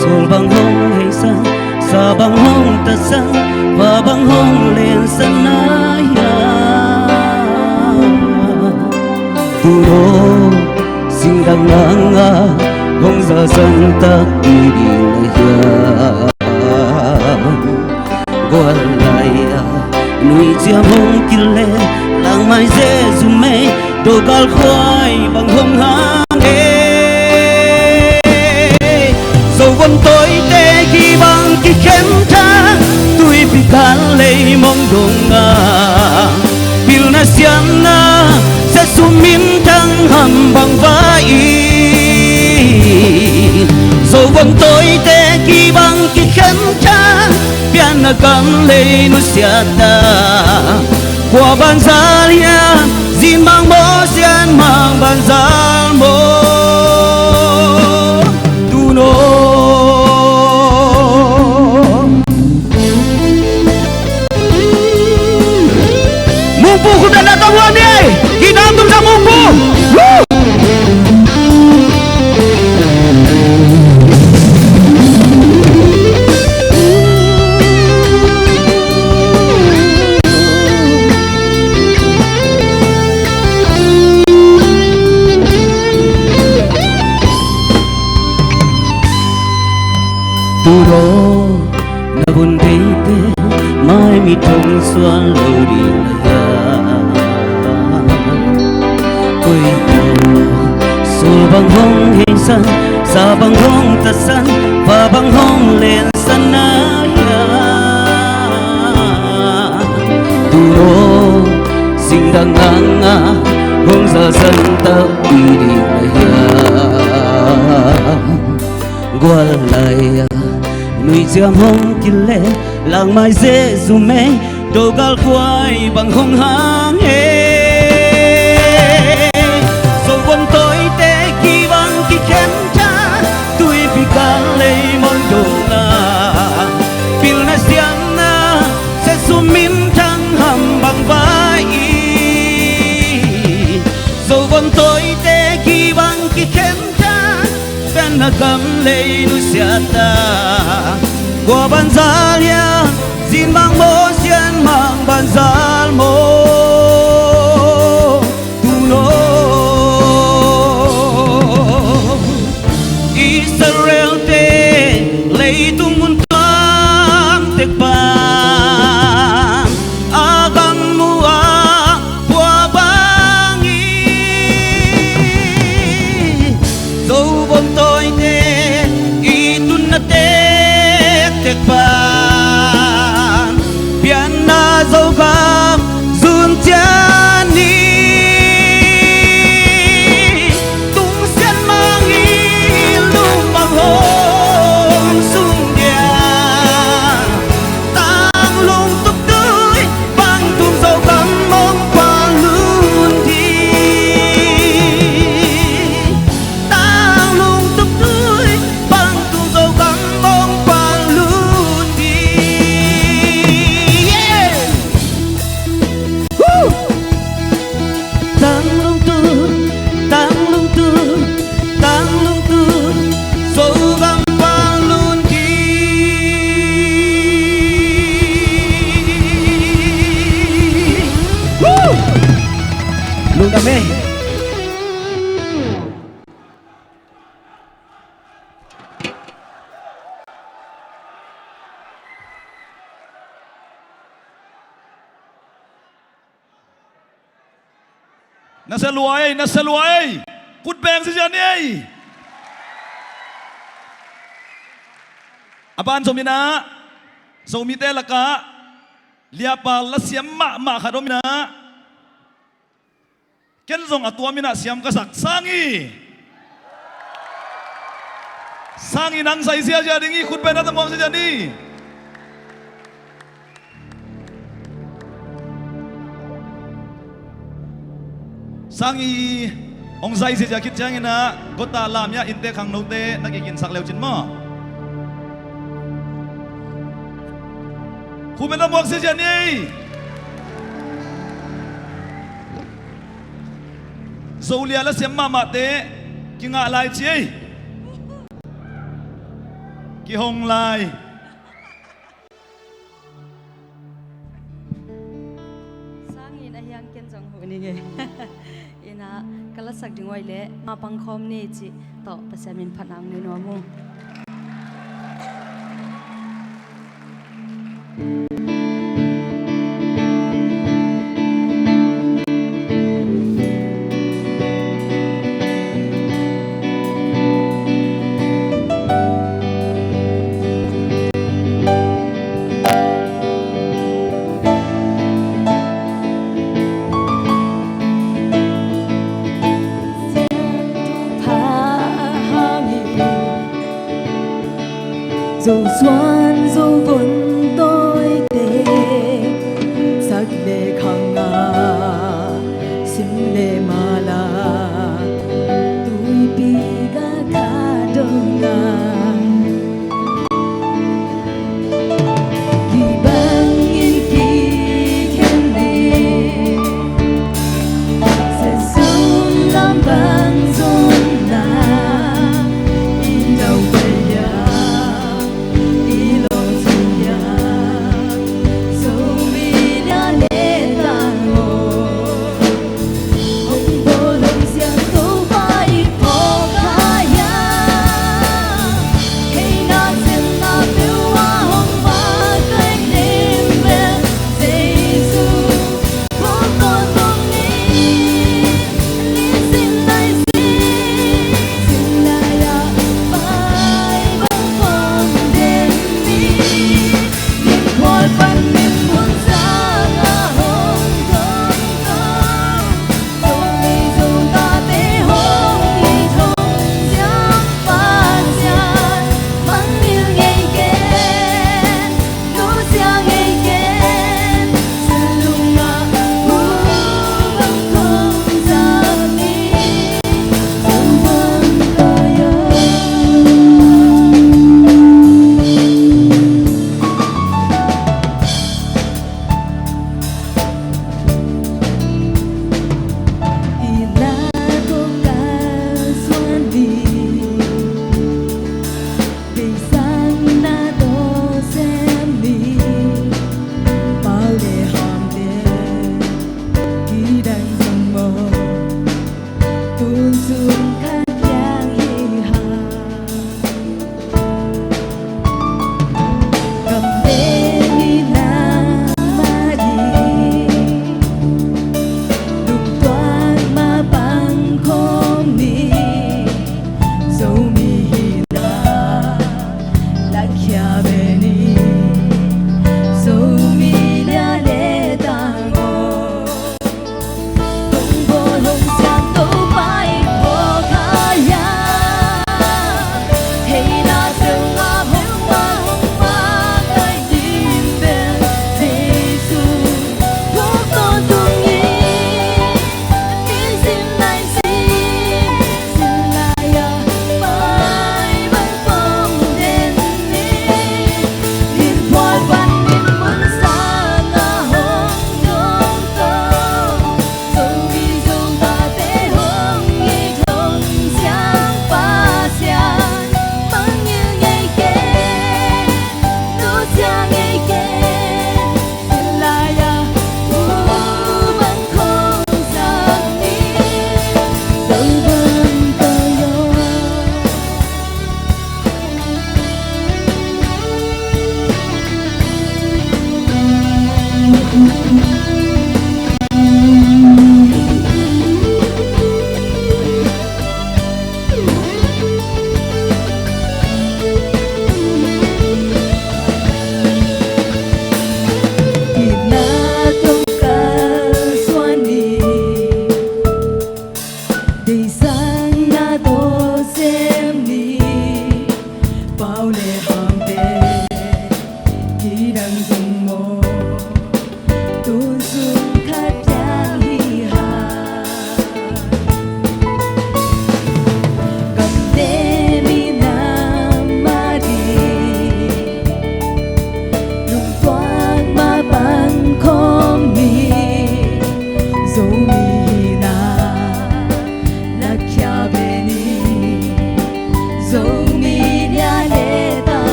sual bang hong heisan, sa bang hong tatsan, va bang hong lensan na hia? Tuuno singdang nanga hong zasan tak ding na hia? Gual lai-a nuiciam hong kile, langmai Jesu mei dogal khuai bang hong hang e. Zovon toite kibang kikhen tha, tuipi kal lei mong donga pilna siamna Jesu minthang ham bang vai. Zovon toite kibang kikhen tha, pian a gam lei nusiat a, kua banzal hiam, zin bang maw, sian mang banzal maw? Tuno Mungpu khut beng na tawh a ni ei. Gitang tum sa Mungpu. Woo! Tudo na vun deite mai mi tong suan lo ding a hiam? Koi tawh sul bang hong heisan, sa bang hong tatsan, va bang hong lensan na hiam? Tudo singdang nganga hong zalsan takpi ding a hiam? Gual lai-a nuiciam hong kile, langmai Jesu mei, dogal kuai bang hong hang he. Zovon tawite kibang kikhen ta, tuipi kal lei mong dong a, pilna siamna Jesu minthang ham bang vai i. Zovon tawite kibang kikhen ta, pen a gam lei nusiat a, kua banzal hiam, zin mang maw, sian mang banzal maw? Tuno Israelte leitung mun tuang tek pan a gam mu a pua bang i, Zovon tawite i tunna tektek pan pianna Zogam zun cian ni. Tung sian mang i lum mang hong sung dia, tang lungtup tui bang tung Zogam mong pal lun di. Tang lungtup tui bang tung Zogam mong pal lun di. Yeah! Woo! Tang lungtup, tang lungtup, tang lungtup, Zogam pal lun di. Woo! Lungdam ei. Na sia lua ei, na sia lua ei. Khut beng ziazia ni ei. A ban Zomi na, Zomite lakah liapa lasiam mahmah khat om ina. Ken zong a tuam ina siam ka sak. Sang i. Sang i nang zai ziazia ding i, khut beng na tawh muak ziazia ni. Sang i hong zai ziazia khit ciangin ah gota lam ia innte khangnote na kikinsak leu cin maw? Khut beng na muak ziazia ni ei. Zolia lasiam mahmahte kingah lai ci ei. Kihong lai. Sang in a hiang ken zong huh ning ei. Ina ka lasak ding uai leh ma pangkhawm ni cih tawh Pasian min phatna hong nei nuam ung. Zo suan zo von tawi mala tuipi ka kha dong a, kibang in kikhen ni. Sesum lam bang zong na in dau pai ya.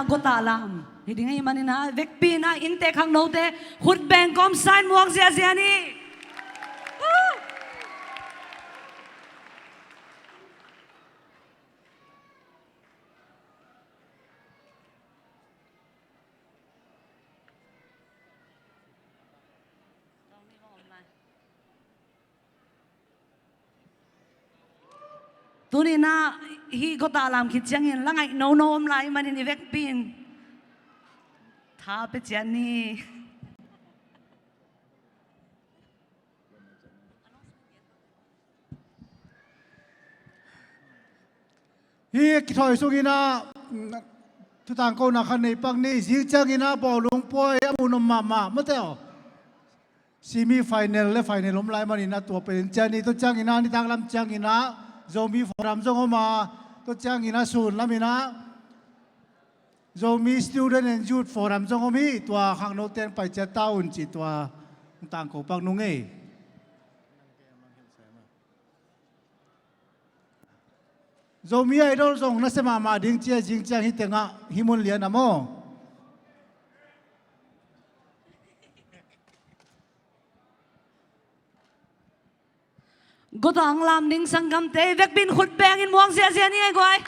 Gota lam hi ding ahih manin ah, vekpi in ah innte khangnote khut beng kawmsa in muak ziazia ni. Tuni in ah hih gota lam khit ciangin la ngaih nono om lai manin, i vekpi in tha pia ciat ni. Hih kithawi sungin ah thutangkona khat nei pak ni. Zing ciangin ah bawlung puai a mun om mahmah, mate aw. Semi final le final om lai manin ah tua pen ciat ni. Tua ciangin ah nitak lam ciangin ah Zomi Forum zong om a, tua ciangin ah sun lamin ah Zomi Student and Youth Forum zong om hi. Tua khangnote in pai ciat ta un ci, tua tangko pak nung ei. Zomi Idol zong nasia mahmah ding ci a, zing ciang hih tengah, hih mun lian ah maw. Gota hong lam ding sanggamte, vekpi in khut beng in muak ziazia ni ei guai.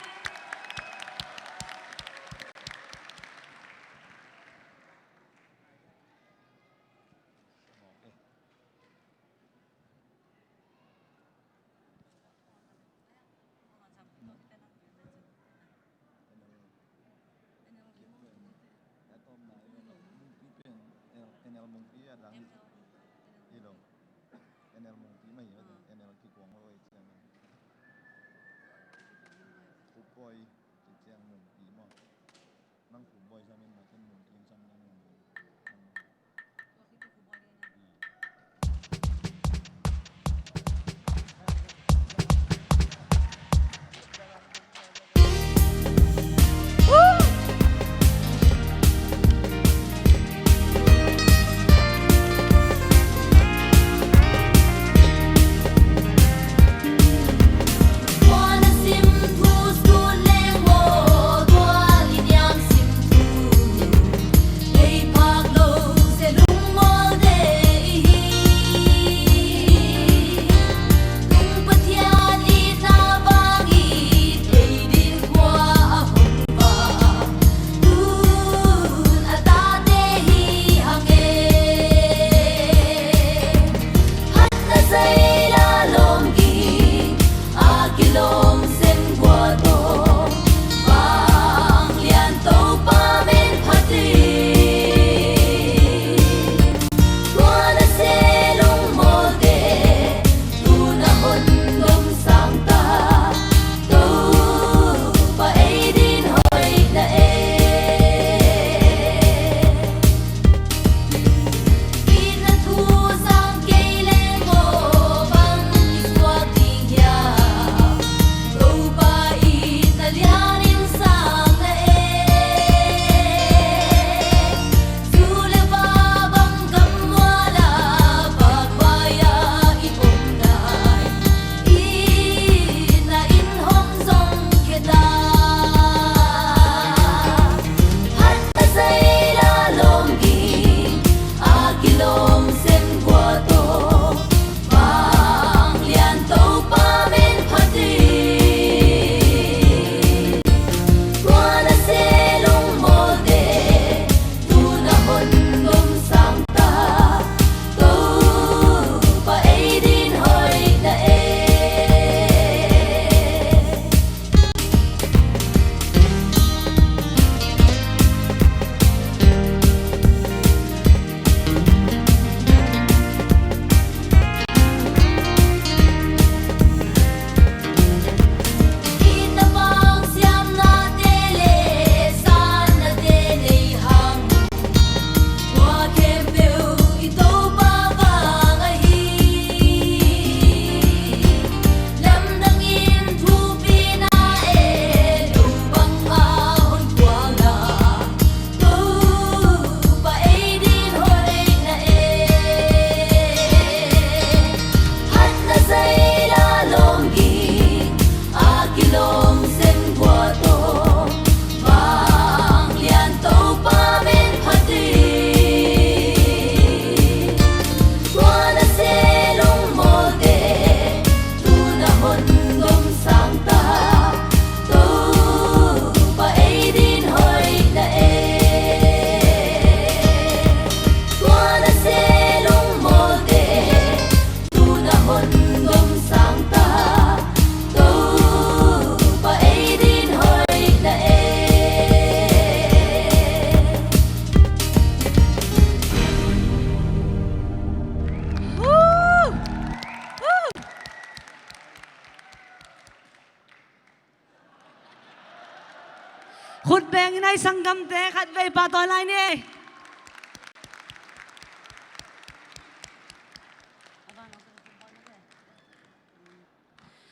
Ai, sanggamte khatvei pahtawi lai ni.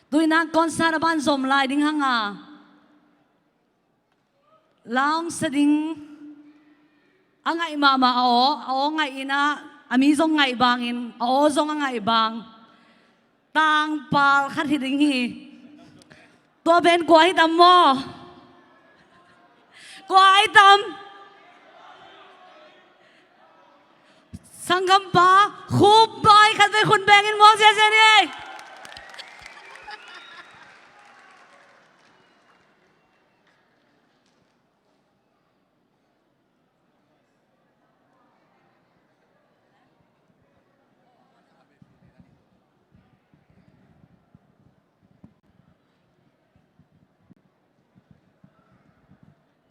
Tuinak concert a ban zom lai ding hang a, la hong sa ding a ngaih mahmah a aw, a aw ngaih in a, a mi zong ngaih bangin, a aw zong a ngaih bang tangpal khat hi ding hi. Tua pen kua hi tam maw? Kua hi tam? Sanggampa Khup Bai, khatvei khut bengin muang ziazia ni ei.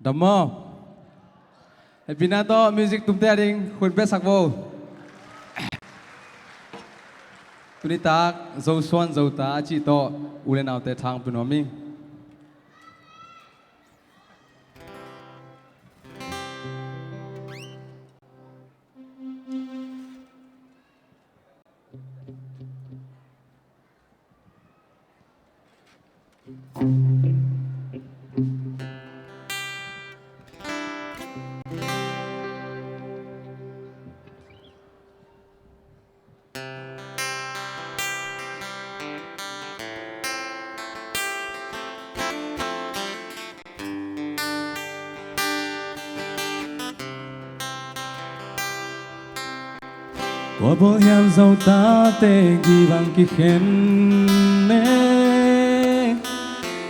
Dam maw? Hehpihna tawh music tumte ading khut bengsak vo. Tuni tak Zosuan Zota a cih tawh u le naute thang pia nuam ing. Kua bawl hiam, Zotate kibang kikhen ne.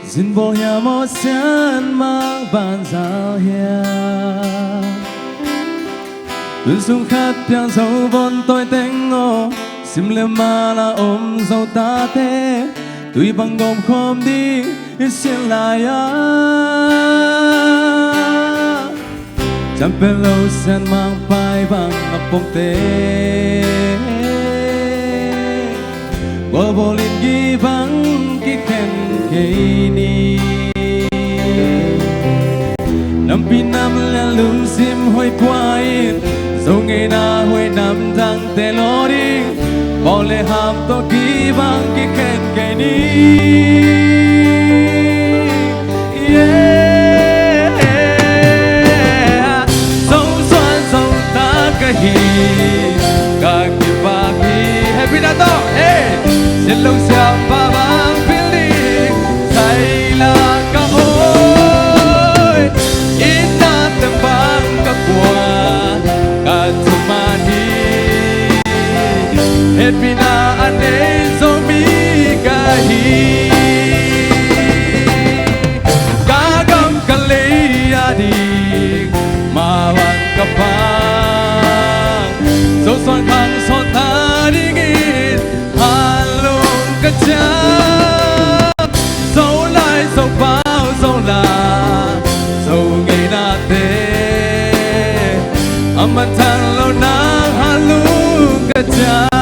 Zin bawl hiam aw, Sian Mang banzal hiam? Tun sung khat piang Zo bawn tawi teng aw, sim le mal a om Zotate, tui bang gawm khawm ding i sin lai-a, ciamteh lo Sian Mang pai bang a pom teng, gual bawl in kibang kikhen kei ni. Nampi nam lian lungsim hoih pua in, Zo ngeina huai nam dangte law ding, bawl le ham tawh kibang kikhen kei ni. Yeah. Zosuan Zota ka hi, ka kipak hi. Hehpihna tawh, hey. Sian lo siam va bang pil ding, sai la ka hoih, inn a tem bang ka kuan, ka thuman hi. Hehpihna a nei Zomi ka hi. Ka gam ka lei a ding, mawh bang ka pang, Zosuan khang sawt ta dingin hanlung ka ciam. Zolai, Zopau, Zola, Zo ngeinate, a man thang lo nang hanlung ka ciam.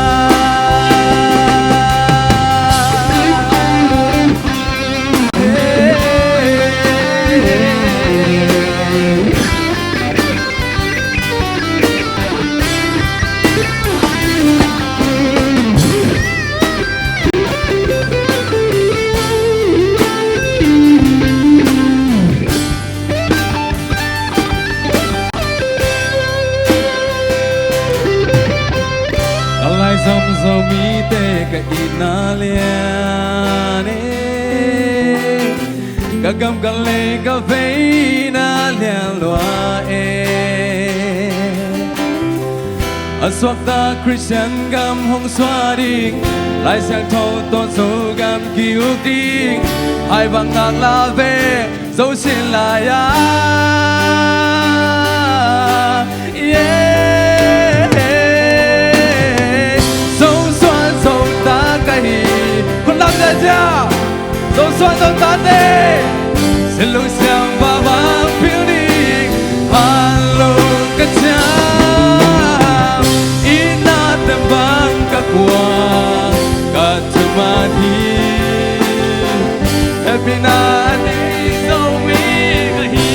Ka laizom Zomite ka itna lian e, ka gam ka lei ka veina lian lua e. A suakta Khristian gam hong suah ding, Lai Siangtho tawh Zogam ki-uk ding, hai bang ngak la ve, Zo sin lai-a. Yeah. Zosuan Zota ka hi. Khut lam ziazia. Zosuan Zotate, sian lung siam va bang pil ding, hanlung ka ciam. Inn a tem bang ka kuan, ka thuman hi. Hehpihna a nei Zomi ka hi.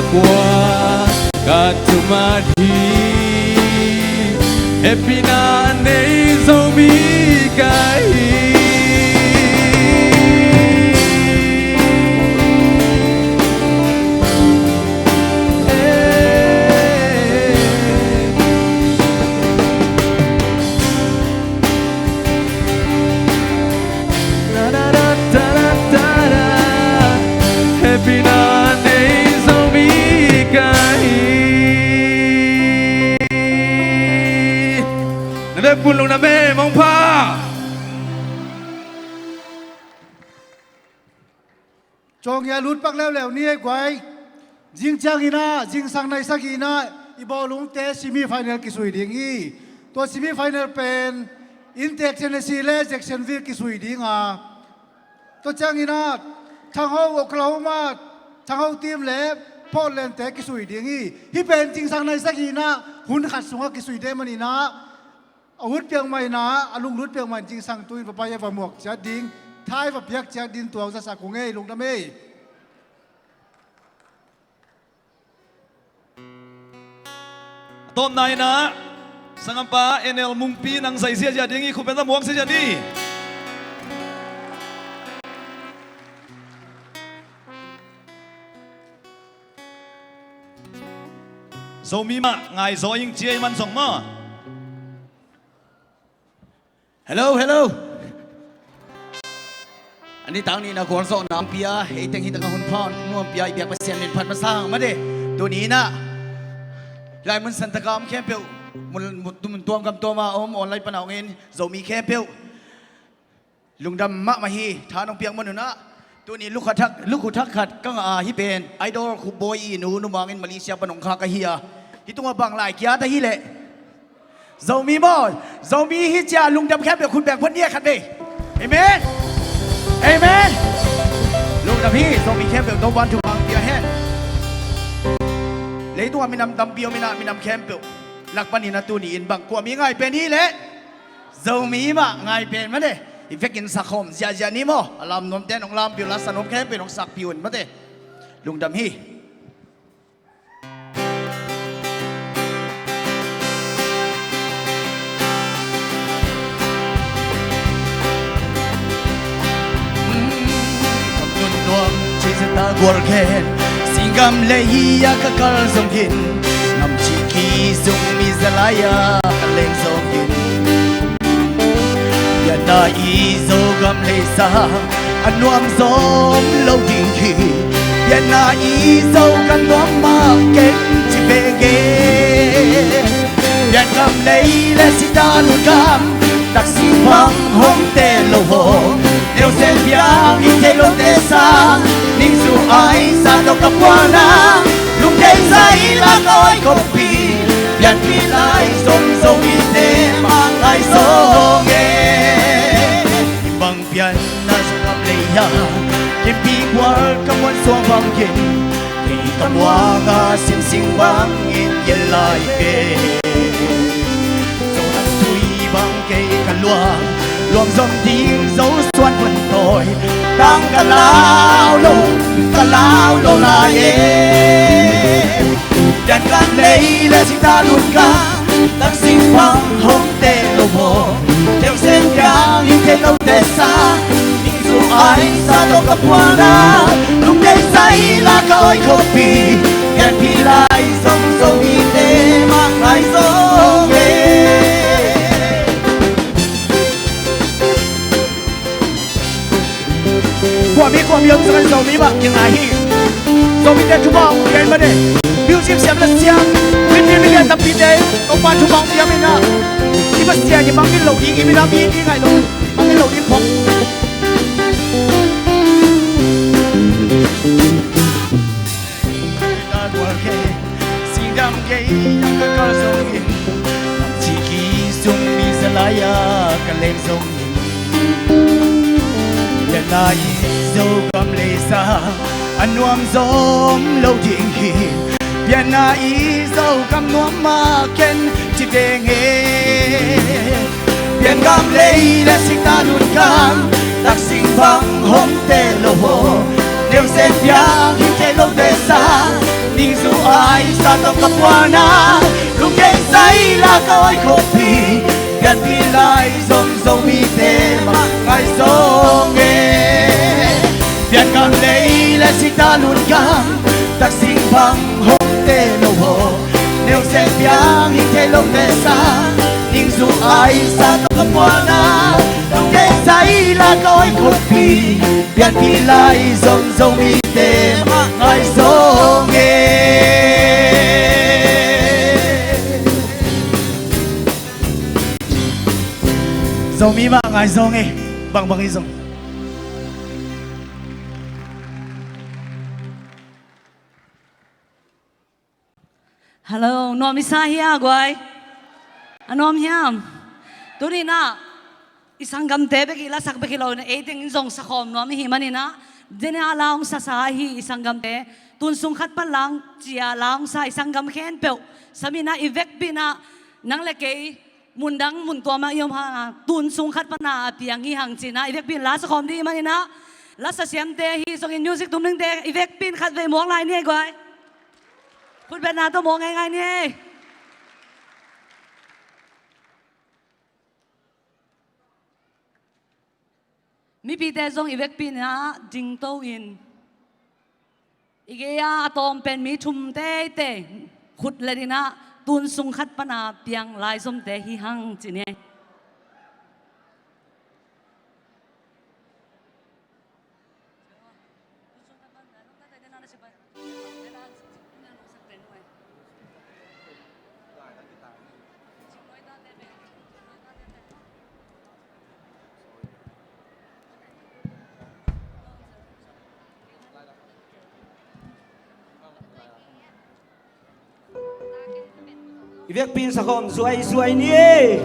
Kua ka thuman hi, hehpihna nei Zomi ka hi. Hehpihna nei Zomi ka hi. Na vekpi un lungdam ei, mawngpha. Cawng a lut pak leuleu ni ei guai. Zing ciangin ah, zingsang nai sagih in ah i bawlungte semi final kisui ding hi. Tua semi final pen Intek Tennessee le Jacksonville kisui ding a, tua ciangin ah Thangho Oklahoma, Thangho team le Portland te kisui ding hi. Hih pen zingsang nai sagih in ah hun khat sungah kisuite manin ah, a ut piak mah in ah, a lunglut piak mah in zingsang tu in va pai a va muak ciat ding, thai va piak ciat ding, tuang zasak uh ngei, lungdam ei. A tawpna in ah sanggampa N L Mungpi, nang zai ziahziah ding hi, khut beng a muak ziahziah ni. Zomi mah ngai zaw ing, ci ei man zong maw. Hello, hello. A nitak ni in ah gualzawhna hong pia, ei teng hi takah hun pha hong pia i biak Pasian min phat masa hang mah de. Tuni in ah lai mun san takah om khempeuh, mun, mun, mun tuamgam tuam a om online pan a hong en Zomi khempeuh lungdam mahmah hi. Tha nong piak man un ah, tuni lukhu thak, lukhu thak khat ka ngah a, hih pen Idol Khupbawi i nu, numang in Malaysia pan hong khak ahi a, hih tungah bang lai kia ta hi leh. Zomi maw, Zomi hi ci a lungdam khempeuh khut beng phot ni a, khat vei. Amen. Amen. Lungdam hi, Zomi khempeuh Topa'n thupha pia hen. Leitungah minam tampi om in ah, minam khempeuh lak panin ah tuni in bang kua mi ngai pen hi leh? Zomi mah ngai pen mah de. I vekin sakhawm ziahziah ni maw. A lam nuamte nong lampih un la, sa nuam khempeuh nong sakpih un mah de. Lungdam hi. Kam nun nuam ci zata gual khen, singgam lei a ka kal zongin, ngam ci ki zung mi zalai a ka leng zongin, pianna i Zogam lei sa a nuam zom lo ding hi. Pianna i Zogam nuam mah ken ci veng e. Piangam lei le sita lungkam, taksim bang hong teh lo haw, neusen piang i thei lote sang, ningzu ai sa tawh ka puana, lungdei zai la ka oi kopi, pianpih lai zong Zomite mah ngai zong e. Bang pianna Zogam lei a, kempi gual ka muan suang bangin, kei ka muang a simsing bangin gel lai ve. Zo nang tui bang kei ka luang, luang zom ding Zo suan van tawi, tang ka lau lo, ka lau lo lai e. Piangam lei le sita lungkam, taksim bang hong teh lo haw, neusen piang i thei lote sang, ningzu ai sa tawh ka puana, lungdei zai la ka oi kopi, pianpih lai zong Zomite mah ngai zong e. Kua mi, kua mi om zong in Zomi mah kingai hi. Zomite thupha hong pia in mah de. Music siam la siam, mipi milian tampite Topa thupha hong pia in ah, i Pasian i mangngilh loh ding, i minam i, i ngaih loh, mangngilh loh ding phawk. Singdam gei a ka kal zongin, lam ci ki zung mi zalai a ka leng zongin, pianna i Zogam lei sa a nuam zom lo ding hi. Pianna i Zogam nuam mah ken ci veng e. Piangam lei le sita lungkam, taksim bang hong teh lo haw, neusen piang i thei lote sang, Ningzu aisa tawh ka puana, lungkeng saila ka oikhoppi, pianpih lai zong Zomite mah ngai zong e. Piankham lei le sita lungkham, taksing bang hong te lo haw, neu seng piang hi thei lote sa. Ningzu aisa tawh ka puana, lungkeng saila ka oikhoppi, pianpih lai zong Zomite mah ngai zong e. Zomi mah ngai zong e. Bangbang hi zong. Hello, nuam i sa hia guai? A nuam hiam? Tuni-in ah i sanggamte bek i lasak bek hi lo-in ei teng in zong sakhawm nuam i hih manin ah, dena la hong sasa hi i sanggamte. Tun sung khat pan la hong cia la hong sa i sanggam khempeuh, sam in ah i vekpi-in ah, nang le kei mundang muntuam ah i om hang a, tun sung khat pan a piang hi hang ci-in ah i vekpi-in la sakhawm ding i hih manin ah, lasa siamte hi zongin music tum dingte i vekpi-in khatvei muak lai ni ei guai. Khutbetna tawh muak ngeingai ni ei. Mipite zong i vekpi-in ah dingto in, i gei-a a tawm pen mi thum teitei khut let in ah, tun sung khat pan a piang laizomte hi hang ci ni ei. I vekpi-in sakhawm zuaizuai ni ei.